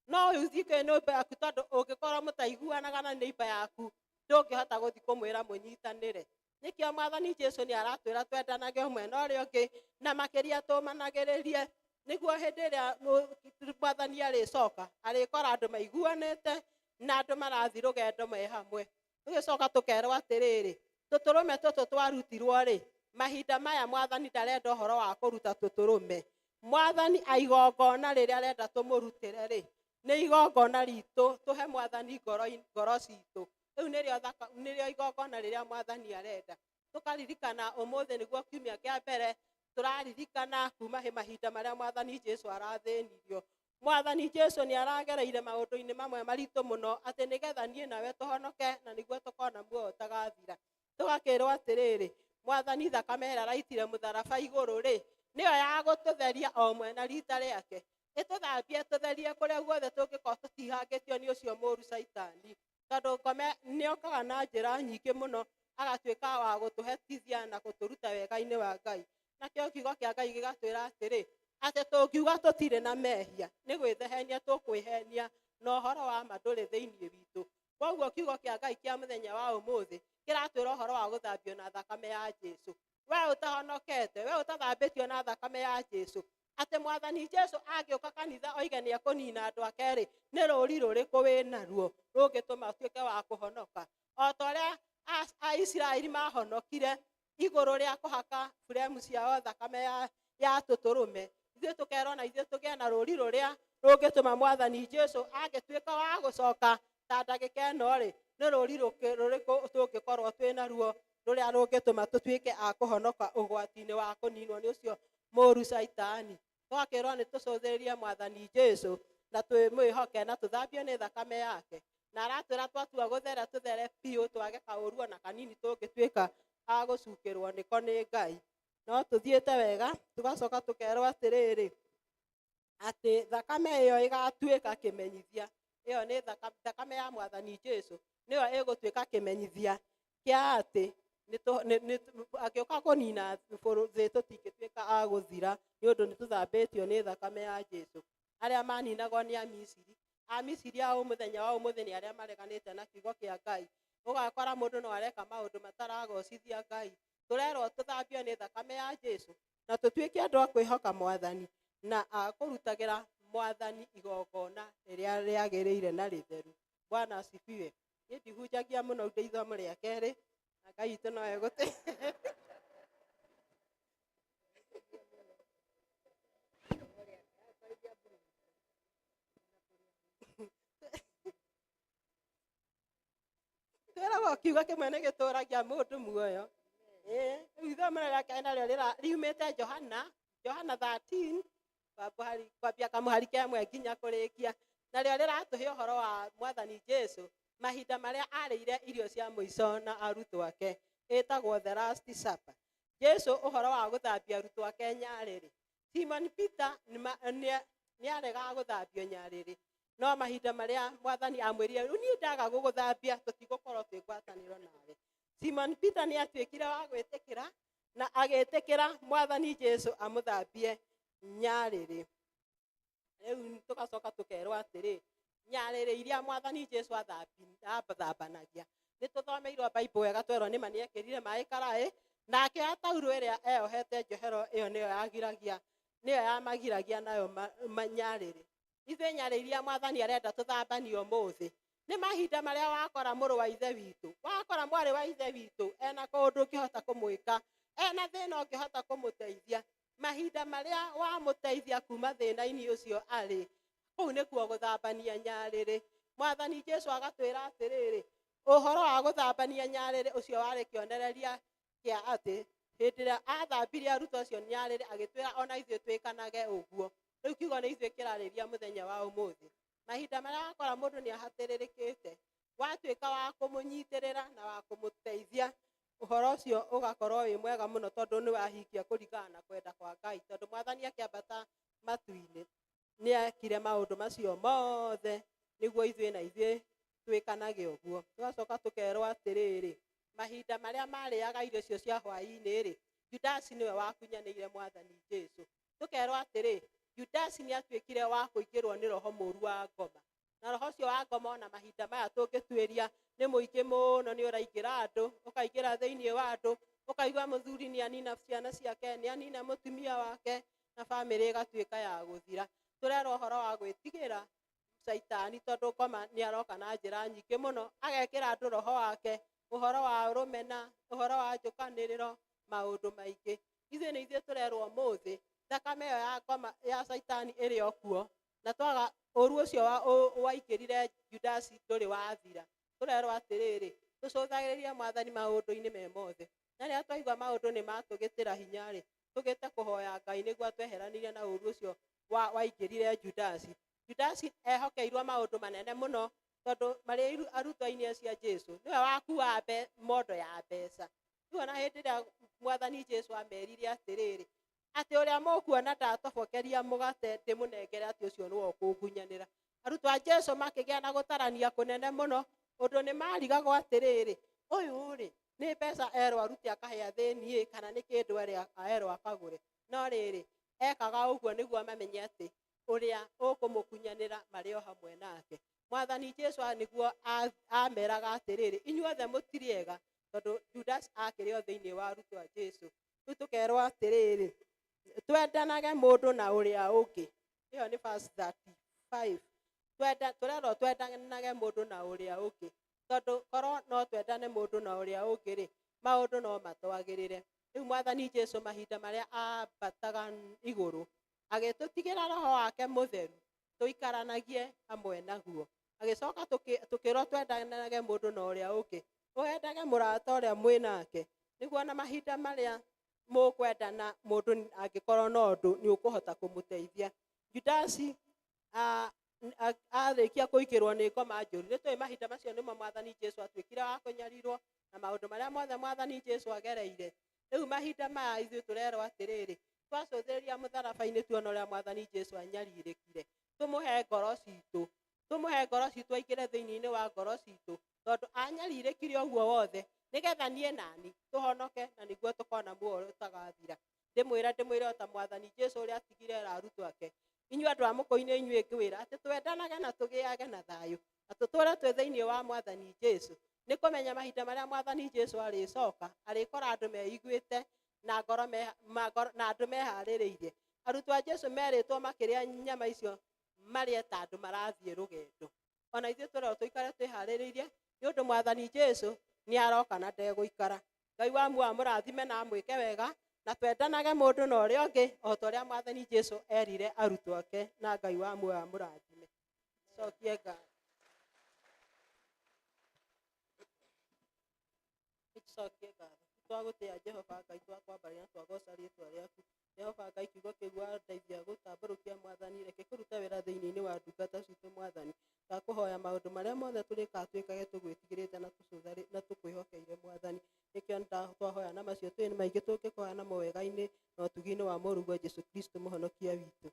No ũthiĩ kwĩ neighbor yaku tondũ ũngĩkorwo mũtaiguanaga na neighbor yaku, ndũngĩhota gũthiĩ kũmwĩra mũnyitanĩre. Nĩkĩo mwathani Jesũ nĩ aratwĩra twendanage ũmwe na ũrĩa ũngĩ, na makĩria tũmanagĩrĩrie, nĩguo hĩndĩ ĩrĩa mwathani arĩcoka, arĩkora andũ maiguanĩte na andũ marathiĩ rũgendo me hamwe. Tũgĩcoka tũkerwo atĩrĩrĩ, tũtũrũme tũtũ twarutirwo rĩ, mahinda maya mwathani ndarenda ũhoro wa kũruta tũtũrũme. Mwathani aigongona rĩrĩa arenda tũmũrutĩre rĩ, nĩ igongona ritũ, tũhe mwathani ngoro citũ. Rĩu nĩrĩo igongona rĩrĩa mwathani arenda. Tũkaririkana ũmũthĩ nĩguo kiumia kĩa mbere, tũraririkana kuma mahinda marĩa mwathani Jesũ arathĩnirio. Mwathani Jesũ nĩ aragereire maũndũ-inĩ mamwe maritũ mũno, atĩ nĩgetha niĩ nawe tũhonoke na nĩguo tũkona muoyo ũtagathira. Tũgakĩrwo atĩrĩrĩ, mwathani thakame ĩrĩa araitire mũtharaba igũrũ rĩ, nĩyo ya gũtũtheria o mwena rita rĩake. Ĩtũthambie tũtherie kũrĩa guothe tũngĩkorwo tũtihangĩtio nĩ ũcio mũũru Caitani. Tondũ ngome nĩokaga na njĩra nyingĩ mũno, agatuĩka wa gũtũhetithia na gũtũruta wega-inĩ wa Ngai. Nakĩo kiugo kĩa Ngai gĩgatwĩra atĩrĩ, atĩ tũngiuga tũtirĩ na mehia, nĩ gwĩthehenia tũkwĩhenia, na ũhoro wa ma ndũrĩ thĩinĩ witũ. Koguo kiugo kĩa Ngai kĩa mũthenya wa ũmũthĩ kĩratwĩra ũhoro wa gũthambio na thakame ya Jesũ. We ũtahonokete, we ũtathambĩtio na thakame ya Jesũ, atĩ mwathani Jesũ angĩũka kanitha oige nĩ ekũnina andũ ake rĩ, nĩ rũri rũrĩkũ wĩ naruo rũngĩtũma ũtuĩke wa kũhonoka? O ta ũrĩa Aisiraeli mahonokire igũrũ rĩa kũhaka buremu ciao thakame ya tũtũrũme, ithuĩ tũkerwo na ithuĩ tũgĩe na rũri rũrĩa rũngĩtũma mwathani Jesũ angĩtuĩka wa gũcoka ta ndagĩka ĩno rĩ, nĩ rũri rũrĩkũ tũngĩkorwo twĩ naruo rũrĩa rũngĩtũma tũtuĩke a kũhonoka ũgwati-inĩ wa kũninwo nĩ ũcio mũũru Caitani. Twakĩrwo nĩ tũcũthĩrĩrie mwathani Jesũ na twĩmwĩhoke na tũthambio nĩ thakame yake. Na aratwĩra twatua gũthera tũthere biũ, twage kaũru ona kanini tũngĩtuĩka a gũcukĩrwo nĩko nĩ Ngai. No tũthiĩte wega, tũgacoka tũkerwo atĩrĩrĩ, atĩ thakame ĩyo ĩgatuĩka kĩmenyithia. Ĩyo nĩ thakame ya mwathani Jesũ, nĩyo ĩgũtuĩka kĩmenyithia kĩa atĩ angĩũka kũnina thĩ tũtingĩtuĩka a gũthira, nĩ ũndũ nĩ tũthambĩtio nĩ thakame ya Jesũ. Arĩa maninagwo nĩ Amisiri, Amisiri a mũthenya wa ũmũthĩ nĩ arĩa mareganĩte na kiugo kĩa Ngai. Ũgakora mũndũ no areka maũndũ mataragocithia Ngai. Tũrerwo tũthambio nĩ thakame ya Jesũ na tũtuĩke andũ a kwĩhoka mwathani na a kũrutagĩra mwathani igongona rĩrĩa rĩagĩrĩire na rĩtheru. Bwana asifiwe. Niĩ ndihunjagia mũno ndĩ ithomo rĩa kerĩ, na Ngai witũ no egũte. Twĩragwo kiugo kĩmwe nĩ gĩtũragia mũndũ muoyo. Rĩu ithomo rĩa kerĩ narĩo riumĩte Johana, Johana 13, kwambia kamũhari kemwe nginya kũrĩkia. Narĩo rĩratũhe ũhoro wa mwathani Jesũ mahinda marĩa arĩire irio cia mũico na arutwo ake, ĩtagwo the last supper. Jesũ ũhoro wa gũthambia arutwo ake nyarĩrĩ. Simon Peter nĩaregaga gũthambio nyarĩrĩ, no mahinda marĩa mwathani amwĩrire, rĩu niĩ ndaga gũgũthambia tũtigũkorwo twĩ ngwatanĩro nawe. Simon Peter nĩatuĩkire wa gwĩtĩkĩra na agĩtĩkĩra mwathani Jesũ amũthambie nyarĩrĩ. Rĩu tũgacoka tũkerwo atĩrĩ, nyarĩrĩ iria mwathani Jesu athambanagia, nĩ tũthomeirwo Bible wega twerwo nĩma nĩekĩrire maĩ karaĩ, nake ataurũ ĩrĩa eyohete njohero ĩyo nĩyo yagiragia, nĩyo yamagiragia nayo nyarĩrĩ. Ithuĩ nyarĩrĩ iria mwathani arenda tũthambanie ũmũthĩ nĩ mahinda marĩa wakora mũrũ wa ithe witũ, wakora mwarĩ wa ithe witũ ena kaũndũ ũngĩhota kũmwĩka, ena thĩna ũngĩhota kũmũteithia, mahinda marĩa wamũteithia kuma thĩna-inĩ ũcio arĩ, kũu nĩkuo gũthambania nyarĩrĩ. Mwathani Jesu agatwĩra atĩrĩrĩ, ũhoro wa gũthambania nyarĩrĩ ũcio warĩ kĩonereria kĩa atĩ hĩndĩ ĩrĩa athambirie arutwo acio nyarĩrĩ, agĩtwĩra ona ithuĩ twĩkanage ũguo. Rĩu kiugo nĩ ithuĩ kĩrarĩria mũthenya wa ũmũthĩ. Mahinda marĩa wakora mũndũ nĩ ahatĩrĩrĩkĩte, watuĩka wa kũmũnyitĩrĩra na wa kũmũteithia, ũhoro ũcio ũgakorwo wĩ mwega mũno tondũ nĩ wahingia kũringana na kwenda kwa Ngai. Tondũ mwathani akĩambata matu-inĩ nĩ ekire maũndũ macio mothe nĩguo ithuĩ na ithuĩ twĩkanage ũguo. Tũgacoka tũkerwo atĩrĩrĩ, mahinda marĩa marĩaga irio icio cia hwaĩ-inĩ rĩ, Judasi nĩwe wakunyanĩire mwathani Jesu. Tũkerwo atĩrĩ, Judasi nĩ atuĩkire wa kũingĩrwo nĩ roho mũũru wa ngoma, na roho ũcio wa ngoma ona mahinda maya tũngĩtuĩria nĩ mũingĩ mũno, nĩ ũraingĩra andũ, ũkaingĩra thĩinĩ wa andũ, ũkaigua mũthuri nĩ anina ciana ciake, nĩ anina mũtumia wake, na bamĩrĩ ĩgatuĩka ya gũthira. Tũrerwo ũhoro wa gwĩtigĩra caitani tondũ ngoma nĩ aroka na njĩra nyingĩ mũno, agekĩra andũ roho wake, ũhoro wa rũmena, ũhoro wa njũkanĩrĩro, maũndũ maingĩ. Ithuĩ nĩ ithuĩ tũrerwo ũmũthĩ thakame ĩyo ya ngoma ya caitani ĩrĩ o kuo, na twaga ũru ũcio waingĩrire Judasi ndũrĩ wathira. Tũrerwo atĩrĩrĩ, tũcũthagĩrĩrie mwathani maũndũ-inĩ me mothe, na rĩrĩa twaigua maũndũ nĩ matũgĩtĩra hinya rĩ, tũgĩte kũhoya Ngai nĩguo atweheranĩrie na ũru ũcio waingĩrire Judasi. Judasi ehokeirwo maũndũ manene mũno tondũ marĩ arutwo-inĩ acio a Jesu nĩwe wakuaga mondo ya mbeca. Rĩu ona hĩndĩ ĩrĩa mwathani Jesu amerire atĩrĩrĩ, atĩ ũrĩa mũkuona ndatobokeria mũgate ndĩmũnengere, atĩ ũcio nĩwe ũkũngunyanĩra. Arutwo a Jesu makĩgĩa na gũtarania kũnene mũno, ũndũ nĩ marigagwo atĩrĩrĩ, ũyũ rĩ nĩ mbeca erwo arute akahe athĩni ĩ, kana nĩ kĩndũ erwo akagũre. No rĩrĩ, ekaga ũguo nĩguo mamenye atĩ ũrĩa ũkũmũkunyanĩra marĩ o hamwe nake. Mwathani Jesu nĩguo ameraga atĩrĩrĩ, inyuothe mũtirĩ ega, tondũ Judas akĩrĩ o thĩinĩ wa arutwo a Jesu. Rĩu tũkerwo atĩrĩrĩ, twendanage mũndũ na ũrĩa ũngĩ. Ĩyo nĩ verse 35. Tũrerwo twendanage mũndũ na ũrĩa ũngĩ, tondũ korwo no twendane mũndũ na ũrĩa ũngĩ rĩ, maũndũ no matwagĩrĩre. Rĩu mwathani Jesu mahinda marĩa ambataga igũrũ, agĩtũtigĩra roho wake mũtheru tũikaranagie hamwe naguo. Agĩcoka tũkĩrwo twendanage mũndũ na ũrĩa ũngĩ, ũendage mũrata ũrĩa mwĩ nake, nĩguo na mahinda marĩa mũkwendana mũndũ angĩkorwo na ũndũ nĩ ũkũhota kũmũteithia. Judasi arĩkia kũingĩrwo nĩ ngoma njũru, nĩ tũĩ mahinda macio nĩmo mwathani Jesu atuĩkire wa kũnyarirwo na maũndũ marĩa mothe mwathani Jesu agereire. Rĩu mahinda maya ithuĩ tũrerwo atĩrĩrĩ, twacũthĩrĩria mũtharaba-inĩ tuona ũrĩa mwathani Jesu anyarirĩkire, tũmũhe ngoro citũ, tũmũhe ngoro citũ aingĩre thĩinĩ-inĩ wa ngoro citũ, tondũ anyarirĩkire ũguo wothe nĩgetha niĩ nani tũhonoke, na nĩguo tũkona muoyo ũrĩa ũtagathira. Ndĩmwĩre o ta mwathani Jesu ũrĩa atigire arutwo ake, inyuĩ andũ a mũkũinĩ inyuĩ ngwĩra atĩ twendanage na tũgĩage na thayũ, na tũtũũre twĩ thĩinĩ wa mwathani Jesu. Nĩ kũmenya mahinda marĩa mwathani Jesu arĩcoka, arĩkora andũ meiguĩte na ngoro na andũ meharĩrĩirie. Arutwo a Jesu merĩtwo makĩrĩa nyama icio marĩe ta andũ marathiĩ rũgendo. Ona ithuĩ tũrerwo tũikare twĩharĩrĩirie, nĩ ũndũ mwathani Jesu nĩ aroka na ndegũikara. Ngai wa muoyo amũrathime na amwĩke wega, na twendanage mũndũ na ũrĩa ũngĩ o ta ũrĩa mwathani Jesu erire arutwo ake, na Ngai wa muoyo amũrathime. Cokie ngatho. Cokie ngatho. Twagũtĩa Jehova Ngai, twakwambaria na twagoca rĩtwa rĩaku. Jehova Ngai, kiugo kĩu wandeithia gũtambũrũkia mwathani, reke kũrute wĩra thĩinĩ-inĩ wa ndungata citũ mwathani. Ndakũhoya maũndũ marĩa mothe tũrĩkaga twĩkage tũgwĩtigĩrĩte na tũkwĩhokeire mwathani. Nĩkĩo twahoya na macio twĩ maingĩ tũngĩkũhoya namo wega-inĩ na ũtugi-inĩ wa mũrũguo Jesũ Kristo mũhonokia witũ.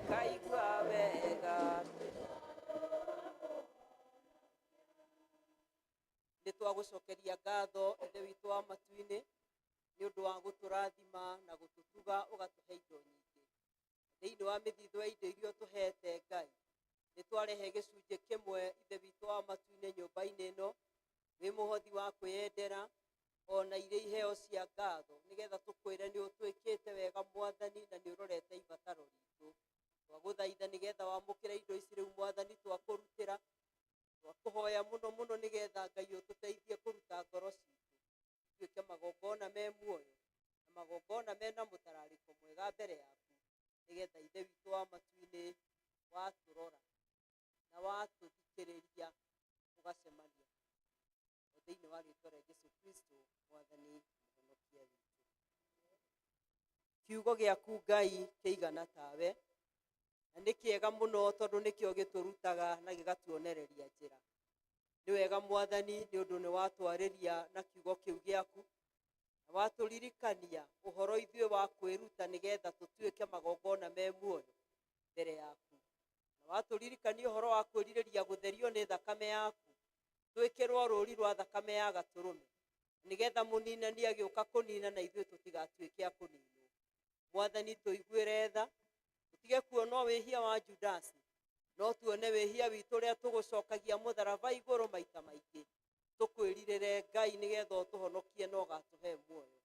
Kaigua wega. Nĩ twagũcokeria ngatho Ithe witũ wa matu-inĩ nĩ ũndũ wa gũtũrathima na gũtũtuga ũgatũhe indo nyingĩ. Thĩinĩ wa mĩthithũ ya indo iria ũtũhete Ngai, nĩ twarehe gĩcunjĩ kĩmwe Ithe witũ wa matu-inĩ nyũmba-inĩ ĩno, wĩ mũhothi wa kwĩyendera ona irĩ iheo cia ngatho, nĩgetha tũkwĩre nĩ ũtwĩkĩte wega Mwathani na nĩ ũrorete ibataro ritũ. Twagũthaitha nĩgetha wamũkĩre indo ici rĩu Mwathani twakũrutĩra, twakũhoya mũno mũno nĩgetha Ngai ũtũteithie kũruta ngoro citũ ituĩke magongona me muoyo na magongona mena mũtararĩko mwega mbere yaku, nĩgetha Ithe witũ wa matu-inĩ watũrora na watũthikĩrĩria ũgacemania o thĩinĩ wa rĩtwa rĩa Jesu Kristo Mwathani Mũhonokia witũ. Kiugo gĩaku Ngai kĩigana tawe, na nĩ kĩega mũno tondũ nĩkĩo gĩtũrutaga na gĩgatuonereria njĩra. Nĩ wega Mwathani nĩ ũndũ nĩ watwarĩria na kiugo kĩu gĩaku, na watũririkania ũhoro ithuĩ wa kwĩruta nĩgetha tũtuĩke magongona me muoyo mbere yaku, na watũririkania ũhoro wa kwĩrirĩria gũtherio nĩ thakame yaku, twĩkĩrwo rũri rwa thakame ya gatũrũme, nĩgetha mũninani agĩũka kũnina na ithuĩ tũtigatuĩke a kũninwo. Mwathani tũiguĩre tha, tũtige kuona wĩhia wa Judasi, no tuone wĩhia witũ ũrĩa tũgũcokagia mũtharaba igũrũ maita maingĩ. Tũkwĩrirĩre Ngai nĩgetha ũtũhonokie na ũgatũhe muoyo.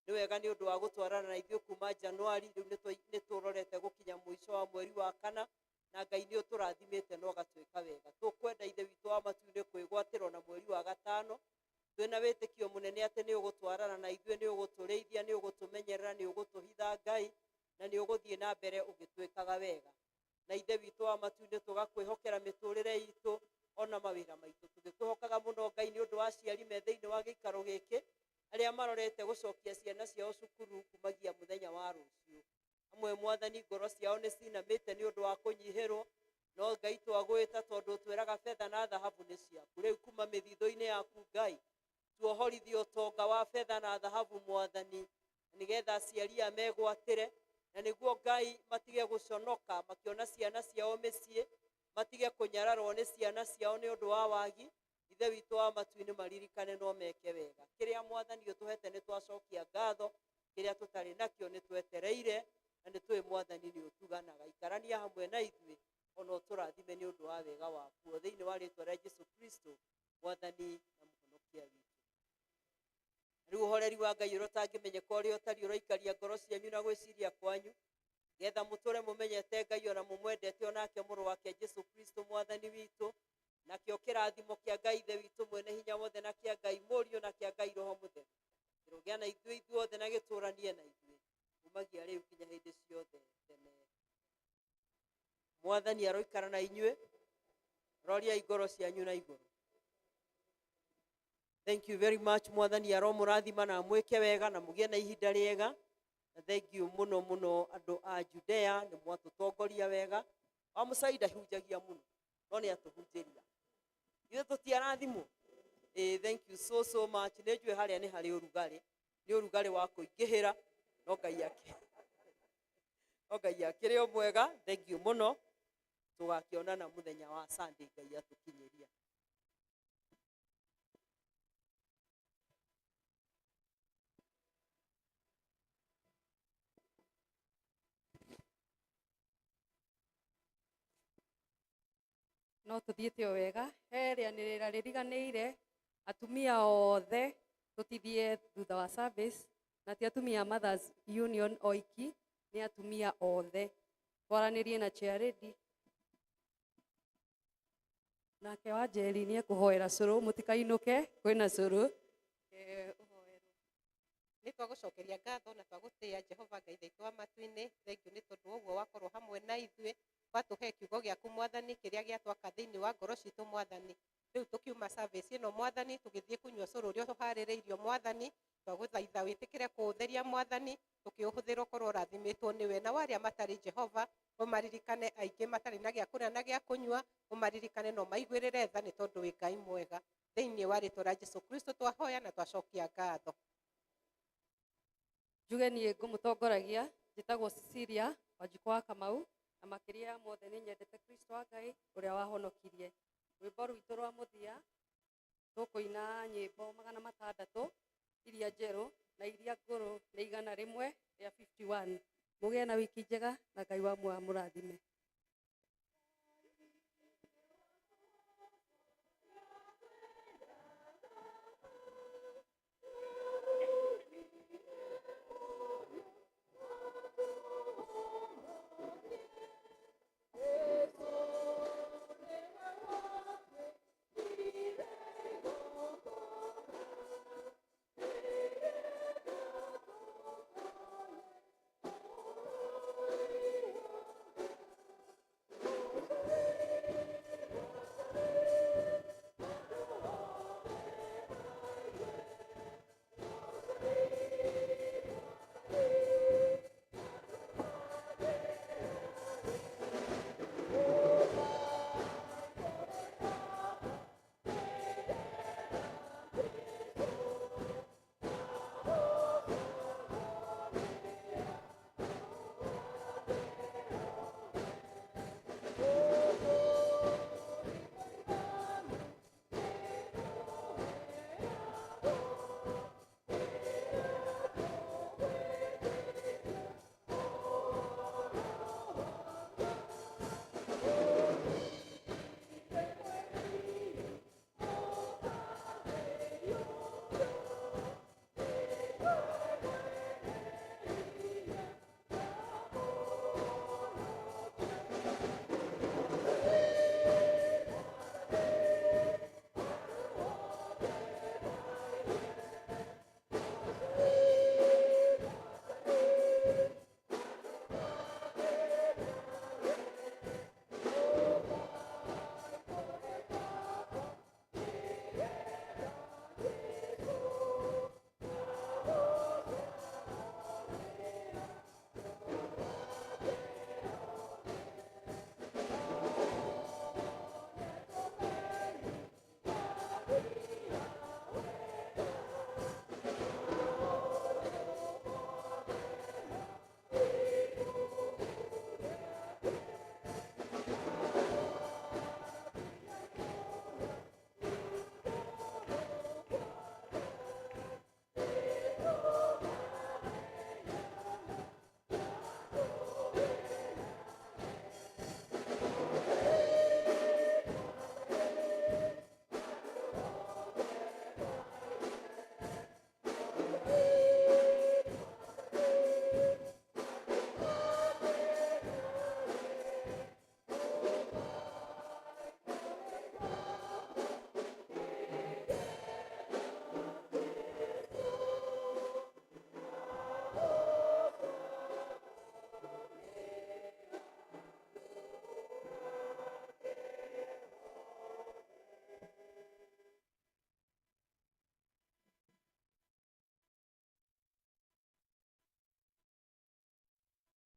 Nĩ wega nĩ ũndũ wa gũtwarana na ithuĩ kuma Januari, rĩu nĩ tũrorete gũkinya mũico wa mweri wa kana, na Ngai nĩ ũtũrathimĩte na ũgatwĩka wega. Tũkwenda Ithe witũ wa matu-inĩ kwĩgwatĩra ona mweri wa gatano, twĩna wĩtĩkio mũnene atĩ nĩ ũgũtwarana na ithuĩ, nĩ ũgũtũrĩithia, nĩ ũgũtũmenyerera, nĩ ũgũtũhitha Ngai, na nĩ ũgũthiĩ na mbere ũgĩtwĩkaga wega. Na Ithe witũ wa matu-inĩ tũgakwĩhokera mĩtũrĩre itũ ona mawĩra maitũ. Tũgĩkwĩhokaga mũno Ngai nĩ ũndũ wa aciari me thĩinĩ wa gĩikaro gĩkĩ, arĩa marorete gũcokia ciana ciao cukuru kumagia mũthenya wa rũciũ. Amwe Mwathani ngoro ciao nĩ cinamĩte nĩ ũndũ wa kũnyihĩrwo, no Ngai twagwĩta tondũ ũtwĩraga betha na thahabu nĩ ciaku. Rĩu kuma mĩthithũ-inĩ yaku Ngai, tuohorithie ũtonga wa betha na thahabu Mwathani, nĩgetha aciari aya megwatĩre, na nĩguo Ngai matige gũconoka makĩona ciana ciao mĩciĩ, matige kũnyararwo nĩ ciana ciao nĩ ũndũ wa wagi. Ithe witũ wa matu-inĩ maririkane no meke wega. Kĩrĩa Mwathani ũtũhete nĩ twacokia ngatho, kĩrĩa tũtarĩ nakĩo nĩ twetereire, na nĩ tũĩ Mwathani nĩ ũtuganaga. Ikarania hamwe na ithuĩ ona ũtũrathime nĩ ũndũ wa wega waku, o thĩinĩ wa rĩtwa rĩa Jesu Kristo Mwathani na Mũhonokia witũ. Rĩu ũhoreri wa Ngai ũrĩa ũtangĩmenyeka ũrĩa ũtariĩ ũroikaria ngoro cianyu na gwĩciria kwanyu, nĩgetha mũtũre mũmenyete Ngai ona mũmwendete onake mũrũ wake Jesu Kristo Mwathani witũ. Nakĩo kĩrathimo kĩa Ngai Ithe witũ mwene hinya wothe, na kĩa Ngai Mũriũ, na kĩa Ngai Roho Mũtheru kĩrogĩa na ithuĩ ithuothe na gĩtũranie na ithuĩ kumagia rĩu kinya hĩndĩ ciothe tene. Mwathani aroikara na inyuĩ, roriai ngoro cianyu na igũrũ. Thank you very much. Mwathani aromũrathima na amwĩke wega na mũgĩe na ihinda rĩega. Na thank you mũno mũno andũ a Judea, nĩ mwatũtongoria wega. Wa Mũcai ndahunjagia mũno, no nĩ atũhunjĩria. Ithuĩ tũtiarathimwo. Thank you so so much. Nĩ njũĩ harĩa nĩ harĩ ũrugarĩ, nĩ ũrugarĩ wa kũingĩhĩra, no Ngai ake. No Ngai akĩrĩ o mwega. Thank you mũno. Tũgakĩonana mũthenya wa Sunday Ngai atũkinyĩria. No tũthiĩte o wega. He rĩanĩrĩra rĩriganĩire atumia othe tũtithie thutha wa service, na ti atumia a Mothers Union oiki, nĩ atumia othe. Twaranĩrie na chair lady. Nake Wanjeri nĩ ekũhoera cũrũ, mũtikainũke, kwĩna cũrũ. Nĩ twagũcokeria ngatho na twagũtĩĩa Jehova Ngai witũ wa matu-inĩ. Thank you nĩ tondũ wa ũguo wakorwo hamwe na ithuĩ, watũhe kiugo gĩaku Mwathani kĩrĩa gĩatwaka thĩinĩ wa ngoro citũ Mwathani. Rĩu tũkiuma service ĩno Mwathani, tũgĩthiĩ kũnyua cũrũ ũrĩa ũharĩrĩirio Mwathani, twagũthaitha wĩtĩkĩre kũũtheria Mwathani, tũkĩũhũthĩra ũkorwo ũrathimĩtwo nĩwe. Na arĩa matarĩ Jehova, ũmaririkane aingĩ matarĩ na gĩa kũrĩa na gĩa kũnyua, ũmaririkane na ũmaiguĩrĩre tha nĩ tondũ wĩ Ngai mwega. Thĩinĩ wa rĩtwa rĩa Jesu Kristo twahoya na twacokia ngatho. Njuge niĩ ngũmũtongoragia, njĩtagwo Cecilia Wanjikũ wa Kamau, Na makĩria ya mothe nĩ nyendete Kristo wa Ngai ũrĩa wahonokirie. Rwĩmbo rwitũ rwa mũthia tũkũina nyĩmbo 600 iria njerũ na iria ngũrũ nĩ 151. Mũgĩe na wiki njega na Ngai wa muoyo amũrathime.